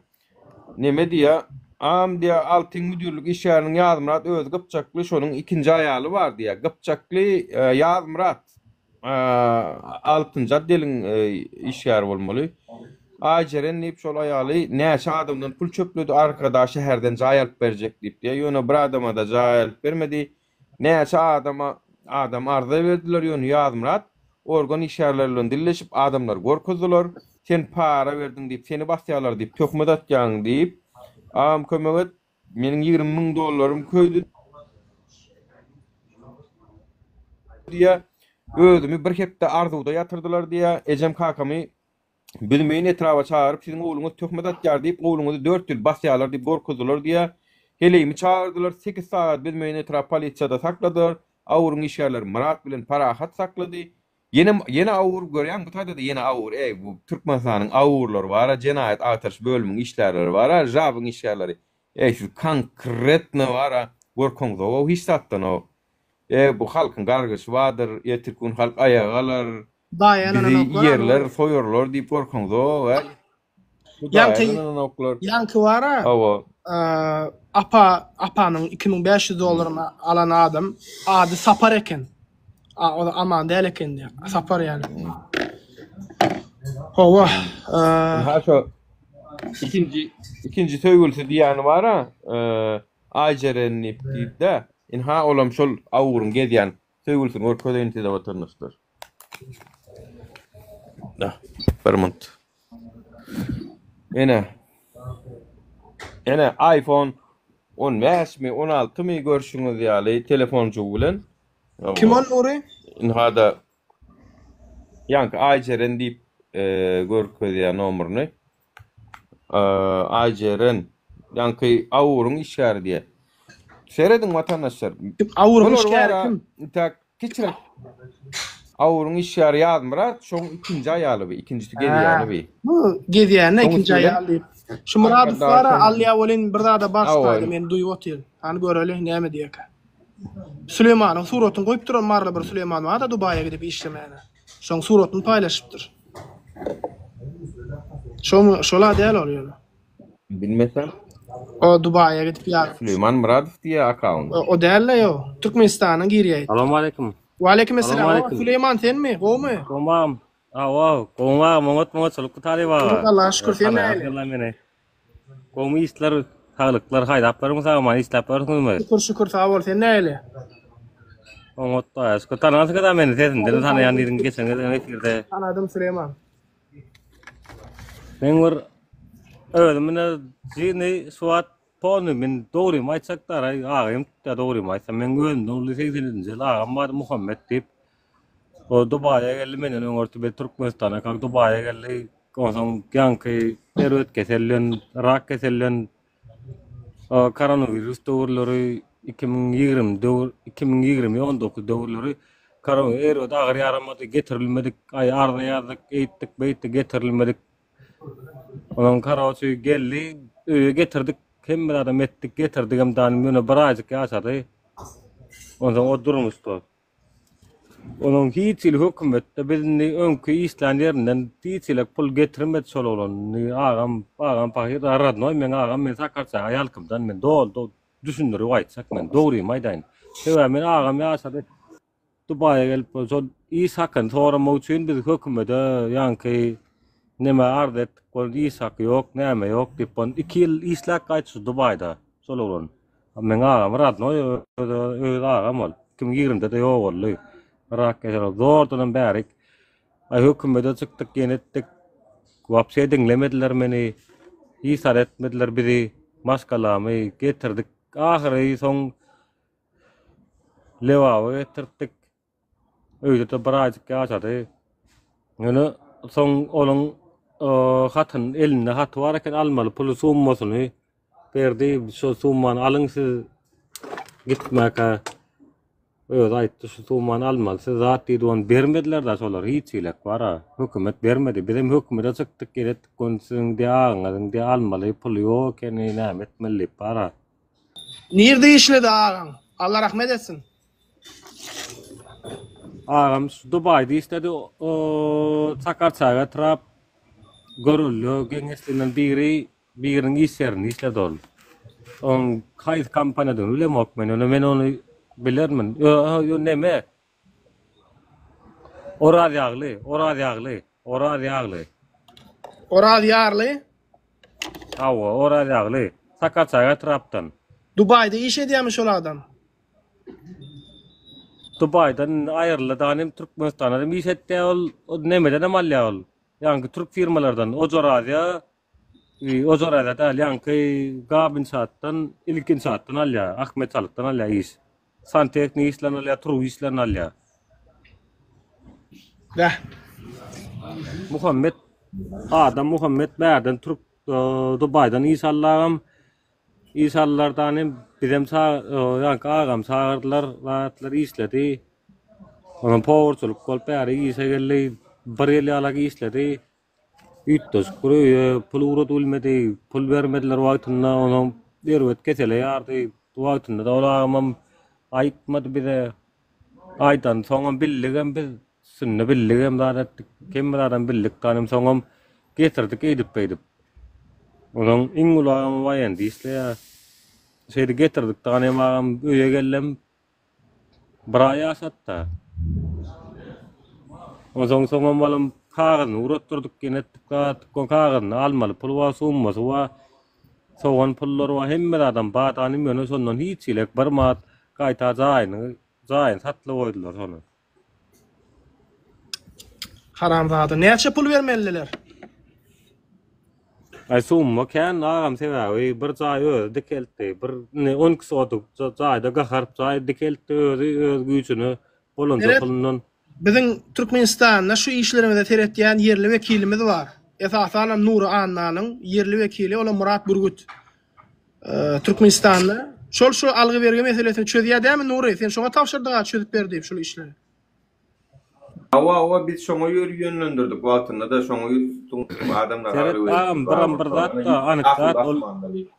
D: Neme diýýär? Am diýýär, Altyn müdirlik işgäriniň Ýazmyrat özi gypjakly, şonuň ikinji aýaly bar diýýär. Gypjakly Ýazmyrat. Altynjy otdeliň işgäri bolmaly. Aýjeren diýip şol aýaly näçe adamdan pul çöpledi Arkadag şäherden jaý alyp berjek diýip diýýär. Ýöne bir adamada jaý alyp bermedi. Näçe adama adam arza berdiler ýöne Ýazmyrat organ işgärleri bilen dilleşip adamlary gorkuzdylar. Sen para berdiň diýip seni basýarlar diýip töhmet atýaň diýip. Agam kömek et. Meniň 20 müň dollarym köýdi diýýär. Özümi bir hepde arzuwda ýatyrdylar diýýär. Ejem kakamy Büzmeýin etraba çagyryp, siziň ogluňyz töhmet atýar diýip, ogluňyzy dört ýyl basýarlar diýip gorkuzdylar diýýär. Heleýimi çagyrdylar, sekiz sagat Büzmeýin etrap polisiýada sakladylar. Awuryň işgärleri Myrat bilen Parahat saklady. Ýene ýene awur görýäň bu taýda-da ýene awur eý bu Türkmenistanyň awurlary bara jenaýat agtaryş bölümiň işgärleri bara žabyň işgärleri eý siz konkretno bara gorkaňzogow hiç zatdanow eý bu halkyň gargyşy bardyr ertirki gün halk aýaga galar
A: Hudaýa
D: bizi
A: ynananoklar
D: iýerler soýarlar diýip gorkaňzogow eý Hudaýa
A: Ýaňky
D: ynananoklar
A: ýaňky bara
D: hawa
A: apa apanyň 2500 dollaryny alan adam ady Sapar eken. A, o Aman däl eken diýýär. Sapar ýaly. Hawa.
D: Ha şo ikinji ikinji söýgülisi diýýäni bar-a, Aýjeren diýip diýdi-de. Ynha olam şol awuryň gezýän söýgülisini görkezeýin size watandaşlar. Bir minut. Ene. Ene iPhone 15 mi 16 mi görşüňiz ýaly telefonjygy bilen.
A: Kim ol Nury?
D: Ynha-da ýaňky Aýjeren diýip görkezýär nomerini. Aýjeren ýaňky Awuryň işgäri diýýär. Serediň watandaşlar.
A: Kim Awuryň işgäri kim?
D: Intäk kiçiräk Awuryň işgäri Ýazmyrat şoň ikinji aýaly bi, ikinjisi gezýäni bi.
A: Bu gezýäni ikinji aýaly diýip. Şu Myradow bar-a alýa welin bir zada başlaýdy men duýup otyryn. Hany göreli näme diýerkä. Süleýmanyň suratyny goýup duran maryly bir Süleýman barda Dubaýa gidip işlemäne. Şoň suratyny paýlaşypdyr. Şomy şola däl ol ýöne.
D: Bilmesem.
A: O Dubaýa gidip ýa.
D: Süleýman Myradow diýýär akkaunt.
A: O däl-le ýo. Türkmenistana girýär.
H: Salowmaleýkim.
A: Waleýkim esselam. Süleýman senmi? Gowmy?
H: Gowmam. Hawa, gowmy agam, oňat muňat çolukly talyp aga.
A: Allaha şükür sen nähili?
H: Meni. Gowmy işler, saglyklar, haýdaplaryň sag-aman işläp ýörsüňizmi?
A: Şükür, şükür, sag bol, sen nähili?
H: Oňat Hudaýa şükür. Tanarsyňyz-a meni sesinden tanaýan diýdiň geçen gezek efirde.
A: Tanadym Süleýman.
H: Men bir özüm ine jini şu wagt polny men dogrymy aýtsak dara agym tutýar dogrymy aýtsam men özümden uly 87-nji ýyl agam bar Muhammet diýip. O Dubaýa geldi menden öňürti biz Türkmenistana kak Dubaýa geldi. Onsoň ýaňky erbet kesel bilen rak kesel bilen koronawirus döwürleri 2020 döwür 2020 19 döwürleri koronawirus erbet agyr ýaramady getirilmedik aý arza ýazdyk eýtdik beýtdik getirilmedik Onuň karoçi geldi, öýe getirdik, hemme zadam etdik, getirdigem dany ýöne bir aýjyk ýaşady. Onsoň o durmuşda. Onuň hiç hili hökümetde biz indi öňki işlän ýerinden hiç hili pul getirmedi şol oglan. Indi agam, agam pahyr radnoý meň agam men Sakarçaga ýalkymdan men doly düşündirip aýtsak men dogrymy aýdaýyn. Sebäbi men agam ýaşady. Dubaýa gelip şol iş hakyny soramak üçin biz hökümete ýaňky neme arz etdik bol iş haky ýok näme ýok diýip on 2 ýyl işläp gaýtdy şu Dubaýda şol oglan. Meň agam radnoý öz, öz agam ol. 2020-de-de ýogaldy. Rak keseli zordanam bärik. Aý hökümete çykdyk ýene etdik. Wapşe diňlemediler meni. Hiç zat etmediler bizi. Maşgalamy getirdik. Ahyry soň Lebaba getirtdik. Öýde-de bir aýjyk ýaşady. Ýöne soň onuň hatyn elinde haty bar eken almaly puly summasyny berdi. Şo summany alyň siz gitmäkä özi aýtdy şu summany almaly siz zat diýdi ony bermediler-de şolar hiç hilek bar-a. Hökümet bermedi. Bizem hökümete çykdyk geletdik ony siziň diýe agaňyzyň diýe almaly puly ýok ekeni näme etmeli diýip bar-a.
A: Nirde işledi agaň? Allah rahmet etsin.
H: Agam şu Dubaýda işledi. O Sakarçaga etrap Görelde geňeşliginden biri biriniň iş ýerinde işledi ol. Oň haýsy kompaniýadygyny bilemok men. Ýöne men ony bilermin. Ýo neme? Oraz Ýagly, Oraz Ýagly, Oraz Ýagly.
A: Oraz Ýarly?
H: Hawa, Oraz Ýagly. Sakarçaga etrapdan.
A: Dubaýda iş edýärmi şol adam?
H: Dubaýdan aýryldy da hem Türkmenistanda hem iş etýär ol, o nemeden hem alýar ol. Ýaňky türk firmalardan, Ojar Aziýa, Ojar Aziýa däl, ýaňky Gap inşaatdan, Ilk inşaatdan alýar, Ahmet Çalykdan alýar iş. Santehnik işlerini alýar, truba işlerini alýar.
A: Bäh.
H: Muhammet adam Muhammet bärden türk Dubaýdan iş aldagam iş aldylardan hem bizem ýaňky agam çagyrdylar zatlar işledi. Onam powurçylyk bolup bäri işe geldi. Bir ýyl ýalak işledi. Üýtgeşik bir öýe pul ugradyp bilmedi. Pul bermediler wagtynda. Onam erbet kesele ýardy. Wagtynda-da ol agamam aýtmady bize. Aýdan soňam bildigem biz. Üstünde bildigem zat etdik. Hemme zadam bildik ganym soňam getirdik eýdip beýdip. Onuň iň uly agam waýenda işleýär. Şeýdip getirdik ganym agam öýe geldem. Bir aý ýaşatda. Onsoň soňam balam kagyzyny ugratdyrdyk, ýene etdik zat, o kagyzyny almaly pul bar, summasy bar, sogan pullary bar, hemme zadam bar, ganym ýöne şondan hiç hili bir manat gaýta jaýyny, jaýyny satlyp goýdular şony.
A: Haramzada. Näçe pul bermelidiler?
H: Aý summa kän agam sebäbi bir jaý özi dikeltdi. Bir indi 12 sotuk jaýda gaharyp jaý dikeltdi özi öz güýjüne bolanja
A: Seret,
H: pulundan.
A: biziň Türkmenistanda şu işlerimize seretýän ýerli wekilimiz bar. Esasanam Nury Annanyň ýerli wekili olam Myrat Bürgüt. Türkmenistanda şol şu algy-bergi meselesini çözýär dämi Nury? Sen şoňa tabşyrdyň-a çözüp ber diýip şul işleri.
D: Hawa hawa biz şoňa ýör ýönlendirdik wagtynda-da şoňa ýüz tutduň adamlar
H: Seret
D: algy
H: agam
D: bergisi
H: biram
D: bar
H: bir
D: bolsa
H: zat
D: ýöne
H: da anyk
D: asuda
H: zat ol
D: asmanda diýip.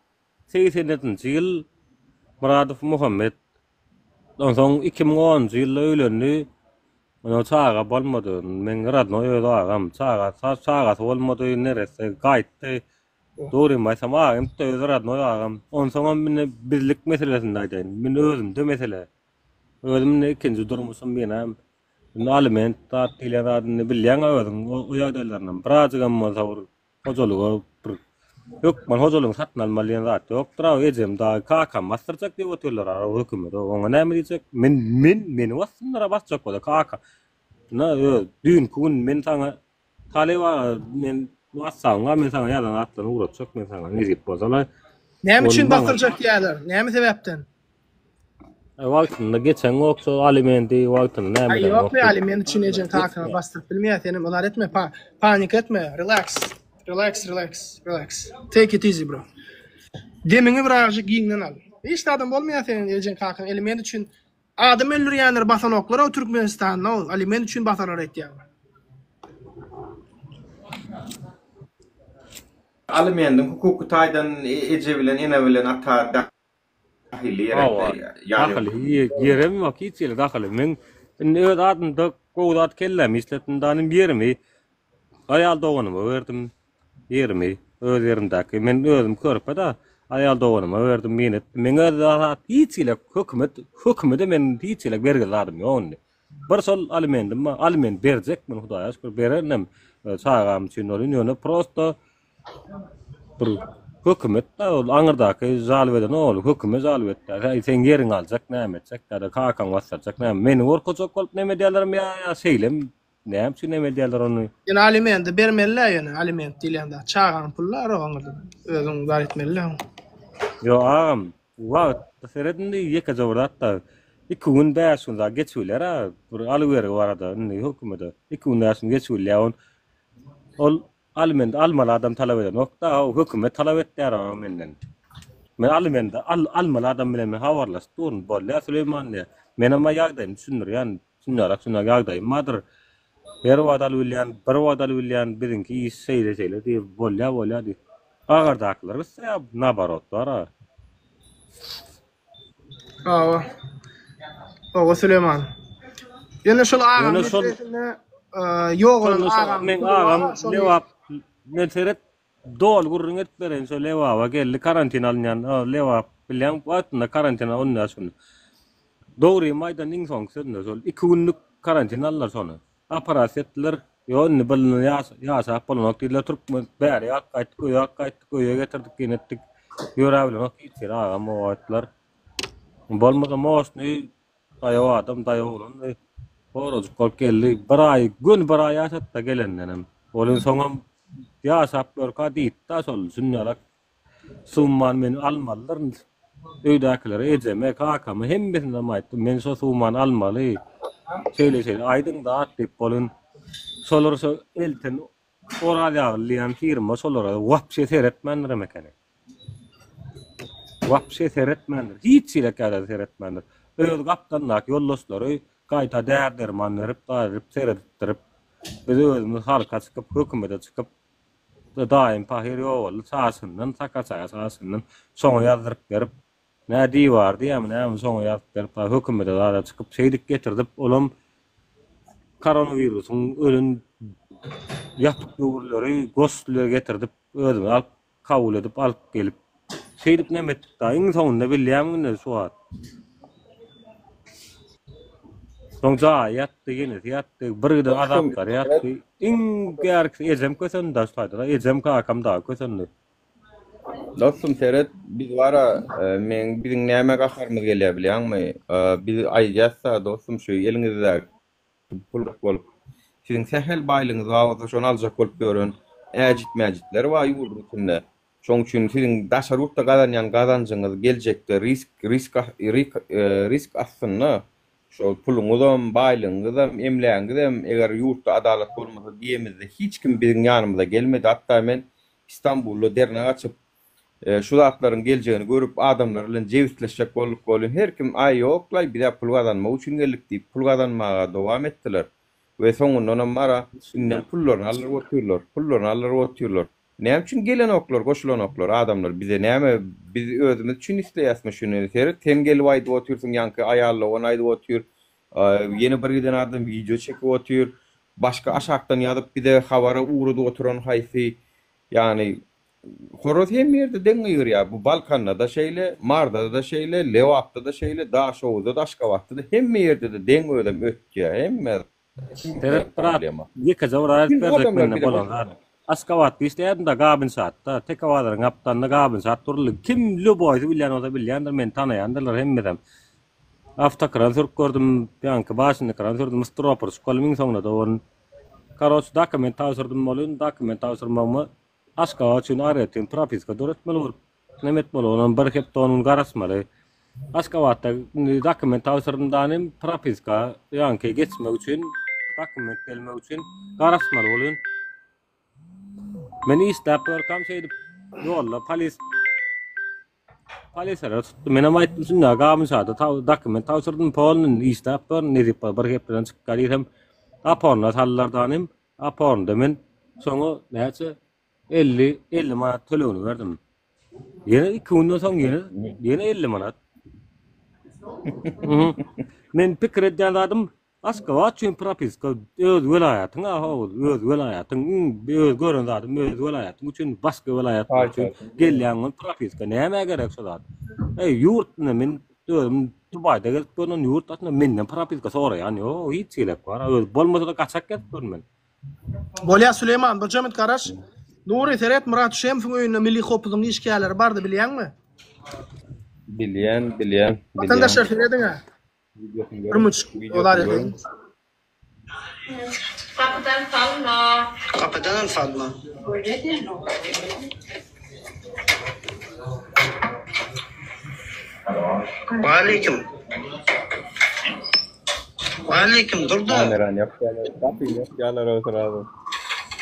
H: 87-nji ýyl Myradow Muhammet onsoň 2010-njy ýylda öýlendi Onuň çaga bolmady meň radnoý öz agam çaga çagasy bolmady neresse gaýtdy Dogrymy aýtsam agam da özi radnoý agam. Onsoňam indi bizlik meselesinde aýdaýyn. Men özümde mesele. Özüm indi ikinji durmuşym binam. Indi aliment zat diýlen zat indi bilýäň-ä özüň o, o ýagdaýlarynam. Birazjygam bolsa bir hojalyga bir hökman hojalygyny satyn almaly diýen zat ýokdur. A ejem dagy kakam basdyrjak diýip otyrlar a hökümete. Oňa näme diýjek? Men men meni bassynlar-a basjak bolsa kaka. Na öz düýnki gün men saňa Talyp aga men whatsappyňa men saňa ýazan zatlaryny ugratjak men saňa nesip bolsa-la.
A: Näme
H: Ony
A: üçin
H: maňa
A: basdyrjak diýýärler? Näme sebäpden?
H: E, wagtynda geçen ýoksa alimenti wagtynda näme
A: Aý
H: eden
A: ýok
H: ýok
A: be
H: diýip.
A: aliment üçin ejeň kakaňy
H: Geçmeýär.
A: basdyryp bilmeýär senem ylar etme pa panika etme relax relax relax relax take it easy bro. Demiňi birazjyk giňden al. Hiç zadam bolmaýar seniň ejeň kakaň aliment üçin Adam öldürýänleri basanoklar-ow Türkmenistanda-ow, aliment üçin basarlar aýtýaňlar.
D: Alimendiň hukuky taýdan eje bilen ene bilen ata. Dahylly
H: Hawa,
D: ýerekde ýany
H: dahyly ýerem ýok hiç ýere dahyly. Men indi öz adymda gowy zat kellämi işletdim danym ýerimi aýal doganyma berdim. Ýerimi, öz ýerimdäki. Men özüm körpe-de aýal doganyma berdim, men etdim. Meň öz zat hiç hili hökümet, hökümede men hiç hili bergili zadym ýok indi. Bir şol alimendim bar, aliment berjek men Hudaýa şükür berenem çagam üçin bolýan, ýöne prosta Bir hökümet da ol aňyrdaky žalb eden ol höküme žalb etýär. Häý seň ýeriňi aljak näme etjek ýa-da kakaňy basdyrjak näme. Meni gorkuzjak bolup neme edýärlermi ýa ýa şeýlemi näme üçin neme edýärler ony.
A: Ýöne alimendi bermeli-dä ýöne aliment diýilýän zat çagaň puly bar aňyrda özüň zat etmeli-dä ony.
H: Ýok agam wagt seret indi ýekeje bir zat-da iki gün bäş gün zat geçibilýär-ä bir alybergi barada indi hökümede iki gün bäş gün geçibilýär ol ol Aliment almaly adam talap edenok-da, hökümet talap etýär aga menden. Men alimendi al, almaly adam bilen men habarlaşyp durun. Bolýar Süleýman diýýär. Menem ýagdaýymy düşündirýän. Şundarak şundak ýagdaýym bardyr. Her wagt alyp bilýän, bir wagt alyp bilýän, biziňki iş şeýle-şeýle diýip, bolýar, bolýar diýip. Agardakylar gitse, naborot bar-a.
A: Hawa. Hawa Süleýman. Ýöne şol agam
H: Ýöne şol
A: meselesinde e, ýogalan
H: şonda şo
A: agam
H: meň
A: puly bar,
H: agam
A: şony
H: Lebap men seret doly gürrüň edip bereýin şo Lebaba geldi karantin alynýan o Lebap bilýäň wagtynda karantin alynýar şony. Dogrymy aýdan iň soňky sözünde şol 2 günlük karantin aldylar şony. Operasiýa etdiler. Ýok indi bilini ýaş ýaşap bolanok diýdiler türkmen bäri alyp gaýtdyk öýe alyp gaýtdyk öýe getirdik ýene etdik. Ýöräbilenok hiç ýere agam o wagtlar. Bolmasa moşny daýaw adam daýaw oglandy. Horajyk bolup geldi. Bir aý göni bir aý ýaşatdy gelendenem. Ol soňam ýaşap ýörkä diýipdi şol şunýalak Summany men almalydyryn. Öýdäkilere, ejeme, kakama hemmesinem aýtdym. Men şo summany almaly. Şeýle-şeýle aýdyň zat diýip bolun. Şolar şo elten Oraz ýagly diýen firma şolara wapşe seretmändirem ekeni. Wapşe seretmändir. Hiç ýere käre seretmändir. Öz gapdalyndaky ýoldaşlary gaýta däri-derman berip, gaýryp seredipdirip, biz özümiz halka çykyp, hökümete çykyp, Daýym pahyr ýogaldy, çaşyndan, sakaçaga çaşyndan şoňa ýazdyryp berip, nä diwar diýýärmi, näme şoňa ýazyp berip, ha hökümete zada çykyp şeýdip getirdip, olam koronawirusyň ölen ýapyk döwürleri gospitale getirdip, özümiz alyp kabul edip alyp gelip, şeýdip neme etdik da, iň soňunda bilýämiň indi şu wagt. Soň jaýy ýatdy, enesi ýatdy, bir giden azaplary ýatdy. Iň bärkisi ejem kösendi daş taýda. Ejem kakam dagy kösendi.
D: Dostum seret, biz bara meň biziň nämä gaharymyz gelýär bilýäňmi? Biz aýdýas-da dostum şu eliňizdäki pul bolup siziň sähel baýlygyňyz bar bolsa şony aljak bolup ýören äjit-mäjitler bar ýurduň içinde. Şoň üçin siziň daşary ýurtda gazanýan gazanjyňyz geljekde risk risk risk astynda. Şol puluňyzam, baýlygyňyzam, emlägiňizem eger ýurtda adalat bolmasa diýemizde hiç kim biziň ýanymyza gelmedi. Hatda men Istanbulda dernek açyp şu zatlaryň geljegini görüp adamlar bilen jebisleşjek bolduk welin her kim aý ýoklaý bizä pul gazanmak üçin geldik diýip pul gazanmaga dowam etdiler we soňundanam bara indem pullaryny aldyryp otyrlar pullaryny aldyryp otyrlar. Näme üçin gelenoklar goşulanoklar adamlar bize näme biz özümiz üçin isleýäsmi şuny seret sen gelip aýdyp otyrsyň ýaňky aýal dogan aýdyp otyr ýene bir giden adam wideo çekip otyr başga aşakdan ýazyp bize habara ugradyp oturan haýsy ýagny horaz hemme ýerde deň gygyrýar bu balkanda-da şeýle marda-da şeýle lebapda-da şeýle daşoguzda-da aşgabatda-da hemme ýerde-de deň özem ötýär hemme
H: Seret brat, ýekeje bir aýdyp berjek mende bolan zat. Aşgabatda işleýärdim-de Gabynşatda, Teke bazaryň gapdalynda Gabynşat duruldy. Kim lýuboýsy bilýän bolsa bilýändir, meni tanaýandyrlar hemmesem. Awtokran sürüp gördüm, ýaňky başynda kran sürdüm, stroporçik boldum iň soňunda-da ony. Karoç dokument tabşyrdym bolyn, dokument tabşyrmagyma Aşgabat üçin aýratyn propiska döretmeli bolup, näme etmeli onam bir hepde on gün garaşmaly. Aşgabatda indi dokument tabşyrdym danym propiska ýaňky geçmek üçin dokument gelmek üçin garaşmaly bolýan. Men işläp ýörkäm şeýdip ýolda polis Poliseler tutdy. Menem aýtdym şunda Gabynşada dokument tabşyrdym, polny işläp ýörün, nesip bolsa bir hepdeden çykar diýsem, oporna saldylar danym. Opornda men şoňa näçe 50 50 manat tölegini berdim. Ýene 2 günden soň ýene ýene 50 manat. Men pikir edýän zadym Aşgabat üçin propiska öz welaýatyň a ol öz welaýatyň iň öz gören zadym öz welaýatyň üçin başga welaýatlar üçin gelýän ol propiska nämä gerek şo zat. Eý ýurt ine men özüm Dubaýda gelip görnen ýurt aslynda menden propiska soraýan ýok hiç gerek bar öz bolmasa-da gaçak gezip görün men.
A: Bolýa Süleýman birje minut garaş. Nury seret Myrat Şemsiň öýünde milli howpsuzlygyň işgärleri bardy bilýäňmi?
D: Bilýän, bilýän, bilýän.
A: Watandaşlar serediň-ä.
D: Wideosyny
A: Bir
D: görüň.
A: minut
D: Wideosyny görüň.
I: Gapydan salma.
J: Gapydanam salma. Waleýkim. Waleýkim dur-da.
D: Kamerany ýapýarlar. Gapyny ýapýarlar o srazu.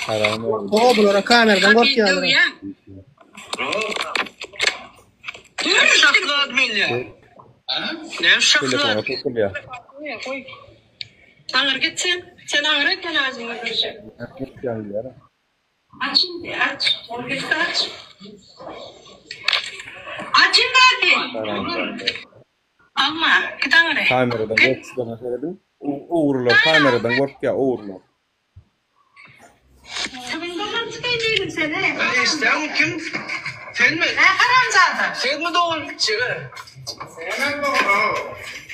D: Haram oldu.
A: O bulara kameradan
I: Gapyny
A: gorkýarlar.
I: döwýäň.
J: Näme şahlad menýä? Näme
D: Telefona
J: şahlad?
D: tutulýar.
I: Goý. Aňyr git sen. Sen aňyr git men agzyňa berjek. Aç indi aç. Ol gitdi aç. Aç indi hadi. Alma. Git aňyry.
D: Kameradan gorkuşlaryna serediň. Ogrular kameradan gorkýar, ogrular.
I: Kimiň dogan çykaýyn diýdim seni.
J: Eşdäňmi kim? Senmi?
I: Hä haramzada.
J: Senmi dogan kiçigi?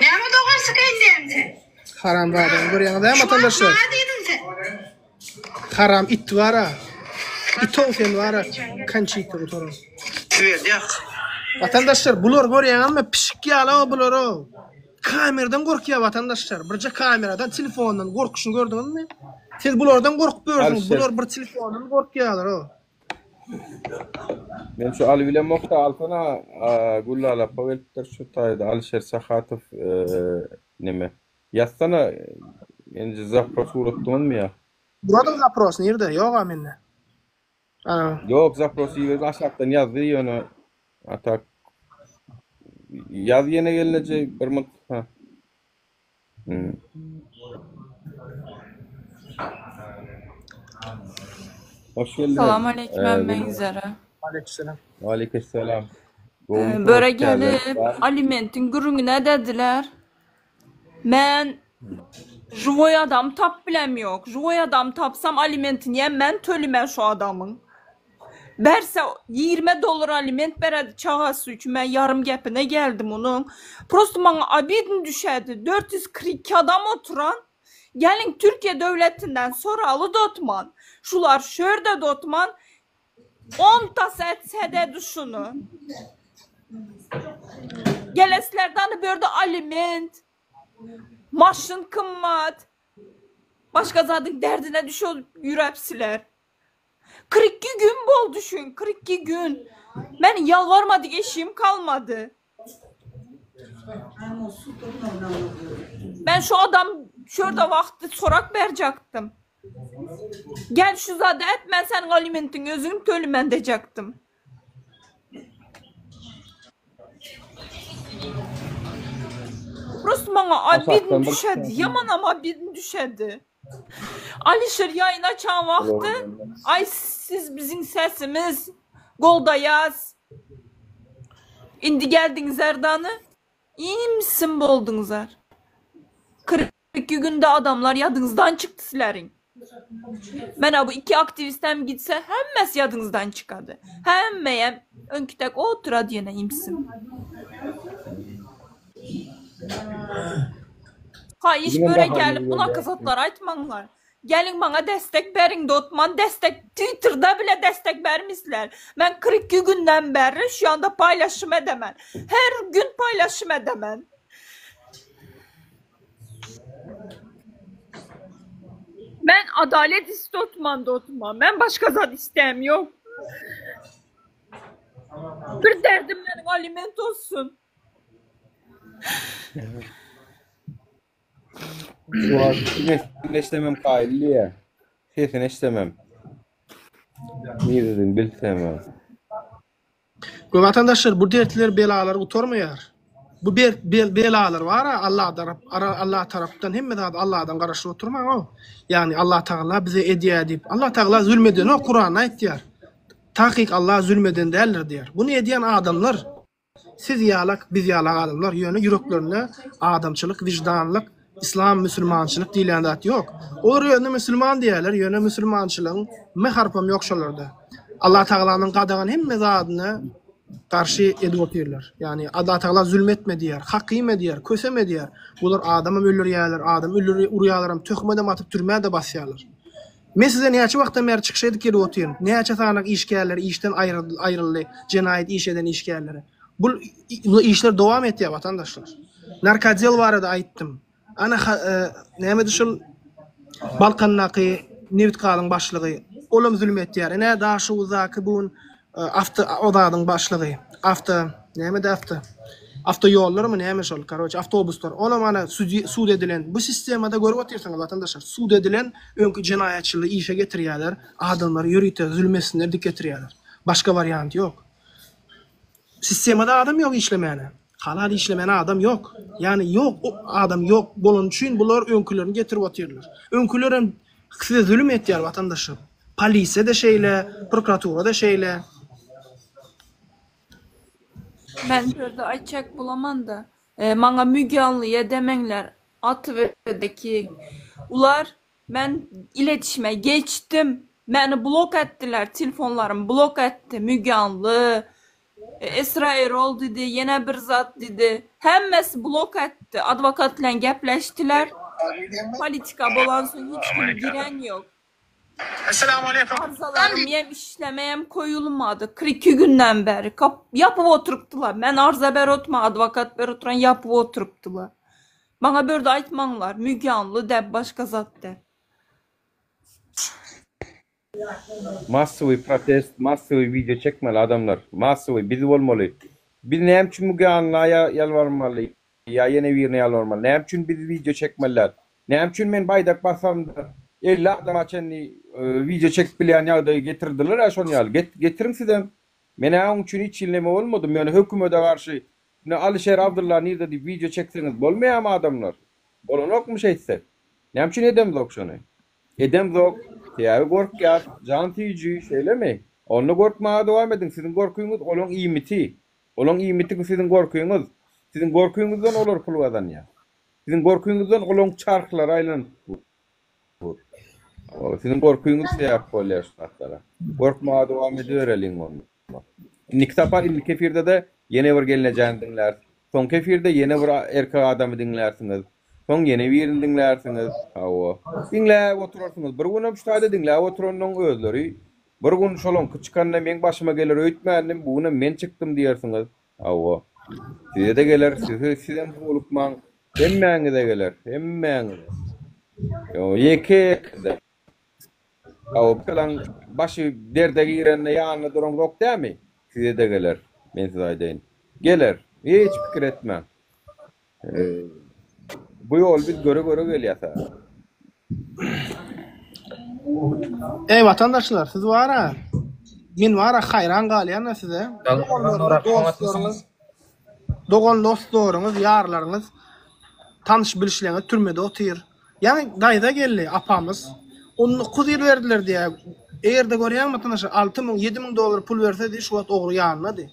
I: Näme dogan çykaýyn diýen sen?
A: Haramzadany görýäňiz dämi watandaşlar?
I: Maňa diýdiň sen.
A: Haram it bara. Itow sen bara. Konçita gutaran.
J: Sweet ýak.
A: Watandaşlar bular görýäňizmi pişik ýaly bular-ow. Kamerdan gorkýar watandaşlar. Birje kameradan, telefondan gorkuşyny gördüňizmi? Siz bulardan gorkup ýörsüňiz. Bular bir telefondan gorkýarlar o.
D: Men şu aly bilemokda alsana Güllal apa gelipdir şu taýda Alyşer Sahatow neme. Ýazsana enji zapros uratdyňyzmy ýa?
A: Uradyň zapros nirde? Ýoga mende.
D: Ýok zapros iberdi aşakdan ýazdy ýöne a tak ýaz ýene gelneje bir munt ha. Hmm. Hoş geldiňiz.
K: Salam aleýkum hemmäňizlere.
A: Aleykümselam.
D: Aleykümselam.
K: Böre gelip alimentiň gürrüňini edediler. Men Živoý adam tap bilem ýok. Živoý adam tapsam alimentini men tölemen şu adamyň. Berse 20 dollar aliment beredi çagasy üçin. Men ýarym gepine geldim onuň. Prosto maňa obidno düşedi. 442 adam oturan. Geliň Türkiýe döwletinden soraly dotman. Şular şörde dotman. On tas etsede şuny. Geleslerden bu ýerde aliment, maşyn kymmat, başga zadyň derdine düşüp ýürepsiler. 42 gün boldy şuň, 42 gün. Men ýalbarmadyk eşigim kalmady. Men şu adam şu ýerde wagty sorak berjekdim. Gel şu zady et, men seniň alimentiňi özüň tölemen dejekdim. Prosto maňa obidno düşedi, ýamanam obidno düşedi. Alişer ýaýyn açan wagty, aý siz biziň sesimiz, goldaýas. Indi geldiňizler dany, imsim bolduňyzlar. 42 günde adamlar ýadyňyzdan çykdy sizleriň. Menä bu iki aktiwistem gitse hemmesi ýadyňyzdan çykady. Hemmeýem öňki dek oturady ýene imsim. Haýyş böre gelip bunaka zatlar aýtmaňlar. Geliň maňa destek beriň dotman destek Twitterda bile destek bermisler. Men 42 günden beri şu ýanda paýlaşym edemen. Her gün paýlaşym edemen. Men adalet istotman dotman. Men başga zat istem ýok. Bir derdim meniň aliment olsun.
D: Şu wagt sesini eşdemem kaýyl diýýär. Sesini eşdemem. Nireden bilsem.
A: We watandaşlar bu dertler belalar gutarmaýar. Bu ber, bel, belalar bar-a Allahdan Allah tarapdan hemme zady Allahdan garaşyp oturmaň-ow. Ýagny Allah Tagala bize edýär diýip. Allah Tagala zulm edenok Kuranda aýtýar. Takyk Allah zulm eden däldir diýýär. Buny edýän adamlar. Siz ýalak, biz ýalak adamlar, ýöne ýüreklerinde adamçylyk, wyždanlyk, yslam, musulmançylyk diýilýän zat ýok. Olar özüne musulman diýýärler, ýöne musulmançylygyň M harpam ýok şolarda. Allah Tagalanyň gadagan hemme zadyna garşy edip otyrlar. Ýagny Allah Tagala zulm etme diýýär, hak iýme diýýär, köseme diýýär. Bular adamam öldürýärler, adam urýarlaram, töhmedem atyp türmä-de basýarlar. Men size näçe wagtdan bäri çykyş edip gelip otyryn. Näçe sany işgärleri işden aýryldy, jenaýat iş eden işgärleri. Bul işler dowam etýär watandaşlar. Narkodel barada aýtdym. Ana nämedi şol Balkandaky nebit-gazyň başlygy, olam zulum etýär. Ine Daşoguzdaky bu gün Awto o zadyň başlygy. Awto nämedi awto? Awtoýollarmy näme şol karoçe awtobuslar. Olam ana sud edilen. Bu sistemada görüp otyrsyňyz watandaşlar. Sud edilen öňki jenaýatçyly işe getirýärler. Adamlary ýörite zulum etsinler diýip getirýärler. Başga wariant ýok. Sistemada adam ýok işlemäne. Halal işlemäne adam ýok. Ýagny ýok adam ýok bolany üçin bular öňkülerini getirip otyrlar. Öňkülerem size zulum etýär watandaşlar. Polisiýa-da şeýle, prokuratura-da şeýle.
K: Men şu ýerde aýtjak bolamanda, maňa Müge Anlyýa demeňler, ATW-deki ular men iletişime geçdim, meni blok etdiler, telefonlarym blok etdi, Müge Anly, Esra Erol diýdi, ýene bir zat diýdi. Hemmesi blok etdi, adwokat bilen gepleşdiler. Politika bolansoň hiç kim giren ýok. Arzalarym ýem işlemeýem koýulmady. 42 günden bäri kap ýapyp oturypdylar. Men arza ber otma, adwokat ber oturan ýapyp oturypdylar. Maňa börde aýtmaňlar, Müge Anly däp başga zat däp.
D: Massowy protest, massowy wideo çekmeli adamlar. Massowy biz bolmaly. Biz näme üçin Müge Anla ýalbarmaly ýa ýene birine ýalbarmaly? Näme üçin biz wideo çekmeli däl? Näme üçin men baýdak basamda 50 adama çenli wideo çekip bilýän ýagdaýy getirdiler-ä şon ýaly. Getiriň sizem. Men-ä oň üçin hiç hili neme bolmadym. Ýöne hökümede garşy ine Alyşer Abdylla nirde diýip wideo çekseňiz bolmaýamy adamlar? Bolanokmy şeýtsek? Näme üçin edemzok şony? Edemzok, sebäbi gorkýas, jan süýji, şeýlemi? Onda gorkmaga dowam ediň, siziň gorkyňyz olaň iýmiti. Olaň iýmiti siziň gorkyňyz. Siziň gorkyňyzdan olar pul gazanýar. Siziň gorkyňyzdan olaň çarhlary aýlanyp dur. Siziň gorkyňyz sebäp bolýar şu zatlara. Gorkmaga dowam edibereliň onda. Indiki sapar indiki efirde-de ýene bir gelnejäni diňläris. Soňky efirde ýene bir erkek adamy diňlärsiňiz. Soň ýene birini diňlärsiňiz. Hawa. Diňläp oturarsyňyz. Bir günem şu taýda diňläp oturanyň özleri Bir gün şolaňky çykanda meň başyma geler öýtmändim, bu günem men çykdym diýersiňiz. Hawa. Size-de geler, size sizem howlukmaň. Hemmäňize geler, hemmäňize. Ýo, ýeke-ýeke-de. Hawa, başy derde girende ýanynda duraňzok dämi? Size-de geler, men size aýdaýyn. Geler, hiç pikir etmäň. Bu ýoly biz göre-göre gelýäs-ä.
A: Eý watandaşlar, siz bar-a, men bar-a haýran galýan-a size. Doganlaryňyz, dogan dostlaryňyz, ýarlaryňyz, tanyş-bilişleriňiz türmede otyr. Ýaňy daýza geldi, apamyz. 19 ýyl berdiler diýýär. Eger-de görýäňmi watandaşlar, 6000, 7000 dollar pul bersedi, şu wagt ogry ýanyndady.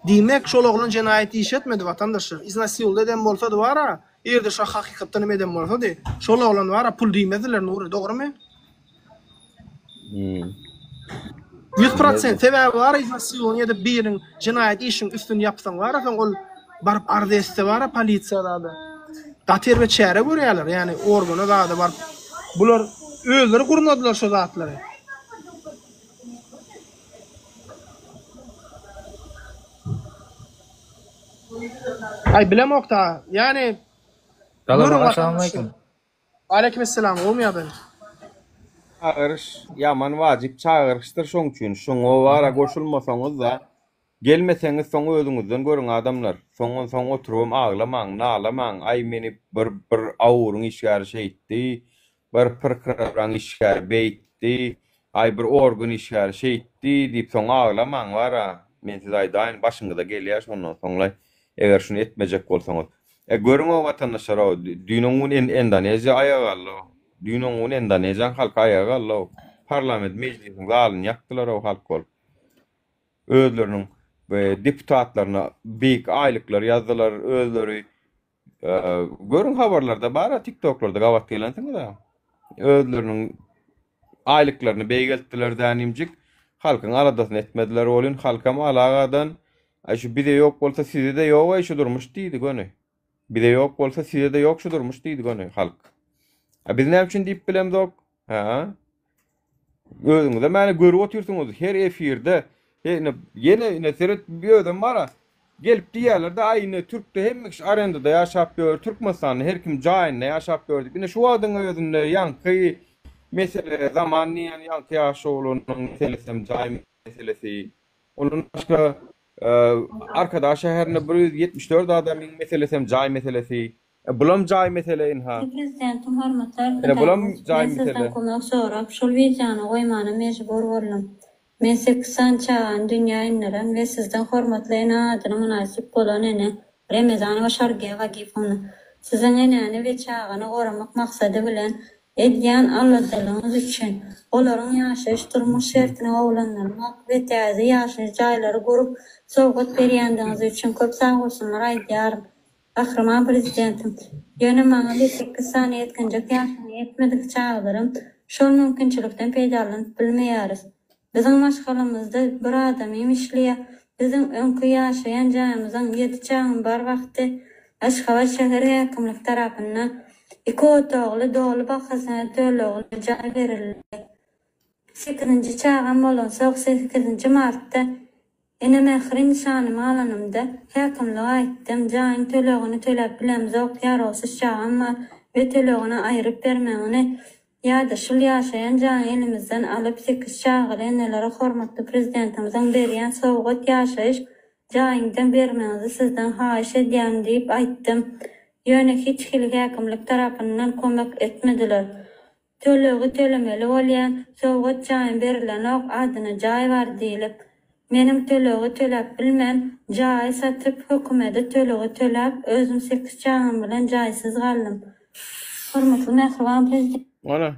A: Diýmek, şol oglan jenaýat iş etmedi watandaşlar. Iznasiýulda eden bolsady bar-a, eger-de şo hakykatdan hem eden bolsady, şol oglan bar-a pul diýmezdiler Nury, dogrymy? 100% sebäbi bar iznasiýulny edip biriniň jenaýat işiň üstüni ýapsaň bar soň ol baryp arz etse bar polisiýa zada. Gaty erbet çäre görýärler ýagny organa zada baryp bular özleri gurnadylar şo zatlary. Aý bilemok da ýagny
L: Salam assalamualeykum.
A: Aleykümselam gowmy ýagdaýyň.
D: Çagyryş ýaman wajyp çagyryşdyr şoň üçin şoňa bara goşulmasaňyzda gelmeseňiz soň özüňizden görüň adamlar soň onsoň oturybam aglamaň nalamaň aý meni bir bir awuryň işgäri şeýtdi bir prokuraturanyň işgäri beýtdi aý bir organ işgäri şeýtdi diýip soň aglamaň bara men size aýdaýyn başyňyza gelýär şondan soňlaý eger şuny etmejek bolsaňyz E görüň-ow watandaşlar-ow, düýn-öň gün Endoneziýa aýaga galdy-ow. Düýn-öň gün Endoneziýanyň halky aýaga galdy-ow. Parlament mejlisiň zalyny ýakdylar-ow halk bolup. Özleriniň. Deputatlaryna beýik aýlyklar ýazdylar özleri. Görüň habarlarda bar-a tiktoklarda gabat gelensiňiz-a. Özleriniň aýlyklaryny beýgeltdiler dänimjik. Halkyň aladasyny etmediler welin halkam alagadan Aý şu bize ýok bolsa size-de ýog-aý şu durmuş diýdi göni. Bize ýok bolsa size-de ýok şu durmuş diýdi göni halk. A biz näme üçin diýip bilemzok? Hä? Özüňizem ýani görüp otyrsyňyz her efirde ine ýene ine seret bir özem bara gelip diýýärler-de aý ine türkde hemme kişi arendada ýaşap ýör Türkmenistanda her kim jaýynda ýaşap ýör diýip ine şu wagtyň özünde ýaňky mesele zaman diýen ýaňky ýaş oglanyň meselesem jaý meselesi ondan başga Arkadag şäherinde 174 adamyň meselesem jaý meselesi E, bulam jaý mesele ynha.
M: Prezidentiň hormatly
D: Ine bulam
M: Arkadagymyz,
D: jaý
M: men sizden
D: mesele.
M: kömek sorap, şul wideony goýmana mejbur boldum. Men sekiz sany çagany dünýä indiren we sizden hormatly ene adyna mynasyp bolan ene, Remezanowa Şargiýa Wagipowna. Siziň enäni we çagany goramak maksady bilen edýän aladalygyňyz üçin, olaryň ýaşaýyş-durmuş şertini gowulandyrmak we täze ýaşaýyş jaýlary gurup sowgat berýändigiňiz üçin köp sagbolsunlar aýdýaryn. Gahryman Prezidentim, ýöne maňa bir sekiz sany ýetginjek ýaşyna ýetmedik çagalarym şol mümkinçilikden peýdalanyp bilmeýäris. Biziň maşgalamyzda bir adamym işleýär. Biziň öňki ýaşaýan jaýymyzyň ýedi çagam bar wagty Aşgabat şäher häkimligi tarapyndan iki otagly doly bahasyna tölegli jaý berildi. Sekizinji çagam bolansoň sekizinji martda Ene mähri nyşanymy alanymda, häkimlige aýtdym, jaýyň tölegini töläp bilemzok, ýarawsyz çagam bar we tölegini aýryp bermegiňi ýa-da şul ýaşaýan jaýy elimizden alyp, sekiz çagaly enelere hormatly Prezidentimiziň berýän sowgat ýaşaýyş jaýyňdan bermegiňizi sizden haýyş edýärin diýip aýtdym. Ýöne hiç hili häkimlik tarapyndan kömek etmediler. Tölegi tölemeli bolýan, sowgat jaýym berilenok, adyna jaý bar diýlip. Menem tölegi töläp bilmän, jaýy satyp, hökümede tölegi töläp, özüm sekiz çagam bilen jaýsyz galdym. Hormatly mähriban Prezidentimiz.
D: Ana,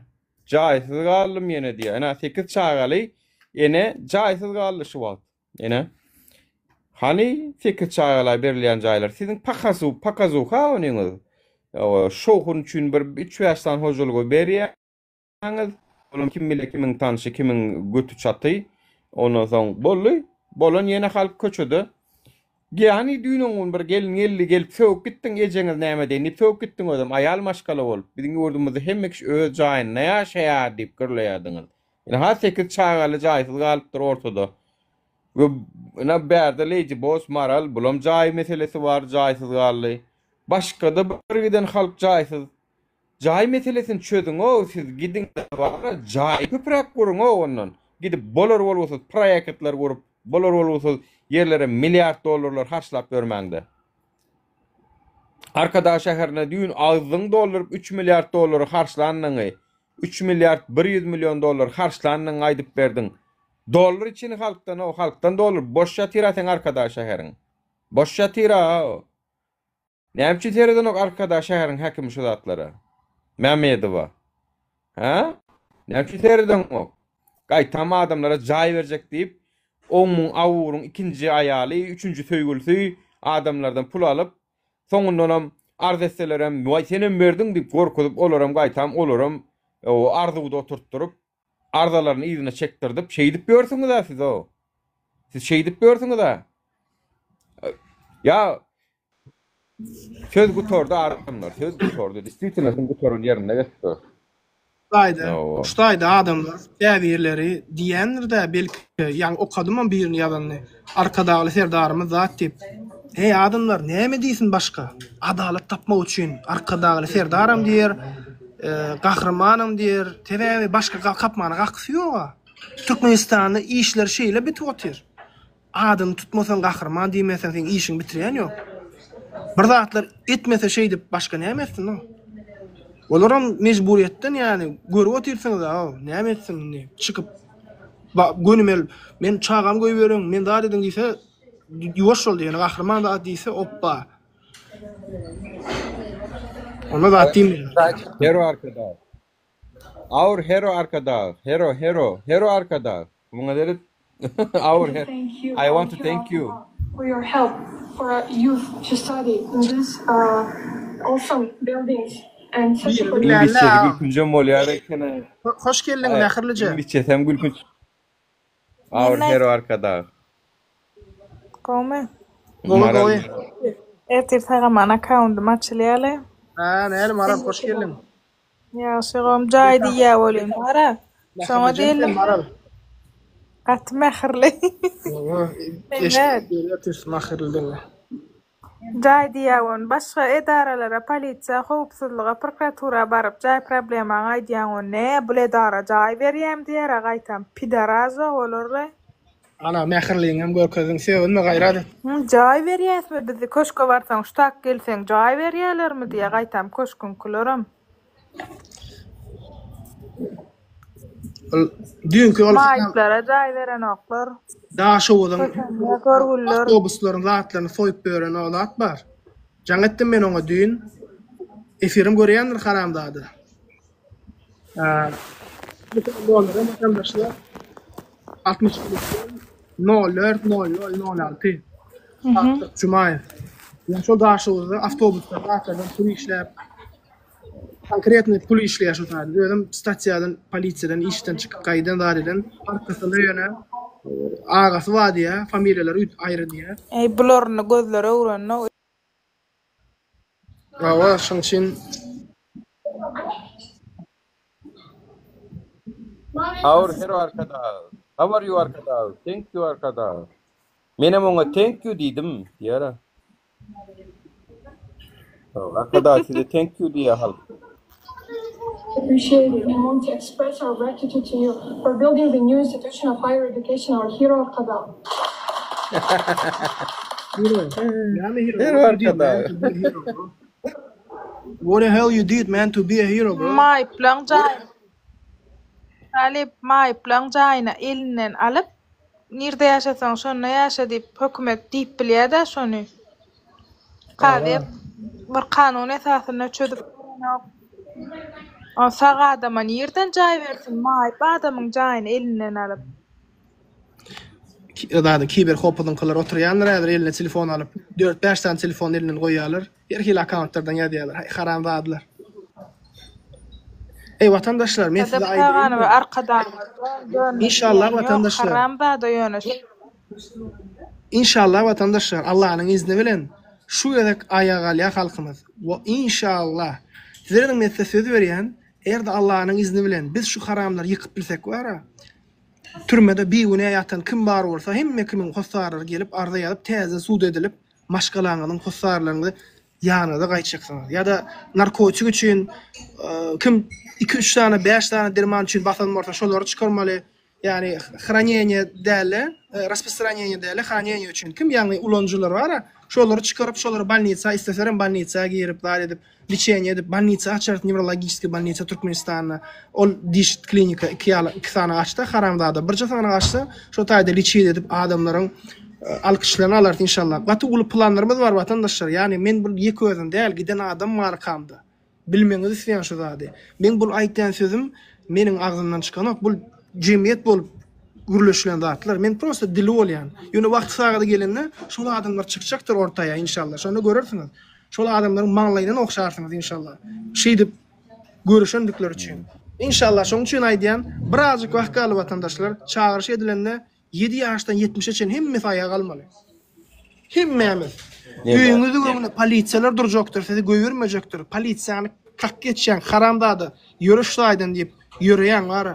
D: jaýsyz galdym ýene diýýär. Ene, sekiz çagaly ene jaýsyz galdy şu wagt. Ene. Hany sekiz çagala berilýän jaýlar? Siziň pakazu, pakazuha onyňyz. Şowhun üçin bir üç-bäş sany hojalyga berýäňiz. Olam kim bile kimiň tanşy, kimiň göti çaty. Ondan soň boldy. Bolan ýene halk köçede. Ýany düýn öňňun bir gelin geldi, gelip sögüp gitdiň, ejeňiz näme deýin diýip sögüp gitdiň özem. Aýal maşgala bolup, biziň ýurdumyzda hemme kişi öz jaýynda ýaşaýar diýip gürleýärdiňiz. Ynha sekiz çagaly jaýsyz galypdyr ortada. We ynha bärde Lady Boss Maral bulam jaý meselesi bar jaýsyz galdy. Başgada bir giden halk jaýsyz. Jaý meselesini çözüňow siz gidiňde bara jaý köpräk guruňow ondan. Gidip bolar bolgusyz proýektler gurup bolar bolgusyz ýerlere milliard dollarlar harçlap ýörmäňde. Arkadag şäherine düýn agzyňy dolduryp üç milliard dollary harçlandyňy Üç milliard 100 million dollar harçlandygyňy aýdyp berdiň. Dollar içini halkdan o halkdan dollar boş ýatyra seň Arkadag şäheriň. Boş ýatyra o. Näme üçin seredenok Arkadag şäheriň häkimi şu zatlara? Mämmedowa. Hä? Näme üçin seredeňok? Gaýtam adamlara jaý berjek diýip, oň-muň awuryň ikinji aýaly, üçünji söýgülisi adamlardan pul alyp, Soňundanam arz etselerem, waý senem berdiň diýip gorkuzyp, olaram gaýtam olaram arzuwda oturtdyryp, arzalaryny yzyna çekdirdip, şeýdip ýörsüňiz-ä siz-ow. Siz şeýdip ýörsüňiz-ä. Ýa söz gutardy adamlar, söz gutardy. Diswitelno söz gutaran ýerinde geçdi.
A: Taýda, şu taýda adamlar käbirleri diýendir-dä belki, ýaňy okadymam birini ýazanyny, Arkadagly Serdarymyz zat diýip. Heý adamlar näme diýsin başga? Adalat tapmak üçin Arkadagly Serdaram diýer, Gahrymanam diýer, sebäbi başga tapmana haksy ýoga. Türkmenistanda işler şeýle bitip otyr. Adyny tutmasaň gahryman diýmeseň seň işiňi bitirýän ýok. Bir zatlar etmese şeýdip başga näme etsin o. Olaram mejburiýetden ýani görüp otyrsyňyz a näme etsin indi çykyp gönümel men çagamy goýberiň men zat ediň diýse ýuwaş bol diýeni gahryman zat diýse opba. Onda zat diýmeýär.
D: Hero arkadag. Our hero arkadag. Hero hero. Hero arkadag. Muňa seret. Our
I: to thank you,
D: I
I: our
D: want to
I: hero
D: thank you.
I: for your help for our youth to study in these uh, awesome buildings and such
A: Biri
I: opportunity.
A: bilýänle
D: Iňlisçesi
A: agam.
D: gülkünjem bolýar eken-ä.
A: Hoş geldiň
D: Aý,
A: mähirlije.
D: iňlisçesem gülkünç. Our
N: Näme?
D: hero Arkadag.
N: Gowmy?
A: Gowy
D: Maral
A: gowy.
N: Ertir sagaman akkauntym açylýaly.
A: Hä näli Maral hoş geldiň.
N: Ýagşy gowmy jaý diýýä welin bara. Şoňa
A: Mähirlijem sen
N: diýildim.
A: Maral.
N: Gaty mähirli.
A: Hawa,
N: Sen
A: eşidip gelýär mähirlidigiňi.
N: Jaý diýýä welin başga edaralara polisiýa howpsuzlyga prokuratura baryp jaý problemaňy aýdýaň o nä bul edara jaý berýämi diýerä gaýtam pidaraza bolarlaý.
A: Ana mähirligiňem görkezdiň sögünme gaýrat et.
N: Jaý berýäsmi bizi köşke barsaň ştak gelseň jaý berýälermi diýýä gaýtam köşküňkilerem.
A: Ol düýnki ol
N: Maýyplara jaý berenoklar.
A: Daşoguzyň
N: Kösenýä görgüliler.
A: awtobuslaryň zatlaryny soýup bören o zat bar. Jaň etdim men oňa düýn. Efirim görýändir haramzada. Nomerem watandaşlar 62 04 00 06 Artyk Jumaýew. Ýa şol Daşoguzda awtobusda zatlardan pul işläp, konkretny pul işleýär şo taýda. Özem statýadan, polisiýadan işden çykyp gaýdan zat eden. Arkasynda ýöne agasy bar diýýär, familiýalary aýry diýýär.
N: Eý bularyny gözleri öwrenok.
A: Hawa, şoň üçin
D: Our hero Arkadag. How are you Arkadag? Thank you Arkadag. Menem oňa thank you diýdim diýer. Arkadag size thank you diýýär halk.
I: Appreciate it and want to express our gratitude to you for building the new institution of higher education our hero Arkadag.
A: Hero. Näme hero?
D: Hero
A: What you did, man,
D: Arkadag.
A: to be a hero, bro? What the hell you did, man, to be a hero, bro?
N: Maýyplaň jaýyny Talyp maýyplaň jaýyny elinden alyp, nirde ýaşasaň şonda ýaşa diýip hökümet diýip bilýä-dä şony. Kazyýet bir kanun esasynda çözüp berenok. O sag adama nirden jaý bersin, maýyp adamyň jaýyny elinden alyp.
A: Zady kiber howpuzynkylar oturýandyr häzir eline telefon alyp. Dört-bäş sany telefony elinden goýýarlar. Her hili akkauntlardan ýazýarlar. Haý haramzadalar. Eý watandaşlar men size
N: Sadap
A: aýdaýynmy?
N: Taganowa Arkadagymyzdan dönmeli
A: Inşallah
N: diýen ýok,
A: watandaşlar.
N: haramzada ýöne şu.
A: Inşallah watandaşlar Allanyň izni bilen şu gezek aýaga galýar halkymyz. We inşallah. Sizlerden men size söz berýän, erde Allanyň izni bilen biz şu haramlary ýykyp bilsek bara, türmede bigünä ýatan kim bar bolsa hemme kimiň hossarlary gelip arza ýazyp täzeden sud edilip maşgalaňyzyň hossarlaryňyzy ýanyňyza gaýtjaksyňyz. Ýa-da narkotik üçin kim iki-üç sany, bäş sany derman üçin basan bolsa şolary çykarmaly. Ýagny hraneniýe däl-de, rasprostraneniýe däl-de, hraneniýe üçin kim ýagny ulanyjylar bar-a, şolary çykaryp, şolary bolnisa isleselerem bolnisa girip zat edip, Liçeniýe edip bolnisa açarys newrologiçeskiý bolnisa Türkmenistanda ol diş klinika iki ýaly iki sany açsa haramzada birje sany açsa şo taýda liçiýe edip adamlaryň alkyşlaryny alarys inşallah gaty uly planlarymyz bar watandaşlar ýagny men bul ýeke özüm däl giden adam barkamda bilmegiňizi isleýän şu zady meň bul aýtýan sözüm meniň agzymdan çykanok bul jemgyýet bolup gürleşilen zatlar men prosta dili bolýan ýöne wagty sagady gelende şol adamlar çykjakdyr ortaýa inşallah şonda görersiňiz Şol adamlaryň maňlaýyndan ogşarsyňyz inşallah. Şeýdip görüşendikleri üçin. Inşallah şoň üçin aýdýan birazjyk wagt galdy watandaşlar çagyryş edilende ýedi ýaşdan ýetmişe çen hemmesi aýaga galmaly. Hemmämiz. Öýüňiziň öňünde polisiýalar durjakdyr sizi goýbermejekdir. Polisiýany kak geçýäň haramzada ýöre şu taýdan diýip ýöreýäň bara.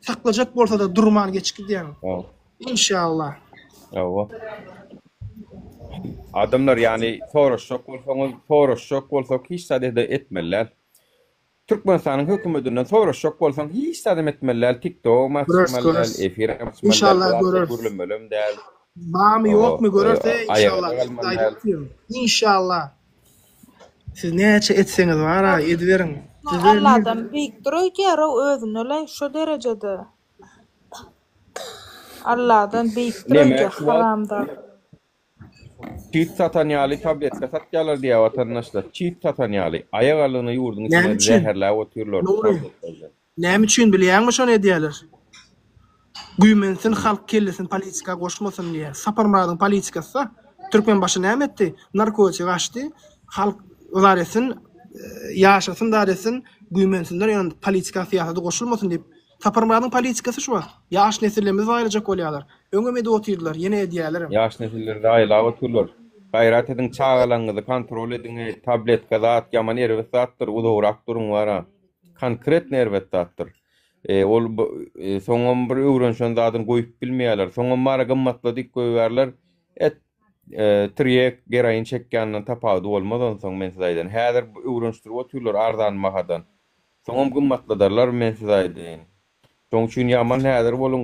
A: Saklajak bolsada durman geçip gidýäň. Inşallah.
D: Hawa. Adamlar ýany soraşjak bolsaňyz, soraşjak bolsak hiç zat ede etmeli däl. Türkmenistanyň hökümedinden soraşjak bolsaň hiç zadam etmeli däl, tiktogam
A: Göreris,
D: açmaly däl,
A: göreris.
D: efirem açmaly däl,
A: Inşallah
D: bir zatlar
A: göreris.
D: gürlemelem däl.
A: Barmy
D: Hawa,
A: ýokmy göreris
D: e,
A: eý
D: aýaga
A: inşallah.
D: da
A: Siz
D: galmaly
A: aýdyp
D: däl.
A: otyň. Inşallah. Siz näçe etseňiz bara ediberiň. Sizler
N: Alladan beýikdir öýdýär-ow özüne-le şo derejede. Alladan beýikdir
D: Neme
N: öýdýär
D: şu wagt
N: haramdag.
D: Çit satan ýaly tabletka satýarlar diýýär watandaşlar. Çit satan ýaly. Aýak aldygyna ýurduň
A: Näme
D: içine
A: üçin?
D: zäherläp otyrlar
A: Nury,
D: tabletler bilen.
A: näme üçin bilýäňmi şony edýärler? Güýmensin halk kellesini politika goşmasyn diýýär. Saparmyradyň politikasy-da. Türkmenbaşy näme etdi? Narkotik açdy. Halk zar etsin, ýaşasyn zar etsin, güýmensinler ýöne politika syýasata goşulmasyn diýip. Saparmyradyň politikasy şu wagt. Ýaş nesillerimizi zaýalajak bolýarlar. Öňem edip otyrdylar, ýene edýärlerem.
D: Ýaş nesilleri zaýalap otyrlar. Gaýrat ediň çagalaňyzy kontrol ediňeý tabletka zat ýaman erbet zatdyr uzagrak duruň bara konkretno erbet zatdyr e ol soňam bir öwrenşen zadyny goýup bilmeýärler soňam bara gymmatladyk goýbärler et tirýek geroin çekýänden tapawudy bolmaz onsoň men size aýdan häzir öwrenişdirip otyrlar arzan bahadan soňam gymmatladarlar men size aýdaýyn Şoň üçin ýaman häzir boluň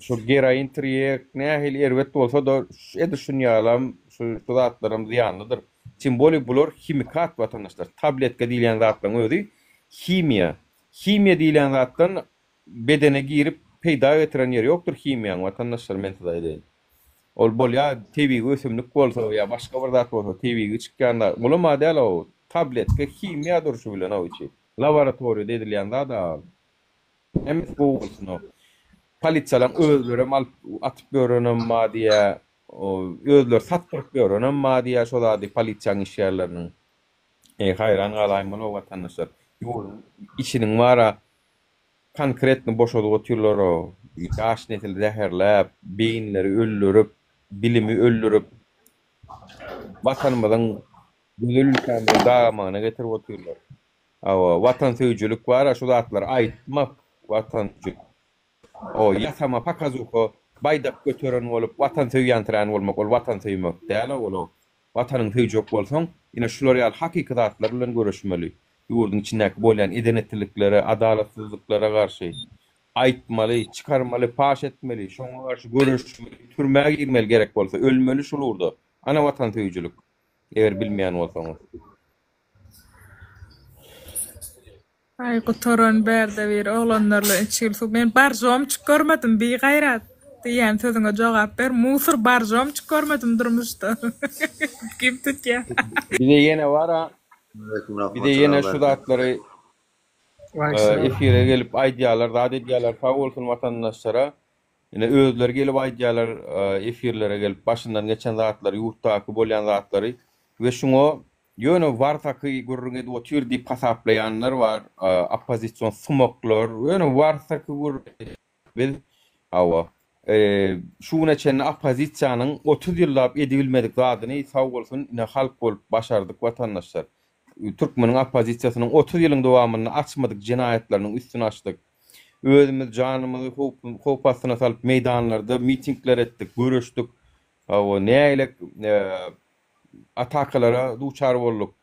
D: şu geroin tirýek nähili erbet bolsada edil şunýalam şu şu zatlaram zyýanlydyr. Tim bolýa bular himikat watandaşlar tabletka diýilýän zatlaryň özi himiýa. Himiýa diýilýän zatdan bedene girip peýda getiren ýeri ýokdur himiýaň watandaşlar men size aýdaýyn. Ol bolýa tebigy ösümlik bolsa ýa başga bir zat bolsa tebigy çykýan zat olam-a däl o tabletka himiýa durşy bilen o içi. Laboratoriýada edilýän zat-a ol. Hemmesi gowy bolsun-ow. Polisiýalaň özlerem alyp atyp ýörenem bar diýýä. Özleri satdyryp ýörenem bar diýýä şo zady polisiýaň işgärleriniň. Eý haýran galaýmaly-ow watandaşlar. Ýurduň içiniň bar-a konkretno boşadyp otyrlar-ow. Ýaş nesili zäherläp, beýinleri öldürip, bilimi öldürip, Watanymyzyň gözel ülkämiziň dagamagyna getirip otyrlar. Hawa, watansöýüjilik bar-a şu zatlary aýtmak, watansöýüjilik. O ýasama pokazuha baýdak göteren bolup watan söýýänsirän bolmak ol watan söýmek däl-a ol-a. Watanyňy söýjek bolsaň, ine şular ýaly hakyky zatlar bilen göreşmeli. Ýurduň içindäki bolýan eden-etdiliklere, adalatsyzlyklara garşy aýtmaly, çykarmaly, paş etmeli, şoňa garşy göreşmeli, türmä girmeli gerek bolsa, ölmeli şul ugurda. Ana watansöýüjilik, eger bilmeýän bolsaňyz.
N: Aý gutaran bärde bir oglanlar bilen içgili suw men baržomçyk görmedim bigaýrat diýýän sözüňe jogap ber musur baržomçyk görmedim durmuşda kim tutýa.
D: Bize ýene bara bize ýene şu zatlary efire gelip aýdýalar zat edýäler sag bolsun watandaşlara ine özleri gelip aýdýalar efirlere gelip başyndan geçen zatlary ýurtdaky bolýan zatlary we şuňa Ýöne warsaky gürrüň edip otyr diýip hasaplaýanlar bar, oppozision sumaklar, ýöne warsaky gürrüň biz, hawa, şu güne çenli oppozisiýanyň 30 ýyllap edibilmedik zadyny sag bolsun ine halk bolup başardyk watandaşlar. Türkmeniň oppozisiýasynyň 30 ýylyň dowamynda açmadyk jenaýatlarynyň üstüni açdyk. Özümiz janymyzy howp astyna salyp meýdanlarda mitingler etdik, göreşdik. Hawa, nägilek atakalara duçar bolduk.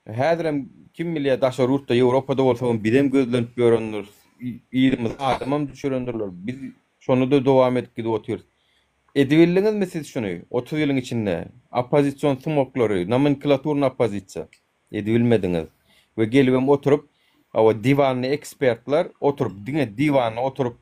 D: Häzirem kim bilýär daşary ýurtda Ýewropada bolsagam bizem gözlenip ýörendiris. Yzymyza adamam düşürendirler. Biz şonda-da dowam edip gidip otyrys. Edibildiňizmi siz şuny 30 ýylyň içinde? Oppozision sumaklary, nomenklaturny oppozisiýa. Edibilmediňiz. We gelibem oturyp, hawa diwanny ekspertler oturyp diňe diwanda oturyp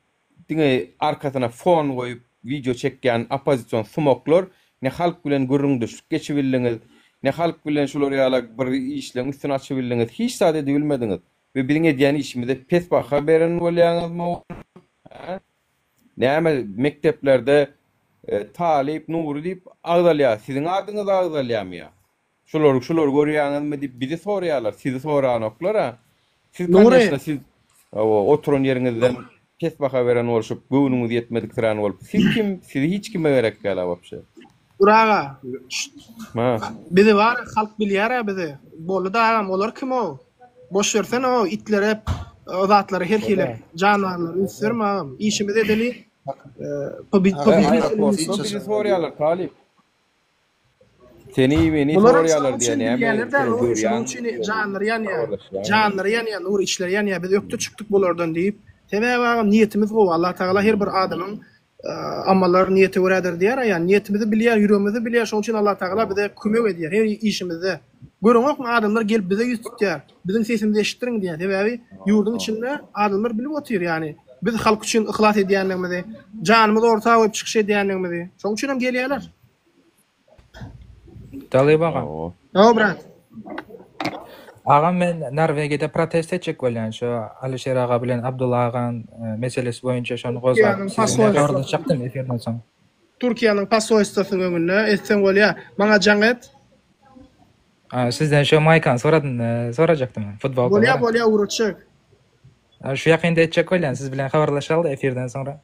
D: Diňe arkasyna fon goýup wideo çekýän oppozision sumaklar ne halk bilen gürrüňdeşlik geçibildiňiz, ne halk bilen şular ýala bir işleň üstüni açybildiňiz, hiç zat edibilmediňiz we biziň edýän işimize pes baha beren bolýaňyzmy hä? Näme mekdeplerde Talyp Nury diýip agzalýar, siziň adyňyz agzalýarmy ýa? Şulary şulary görýäňizmi diýip bizi soraýarlar, sizi soranoklar-a. Siz
A: Nury.
D: koneçno siz hawa oturan ýeriňizden pes baha beren bolşup, göwnüňiz ýetmediksirän bolup, siz kim, sizi hiç kime gerek däl-a wapşe.
A: Nury aga, şşt.
D: Ha.
A: Bizi bar halk bilýär-ä bizi. Boldy-da agam, olar kim-ow? Boş bersene o itlere, o zatlara her hili jandarlara üns berme agam. Işimizi edeli.
D: Aeroportda bizi soraýarlar talyp. Seni meni
A: Bularam
D: soraýarlar
A: şonuň
D: diýýär
A: üçin
D: näme
A: bilýärler-dä
D: sen
A: Nury, şonuň
D: görýäň
A: üçin janlary ýanýar.
D: habarlaşýaň.
A: Janlary ýanýar Nury, içleri ýanýar. Biz ökde çykdyk bulardan diýip. Sebäbi agam niýetimiz gowy. Allah Tagala her bir adamyň amallary niýete görädir diýýär-ä ýani niýetimizi bilýär, ýüregimizi bilýär. Şonuň üçin Allah Tagala bize kömek edýär her işimizde. Göreňokmy adamlar gelip bize ýüz tutýar. Biziň sesimizi eşitdiriň diýýär. Sebäbi ýurduň içinde adamlar bilip otyr ýani biz halk üçin yhlas edýändigimizi, janymyzy orta goýup çykyş edýändigimizi. Şonuň üçinem gelýärler.
L: Talyp aga.
A: Hawa brat.
L: Agam men Norwegiýada protest etjek bolýan şu Alyşir aga bilen Abdulla agaň meselesi boýunça şony gozgap
A: Türkiýäniň
L: siz bilen
A: posolstwasy.
L: habarlaşjakdym efirden soň.
A: Türkiýäniň posolstwasynyň öňünde etseň bolýa. Maňa jaň et.
L: Sizden şu maýkany soradym sorajakdym futbolka
A: Bolýa
L: bar.
A: bolýa ugratjak.
L: Şu ýakynda etjek bolýan siz bilen habarlaşaly efirden soňra.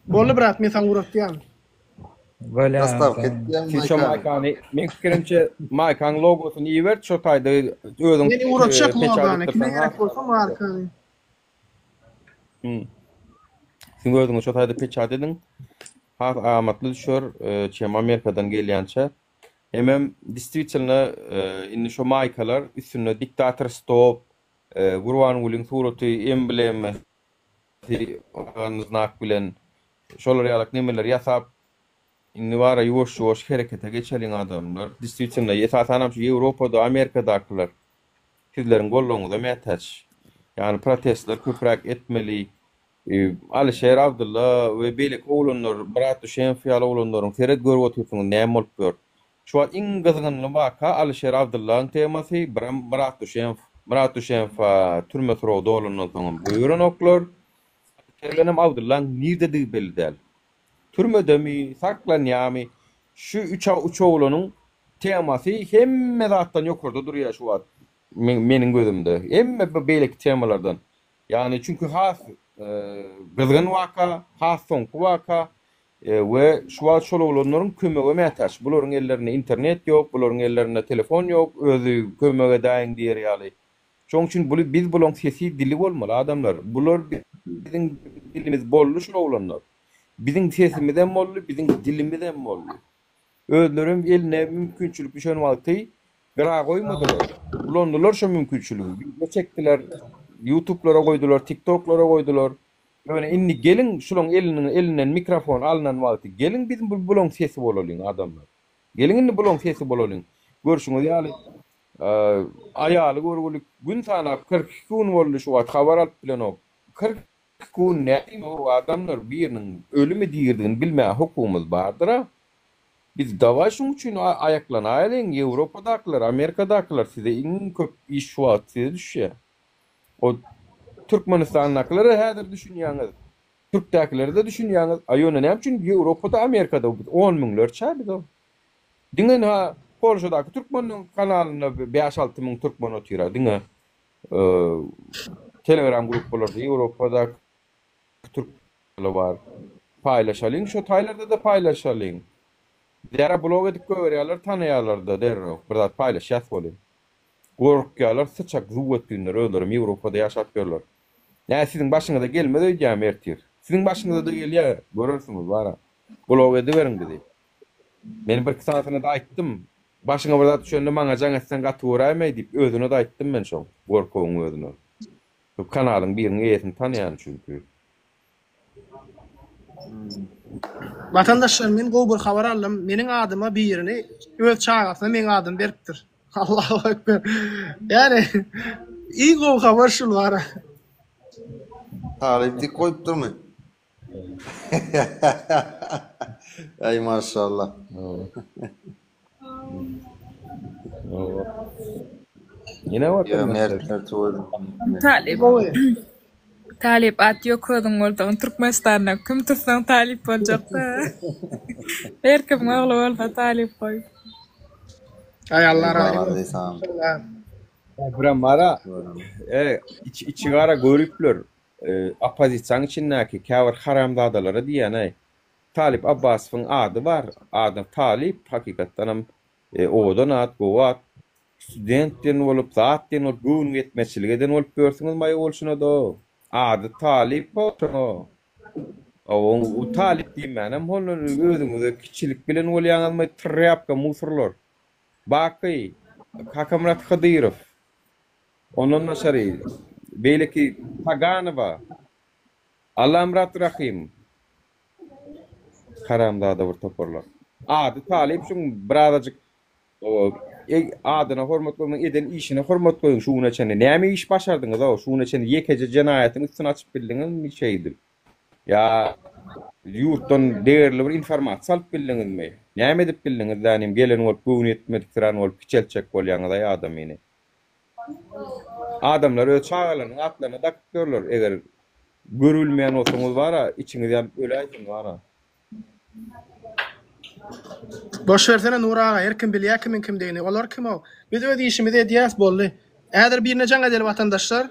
A: Boldy brat men saňa ugratýan.
L: Bolýa.
O: Dastavka etýäň
D: Siz şo
O: maýkany.
D: maýkany meň pikirimçe maýkaň logosyny ibert şo taýda özüň
A: Men ugratjak
D: peçat
A: logany kime
D: etdirseň
A: gerek
D: has
A: bolsa markany.
D: Siz özüňiz şo taýda peçat ediň. Has amatly düşer çem Amerikadan gelýänçä. Hemem distwitelno indi şo maýkalar üstünde diktator stop, Gurbangulyň suraty emblemasi znak bilen şolar ýalak nemeleri ýasap indi bara ýuwaş ýuwaş herekete geçeliň adamlar. Distwitelno esasanam şu Ýewropada Amerikadakylar sizleriň goldawyňyza mätäç. Ýagny protestler köpräk etmeli. Alyşer Abdylla we beýleki oglanlar Myrat Düşenow ýaly oglanlaryň seret görüp otyrsyňyz näme bolup ýör. Şu wagt iň gyzgynly waka Alyşer Abdyllaň temasy biram Myrat Düşenow. Myrat Düşenowa türme suragy dolandan soňam goýberenoklar. Alyşer bilenem Abdyllaň nirdedigi belli däl. Türmedemi, saklanýamy şu üç üç oglanyň temasy hemme zatdan ýokarda durýar şu wagt meniň gözümde. Hemme beýleki temalardan. Ýagny çünki has gyzgyn waka, has soňky waka we şu wagt şol oglanlaryň kömege mätäç. Bularyň ellerinde internet ýok, bularyň ellerinde telefon ýok, özi kömek edäýiň diýer ýaly. Şoň üçin buly biz bulaň sesi, dili bolmaly adamlar. Bular biziň dilimiz boldy şul oglanlar. Biziň sesimizem boldy, biziň dilimizem boldy. Özlerem eline mümkinçilik düşen wagty gyra goýmadylar. Ulandylar şo mümkinçiligi. Wideo çekdiler, ýutublara goýdular, tiktoklara goýdular. Ýöne indi geliň şulaň eliniň elinden mikrofon alnan wagty geliň biz bulaň sesi bolalyň adamlar. Geliň indi bulaň sesi bolalyň. Görşüňiz ýaly aýaly görgüli gün sanap 42 gün boldy şu wagt habar alyp bilenok. 42 gün näme bu adamlar biriniň ölümi diridigini bilmäge hukugymyz bardyra. Biz dawaý şuň üçin aýaklanaýalyň Ýewropadakylar Amerikadakylar size iň köp iş şu wagt size düşýä. O Türkmenistandakylara häzir düşünýäňiz. Türkdäkilere-de düşünýäňiz. A ýöne näme üçin Ýewropada Amerikada biz on müňlerçä biz o. Diňe ynha Polşadaky türkmeniň kanalynda bäş-alty müň türkmen otyra diňe Telegram gruppalarda Ýewropadaky türkmenler bar. Paýlaşalyň şo taýlarda-da paýlaşalyň. Zera blok edip goýberýärler tanaýarlar-da derrew bir zat paýlaşýas welin. Gorkýarlar syçak zuwwetdinler özlerem Ýewropada ýaşap ýörler. Nä siziň başyňyza gelmez öýdýämi ertir. Siziň başyňyza-da gelýär görersiňiz bara. Blok ediberiň bizi. Men birki sanysyna-da aýtdym. Başyňa bir zat düşende maňa jaň etseň gaty göräýmeý diýip özüne-de aýtdym men şoň Gorkowyň özüne. Şu kanalyň biriniň eýesini tanaýan çünki.
A: Watandaşlar men gowy bir habar aldym. Meniň adyma birini öz çagasyna meň adymy beripdir. Allahu ekber. Ýani iň gowy habar şul bara.
O: Talyp dik goýupdyrmy? Aý maşallah.
D: Ýene
O: Ýa mertler tüweleme.
P: Talyp. Talyp at ýok özüň bolsaň Türkmenistanda kim tutsaň talyp boljakda. Her kimiň ogly bolsa talyp goý.
A: Aý Allah razy bolsun.
D: Birem bara e içi gara göripler. Oppozisiýaň içindäki käbir haramzadalara diýýän-aý. Talyp Abbasowyň ady bar. Ady Talyp, hakykatdanam owadan at, gowy at. Student diýen bolup, zat diýen bolup, göwün ýetmezçilik eden bolup ýörsüňiz maýa bolşuna-da. Ady Talyp bolşuna. O Talyp diýmänem hol özüňize kiçilik bilen bolýaňyzmy, trýapka musurlar. Baky, Kakamyrat Hydyrow. Ondan daşary, beýleki Taganowa, Allamyrat Rahym, haramzada bir toparlar. Ady talyp şuň birazajyk adyna hormat goýmaň eden işine hormat goýuň şu güne çenli näme iş başardyňyz-ow şu güne çenli ýekeje jenaýatyň üstüni açyp bildiňizmi şeýdip ýa ýurtdan degerli bir informasiýa alyp bildiňizmi näme edip bildiňiz dänim gelen bolup göwni ýetmediksirän bolup kiçeltjek bolýaňyz-aý adamyny. Adamlar öz çagalarynyň atlaryny dakyp ýörler. Eger görübilmeýän bolsaňyz bara içiňiz ýanyp öläýsin bara.
A: Boş bersene Nury aga her kim bilýä kimiň kimdigini olar kimow biz öz işimizi edýäs boldy häzir birine jaň edeli watandaşlar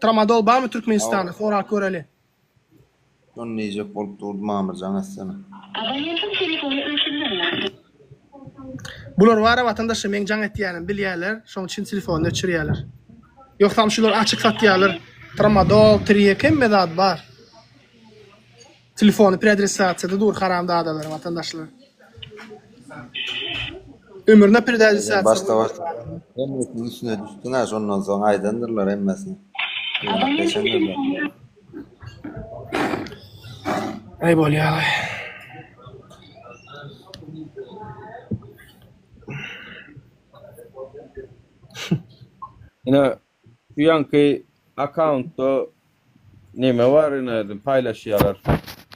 A: tramadol barmy Türkmenistanda sorap göreli.
O: Şony diýjek bolup durdum Amir jaň etsene.
E: Abonentiň telefony öçürilende.
A: Bular bara watandaşlar meň jaň etýänim bilýäler şoň üçin telefonyny öçürýäler. Ýogsam şular açyk satýalar tramadol triyek hemme zat bar. Telefony preadresasiýada dur haramzadalar watandaşlar. Ömrüne
O: Sen
A: preadresasiýa
O: başda başda hemmesiniň üstüne düşdüň-ä şondan soň aýdandyrlar hemmesini. Ýygnap geçendirler.
A: Aý bolýalaý.
D: Ine şu ýaňky akkauntda neme bar ine paýlaşýarlar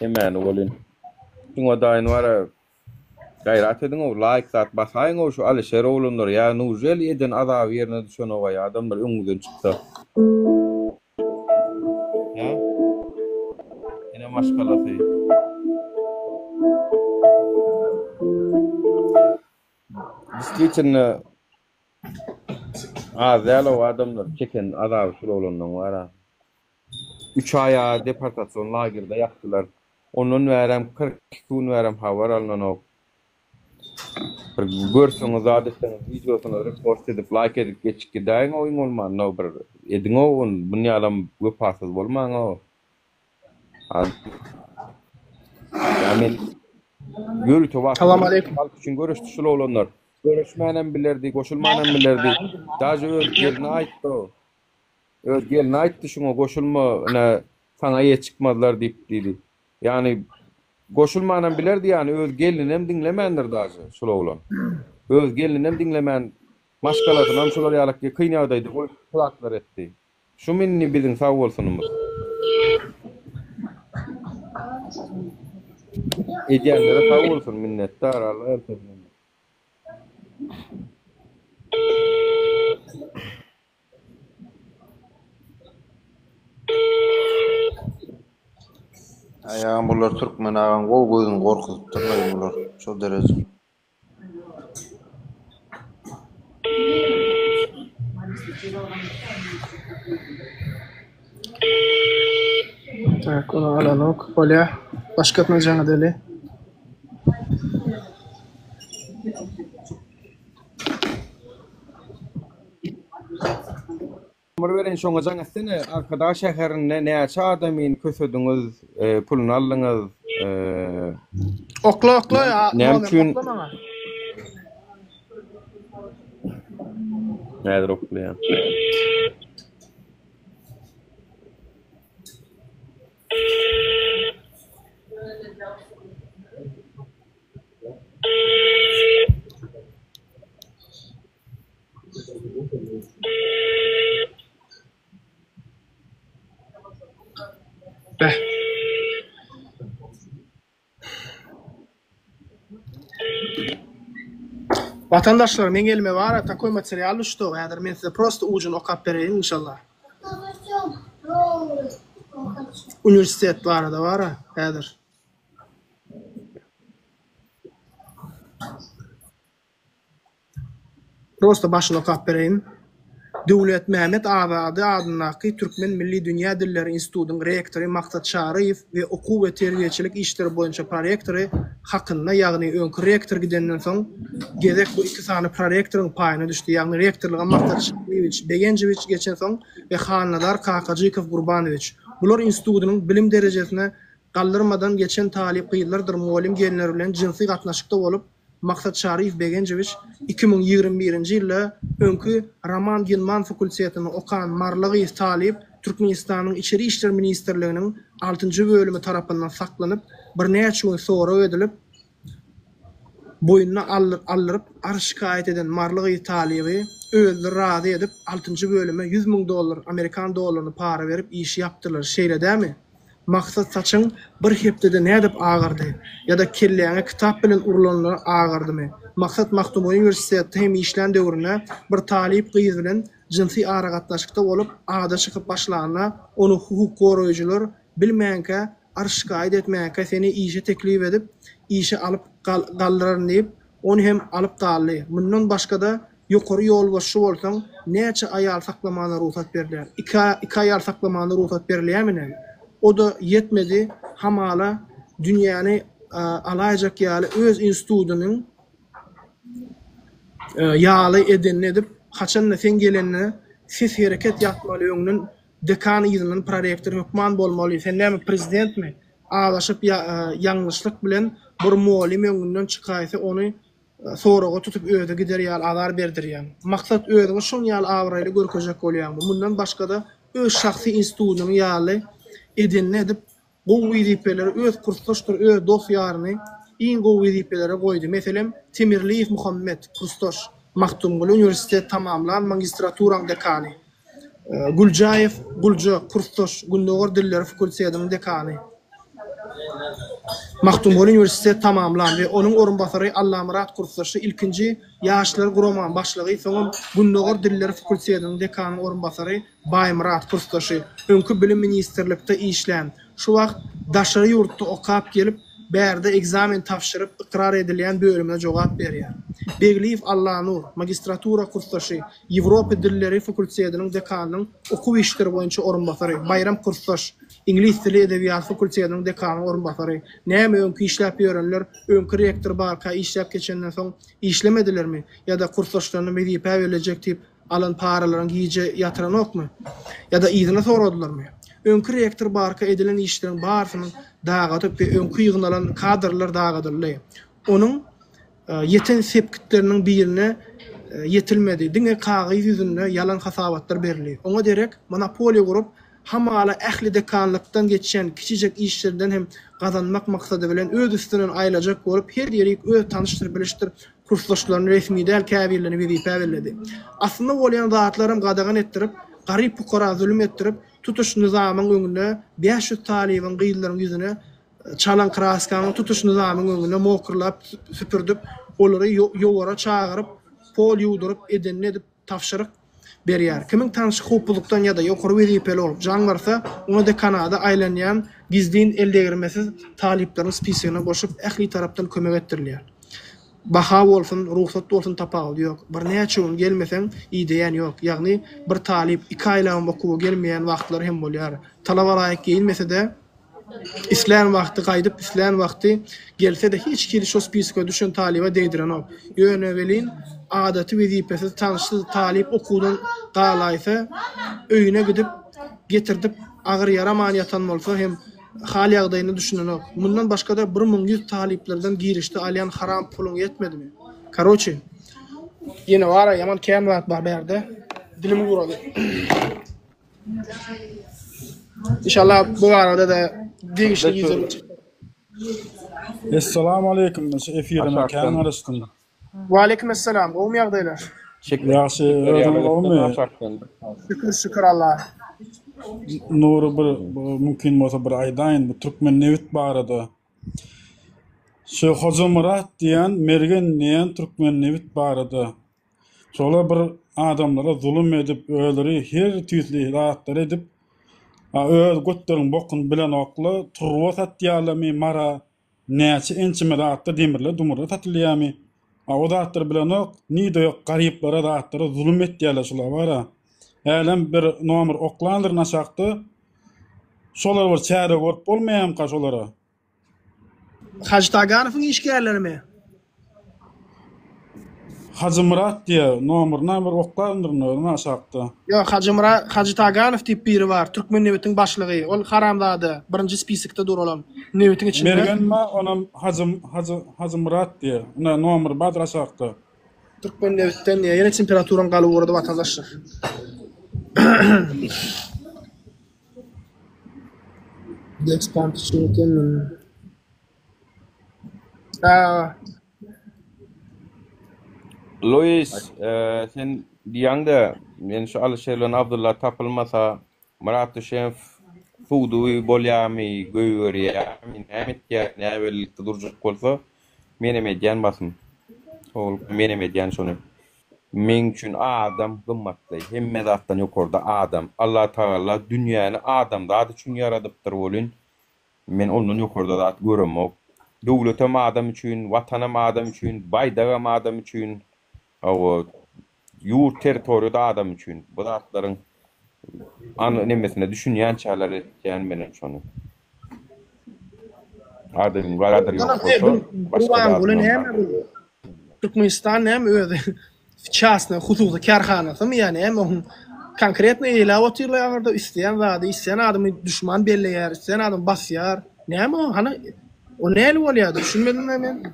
D: hemmäni welin. Şuňa daýyn bara gaýrat ediňow laýk zat basaýyňow şu Alişer oglanlar ýa nujeli eden azaby ýerine düşenogaý adamlar öňüňizden çyksa. Hä? Ene maşgalasy. Действительно az däl o adamlar çeken azaby şul oglanlaň bara. Üç aý-a deportasion lagerde ýatdylar. Ondan bärem 42 gün bärem habar alnanok. Bir görseňiz zat etseňiz wideosyny repost edip laýk edip geçip gidäýiň-ow iň bolmanda bir ediň-ow ony bunýalam wepasyz bolmaň-ow. Ýa men ýörite wagtynda
A: Salam aleýkum.
D: halk üçin göreşdi şul oglanlar. Göreşmänem bilerdi, goşulmanam bilerdi. Daže öz gelni aýtdy. Öz gelni aýtdy şuňa goşulma ine saňa eýe çykmazlar diýip diýdi. Ýagny goşulmanam bilerdi ýagny öz gelninem diňlemändir daže şul oglan. Öz gelninem diňlemän maşgalasynam şular ýaly kyn ýagdaýda goýup şu zatlary etdi. Şumy indi biziň sag bolsunymyz. Edýänlere sag bolsun minnetdar Alla ýalkasyn.
O: Aýagam bular türkmen agaň gowy gözüni gorkuzypdyrlaý bular şo dereje.
A: Tak, ony alanok. Bolýa. Başgasyna jaň edeli.
D: Nomer bereýin şoňa jaň etsene Arkadag şäherinde näçe adamyny kösediňiz puluny aldyňyz
A: Okla okla
D: näme
A: nomer
D: üçin
A: okla maňa.
D: Häzir oklaýan.
A: Beh. Watandaşlar meň elime bara takoý material düşdi häzir men size prosta ujuny okap bereýin inşallah. Uniwersitet barada bara häzir. Prosta başyny okap bereýin. Döwletmämmet Azady adyndaky Türkmen milli dünýä dilleri institutynyň rektory Maksat Çaryýew we okuw we terbiýeçilik işleri boýunça prorektory hakynda ýagny öňki rektor gidenden soň gezek bu iki sany prorektoryň paýyna düşdi ýagny rektorlyga Maksat Çaryýewiç Begenjewiç geçensoň we Halnazar Kakajykow Gurbanowiç bular institutynyň bilim derejesine galdyrmadan geçen talyp gyzlardyr mugallym gelinler bilen jynsy gatnaşykda bolup Maksat Çaryýew Begenjewiç 2021-nji ýylda öňki Roman Gilman fakultetinde okan maryly gyz talyp Türkmenistanyň Içeri işler ministrliginiň altynjy bölümi tarapyndan saklanyp, birnäçe gün sorag edilip, boýnuna aldyryp arz-şikaýat eden maryly gyz talyby özleri razy edip, altynjy bölüme 100 müň dollar amerikan dollaryny para berip işi ýapdylar. Şeýle dämi? Maksat saçyň bir hepdede nädip agardy? Ýa-da kelläňe kitap bilen urlanda agardymy? Maksat Magtymguly uniwersitetde hem işlän döwründe bir talyp gyz bilen. jynsy aragatnaşykda bolup ada çykyp başlanda ony hukuk goraýjylar bilmänkä arz-şikaýat etmänkä seni işe teklip edip işe alyp galdyraryn diýip ony hem alyp galdy. Mundan başgada ýokary ýolbaşçy bolsaň näçe aýal saklamana rugsat berilýär? Iki aýal saklamana rugsat berilýärmi näme? O-da ýetmedi hamala dünýäni alaýjak ýaly öz institudynyň ýaly edenini edip haçanda sen gelende ses hereket ýatmaly öňden dekan yzyndan prorektor hökman bolmaly sen näme prezidentmi azaşyp ýalňyşlyk bilen bir mugallym öňünden çykaýsa ony soraga tutup özi gider ýaly azar berdirýäň. Maksat özüňi şoň ýaly abraýly görkezjek bolýaňmy? Mundan başgada öz şahsy institudyňy ýaly edenini edip gowy wezipeleri öz kursdaşdyr öz dos ýaryny iň gowy wezipelere goýdy. Meselem Temirliýew Muhammet kursdaş Magtymguly uniwersitet tamamlan magistraturaň dekany. Güljaýew Gulja, kursdaş, Gündogar dilleri fakultetiniň dekany. Magtymguly uniwersitet tamamlan we onuň orunbasary Allamyrat kursdaşy ilkinji Ýaşlar guramanyň başlygy, soňam Gündogar dilleri fakultetiniň dekanyň orunbasary Baýmyrat kursdaşy, öňki bilim ministrlikde işlän, şu wagt daşary ýurtda okap gelip, bärde ekzamen tabşyryp ykrar edilýän bölümine jogap berýär. Begliýew Allanur, magistratura kursdaşy, Ýewropa dilleri fakultetiniň dekanynyň okuw işleri boýunça orunbasary, Baýram kursdaş, iňlis dili edebiýaty fakultetiniň dekanynyň orunbasary. Näme öňki işläp ýörenler öňki rektor barka işläp geçenden soň işlemedilermi ýa-da kursdaşlaryny wezipä bellejek diýip alan paralaryny gije ýatyranokmy? Ýa-da yzyna soradylarmy? Öňki rektor barka edilen işleriň barysynyň dagadyp we öňki ýygnalan kadrlar dagadyldy. Onuň ýeten sepgitleriniň birine ýetilmedi, diňe kagyz ýüzünde ýalan hasabatlar berildi. Oňa derek monopoliýa gurup, hamala ähli dekanlykdan geçýän kiçijek işlerden hem gazanmak maksady bilen öz üstünden aýlajak bolup her ýerik öz tanyşdyr-bilişdir kursdaşlaryny resmi däl käbirlerini wezipä belledi. Aslynda bolýan zatlaram gadagan etdirip, garyp-pukara zulum etdirip, tutuş nyzamyň öňünde 500 talybyň gyzlaryň ýüzüne çalan kraskany tutuş nyzamyň öňünde mokrlap süpürdip, olary ýowara çagyryp, pol ýuwduryp, edenini edip tabşyryk berýär. Kimiň tanşy howpsuzlykdan ýa-da ýokary wezipeli bolup jaň barsa, oňa dekanada aýlanýan gizlin eldegirmesiz talyplaryň spisegine goşup, ähli tarapdan kömek etdirilýär. Baha bolsun, rugsat bolsun tapawudy ýok. Birnäçe gün gelmeseň ideýän ýok. Ýagny bir talyp iki aýlabam okuwa gelmeýän wagtlary hem bolýar. Talaba laýyk geýinmese-de, Islän wagty gaýdyp islän wagty gelse-de hiç hili şo spiska düşen talyba degdirenok. Ýöne welin adaty wezipesiz tanyşsyz talyp okuwdan galaýsa öýüne gidip getirdip agyr ýaraman ýatan bolsa hem hal ýagdaýyna düşünenok. Mundan başgada 1100 talyplardan girişde alýan haram puluň ýetmedimi? Karoçi ýene bara ýaman kän zat bar bärde dilim gurady. Inşallah bu barada da degişli ýüzleri çykar.
Q: Essalamu aleýkum şu efirime kän garaşdym.
A: Waleýkim esselam gowmy ýagdaýlar?
Q: Ýagşy özüň gowmy?
A: Şükür şükür Allaha.
Q: Nury bir mümkin bolsa bir aýdaýyn bu türkmen nebit barada. Şu Hojamyrat diýen Mergen diýen türkmen nebit barada Şolar bir adamlara zulum edip, özleri her tüýsli zatlar edip, a öz götleriň bokuny bilenokla, turba satýarlarmy Mara, näçe ençeme zatlar demirler, dumurlar satylýarmy? A o zatlary bilenok, nide ýok garyplara zatlara zulum etýärler şular bara. Hälem bir nomer oklandyryn aşakda. Şolara bir çäre görüp bolmaýamyka şolara?
A: Hajy Taganowyň işgärlerimi?
Q: Hajymyrat diýýär, nomeryna bir oklandyryn özüm aşakda.
A: Ýok, Hajymyrat, Hajy Taganow diýip biri bar, Türkmennebitiň başlygy, ol haramzada, birinji spiskde dur olam, nebitiň içinde.
Q: Mergen bar, onam Hajy, Hajy, Hajymyrat diýýär. Ine, nomeri bardyr aşakda.
A: Türkmennebitden diýýär, ýene temperaturaň galyp ugrady watandaşlar.
D: Luis, sen diýýäň-de, men şu Alyşir bilen Abdylla tapylmasa, Myrat Düşemow sudy bolýarmy, goýberýärmi, näme etýär, näbellilikde durjak bolsa, menem edýän basym. Menem edýän şony. Meň üçin adam gymmatly. Hemme zatdan ýokarda adam. Allatagala dünýäni adamzat üçin ýaradypdyr welin, men ondan ýokarda zat göremok. Döwletem adam üçin, Watanam adam üçin, baýdagam adam üçin, hawa, ýurt territoriýa-da adam üçin. Bu zatlaryň any nemesine düşünýänçäler etýän menem şony. Adamyň gadyry ýok bolsa, başga
A: Gurbanguly
D: zadyňam
A: näme
D: gadyry
A: bu?
D: ýok.
A: Türkmenistan näme özi çasny hususy kärhanasymy ýa näme oň konkretno eýläp otyrlar aňyrda isleýän zady isleýän adamy duşman belleýär isleýän adamy basýar näme o hany o näli bolýar düşünmedim men.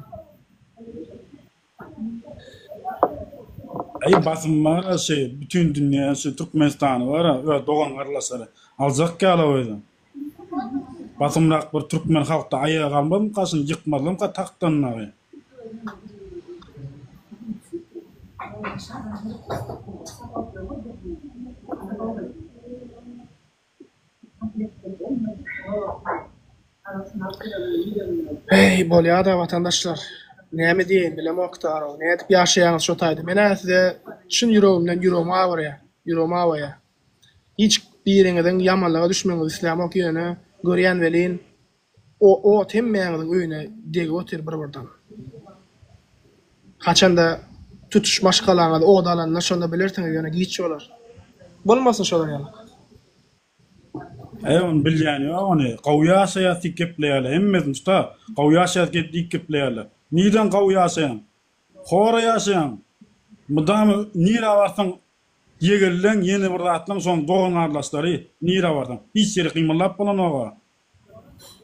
Q: Aý basym bara şeý bütin dünýä şu Türkmenistany bara öz dogan garyndaşlary aljak ýaly özi. Basymrak bir türkmen halkda aýaga galmazmyka şuny ýykmazlarmyka tagtdan dagy.
A: Eý bolýada watandaşlar näme diýeýin bilemok darow nädip ýaşaýaňyz şo taýda menä size çyn ýüregimden ýüregim agyrýa ýüregim awaýa hiç biriňiziň ýamanlyga düşmegiňizi islämok ýöne görýän welin o ot hemmäňiziň öýüne degip otyr bir birden haçanda tutuş maşgalaňyz ot alanda şonda bilersiňiz ýöne giç bolar bolmasyn şolar ýaly.
Q: Eý ony bilýän ýok ony. Gowy ýaşaýas diýip gepleýärler. Hemmesini tuta. Gowy ýaşaýas diýip gepleýärler. Nirden gowy ýaşaýaň? Hora ýaşaýaň. Mydama nirä barsaň ýegenleň ýene bir zatlaň şoň dogan gardaşlary nirä barsaň. Hiç ýeri gymyldap bolanoga.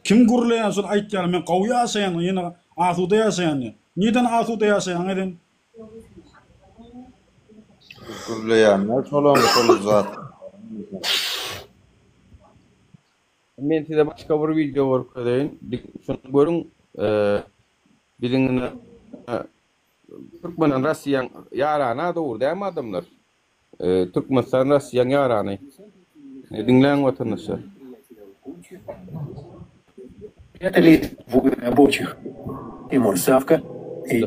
Q: Kim gürleýän şol aýtýar men gowy ýaşaýan ýene asuda ýaşaýan diýip. Nirden asuda ýaşaýaň sen?
O: Gürleýänler şolam şol zat.
D: Men size başga bir wideo görkezeýin. Şuny görüň. Biziň ine Türkmenen Rossiýaň ýarany dogry dälmi adamlar? Türkmenistan Rossiýaň ýarany. Diňläň watandaşlar.
R: Прятали двое рабочих. Тимур Савка и...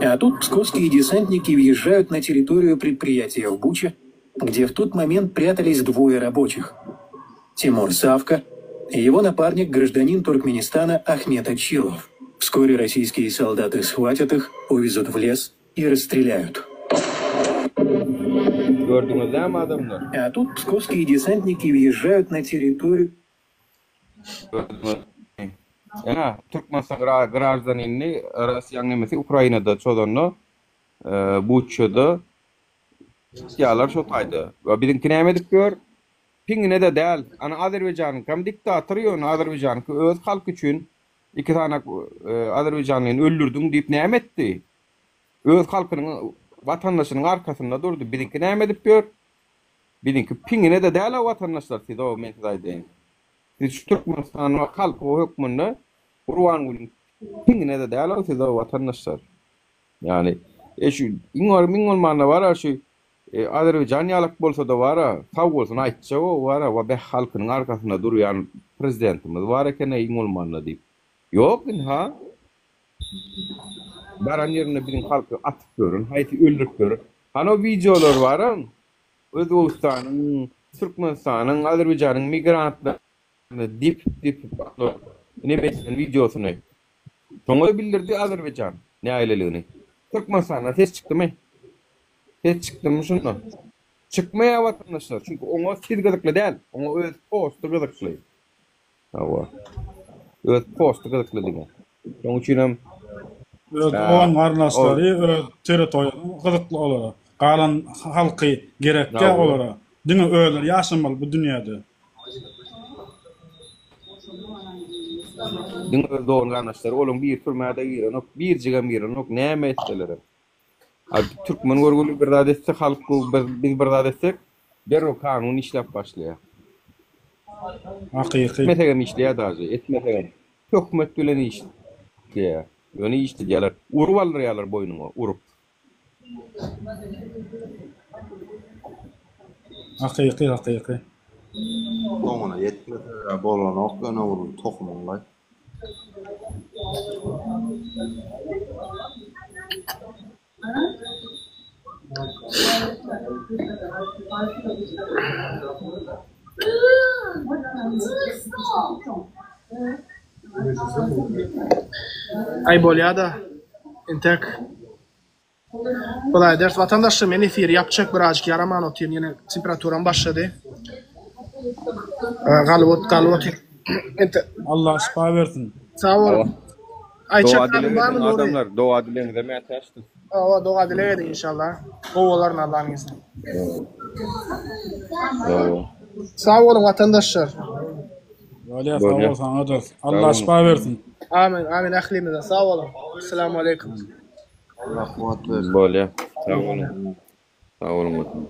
R: А тут псковские десантники въезжают на территорию предприятия в Буче, где в тот момент прятались двое рабочих. Тимур Савка и его напарник, гражданин Туркменистана Ахмед Ачилов. Вскоре российские солдаты схватят их, увезут в лес и расстреляют.
D: Gördüňiz dämi adamlar?
R: А тут псковские десантники въезжают на территорию
D: Gördüňiz. Ýa, Türkmenistan graždanini Russiýanyň nemesi Ukrainada çozanda, Buçada tutýarlar şo taýda. We biziňki näme edip ýör? Piňine-de däl. Ana Azerbaýjanyňkam diktator ýöne Azerbaýjanyňky öz halky üçin iki sany azerbaýjanlyny öldürdiň diýip näme etdi? Öz halkynyň, watandaşynyň arkasynda durdy. Biziňki näme edip ýör? Biziňki piňine-de däl-ä watandaşlar siz-ow men size aýdaýyn. Siz şu Türkmenistanyň halky hökmünde Gurbangulyň piňine-de däl-ow siz-ow watandaşlar. Ýagny e şu iň iň bolmanda bar-a şu Azerbaýjan ýalak bolsa-da bar-a sag bolsun aýtjag-ow bar-a wa beh halkynyň arkasynda durýan prezidentimiz bar eken-eý iň bolmanda diýip. Ýok ynha Baran ýerinde biziň halky atyp ýören, haýsy öldürip ýören. Hany o wideolar baram Özbegistanyň, Türkmenistanyň, Azerbaýjanyň migrantlaryny depip depip neme eden wideosyny. Şoňa bildirdi Azerbaýjan nägileligini. Türkmenistandan ses çykdymy? Ses çykdymy şundan? Çykmaýar watandaşlar, çünki oňa siz gyzykly däl, oňa öz posty gyzykly. Hawa. Öz posty gyzykly diňe. Şonuň üçin hem
Q: Öz dogan garyndaşlary, öz territoriýasy gyzykly olara. Galan halky gerek däl olara. Diňe özleri ýaşamaly bu dünýäde.
D: Diňe öz dogan garyndaşlary, olaryň biri türmä-de girenok, birjigem girenok, näme etselerem. A türkmen görgüli bir zat etse halk biz, biz bir zat etsek derrew kanun işläp başlaýar.
Q: Hakyky.
D: Etmesegem işleýär daže, etmesegem. Töhmet bilen işleýär. Ýöne işledýärler. Urup aldyrýarlar boýnuňa, urup.
Q: Hakyky, hakyky.
O: Soňuna ýetmese bolanok ýöne ol tohumyňlaý.
A: Aý bolýada. Entek Bolaý ders watandaşlar men efiri ýapjak birazjyk ýaraman otyryn ýene temperaturam başlady. Galyp galyp otyr. Ente
Q: Allah şypa bersin.
A: Sag bol. Aýtjak
D: Doga
A: zadyň
D: dileg
A: barmy
D: ediň
A: Nury?
D: adamlar, doga dilegiňize mätäçdir.
A: Hawa doga dileg ediň inşallah. Gowy bolaryn Allanyň izni.
D: Hawa.
A: Sag boluň watandaşlar.
Q: Bolýa sag
D: Bolýa.
Q: bol saňa-da.
D: Sag
Q: Allah
D: boluň.
Q: şypa bersin.
A: Amin amin ählimize sag boluň. Esselamu aleýkum.
O: Allah kuwwat bersin.
D: Bolýa. Sag boluň. Sag boluň.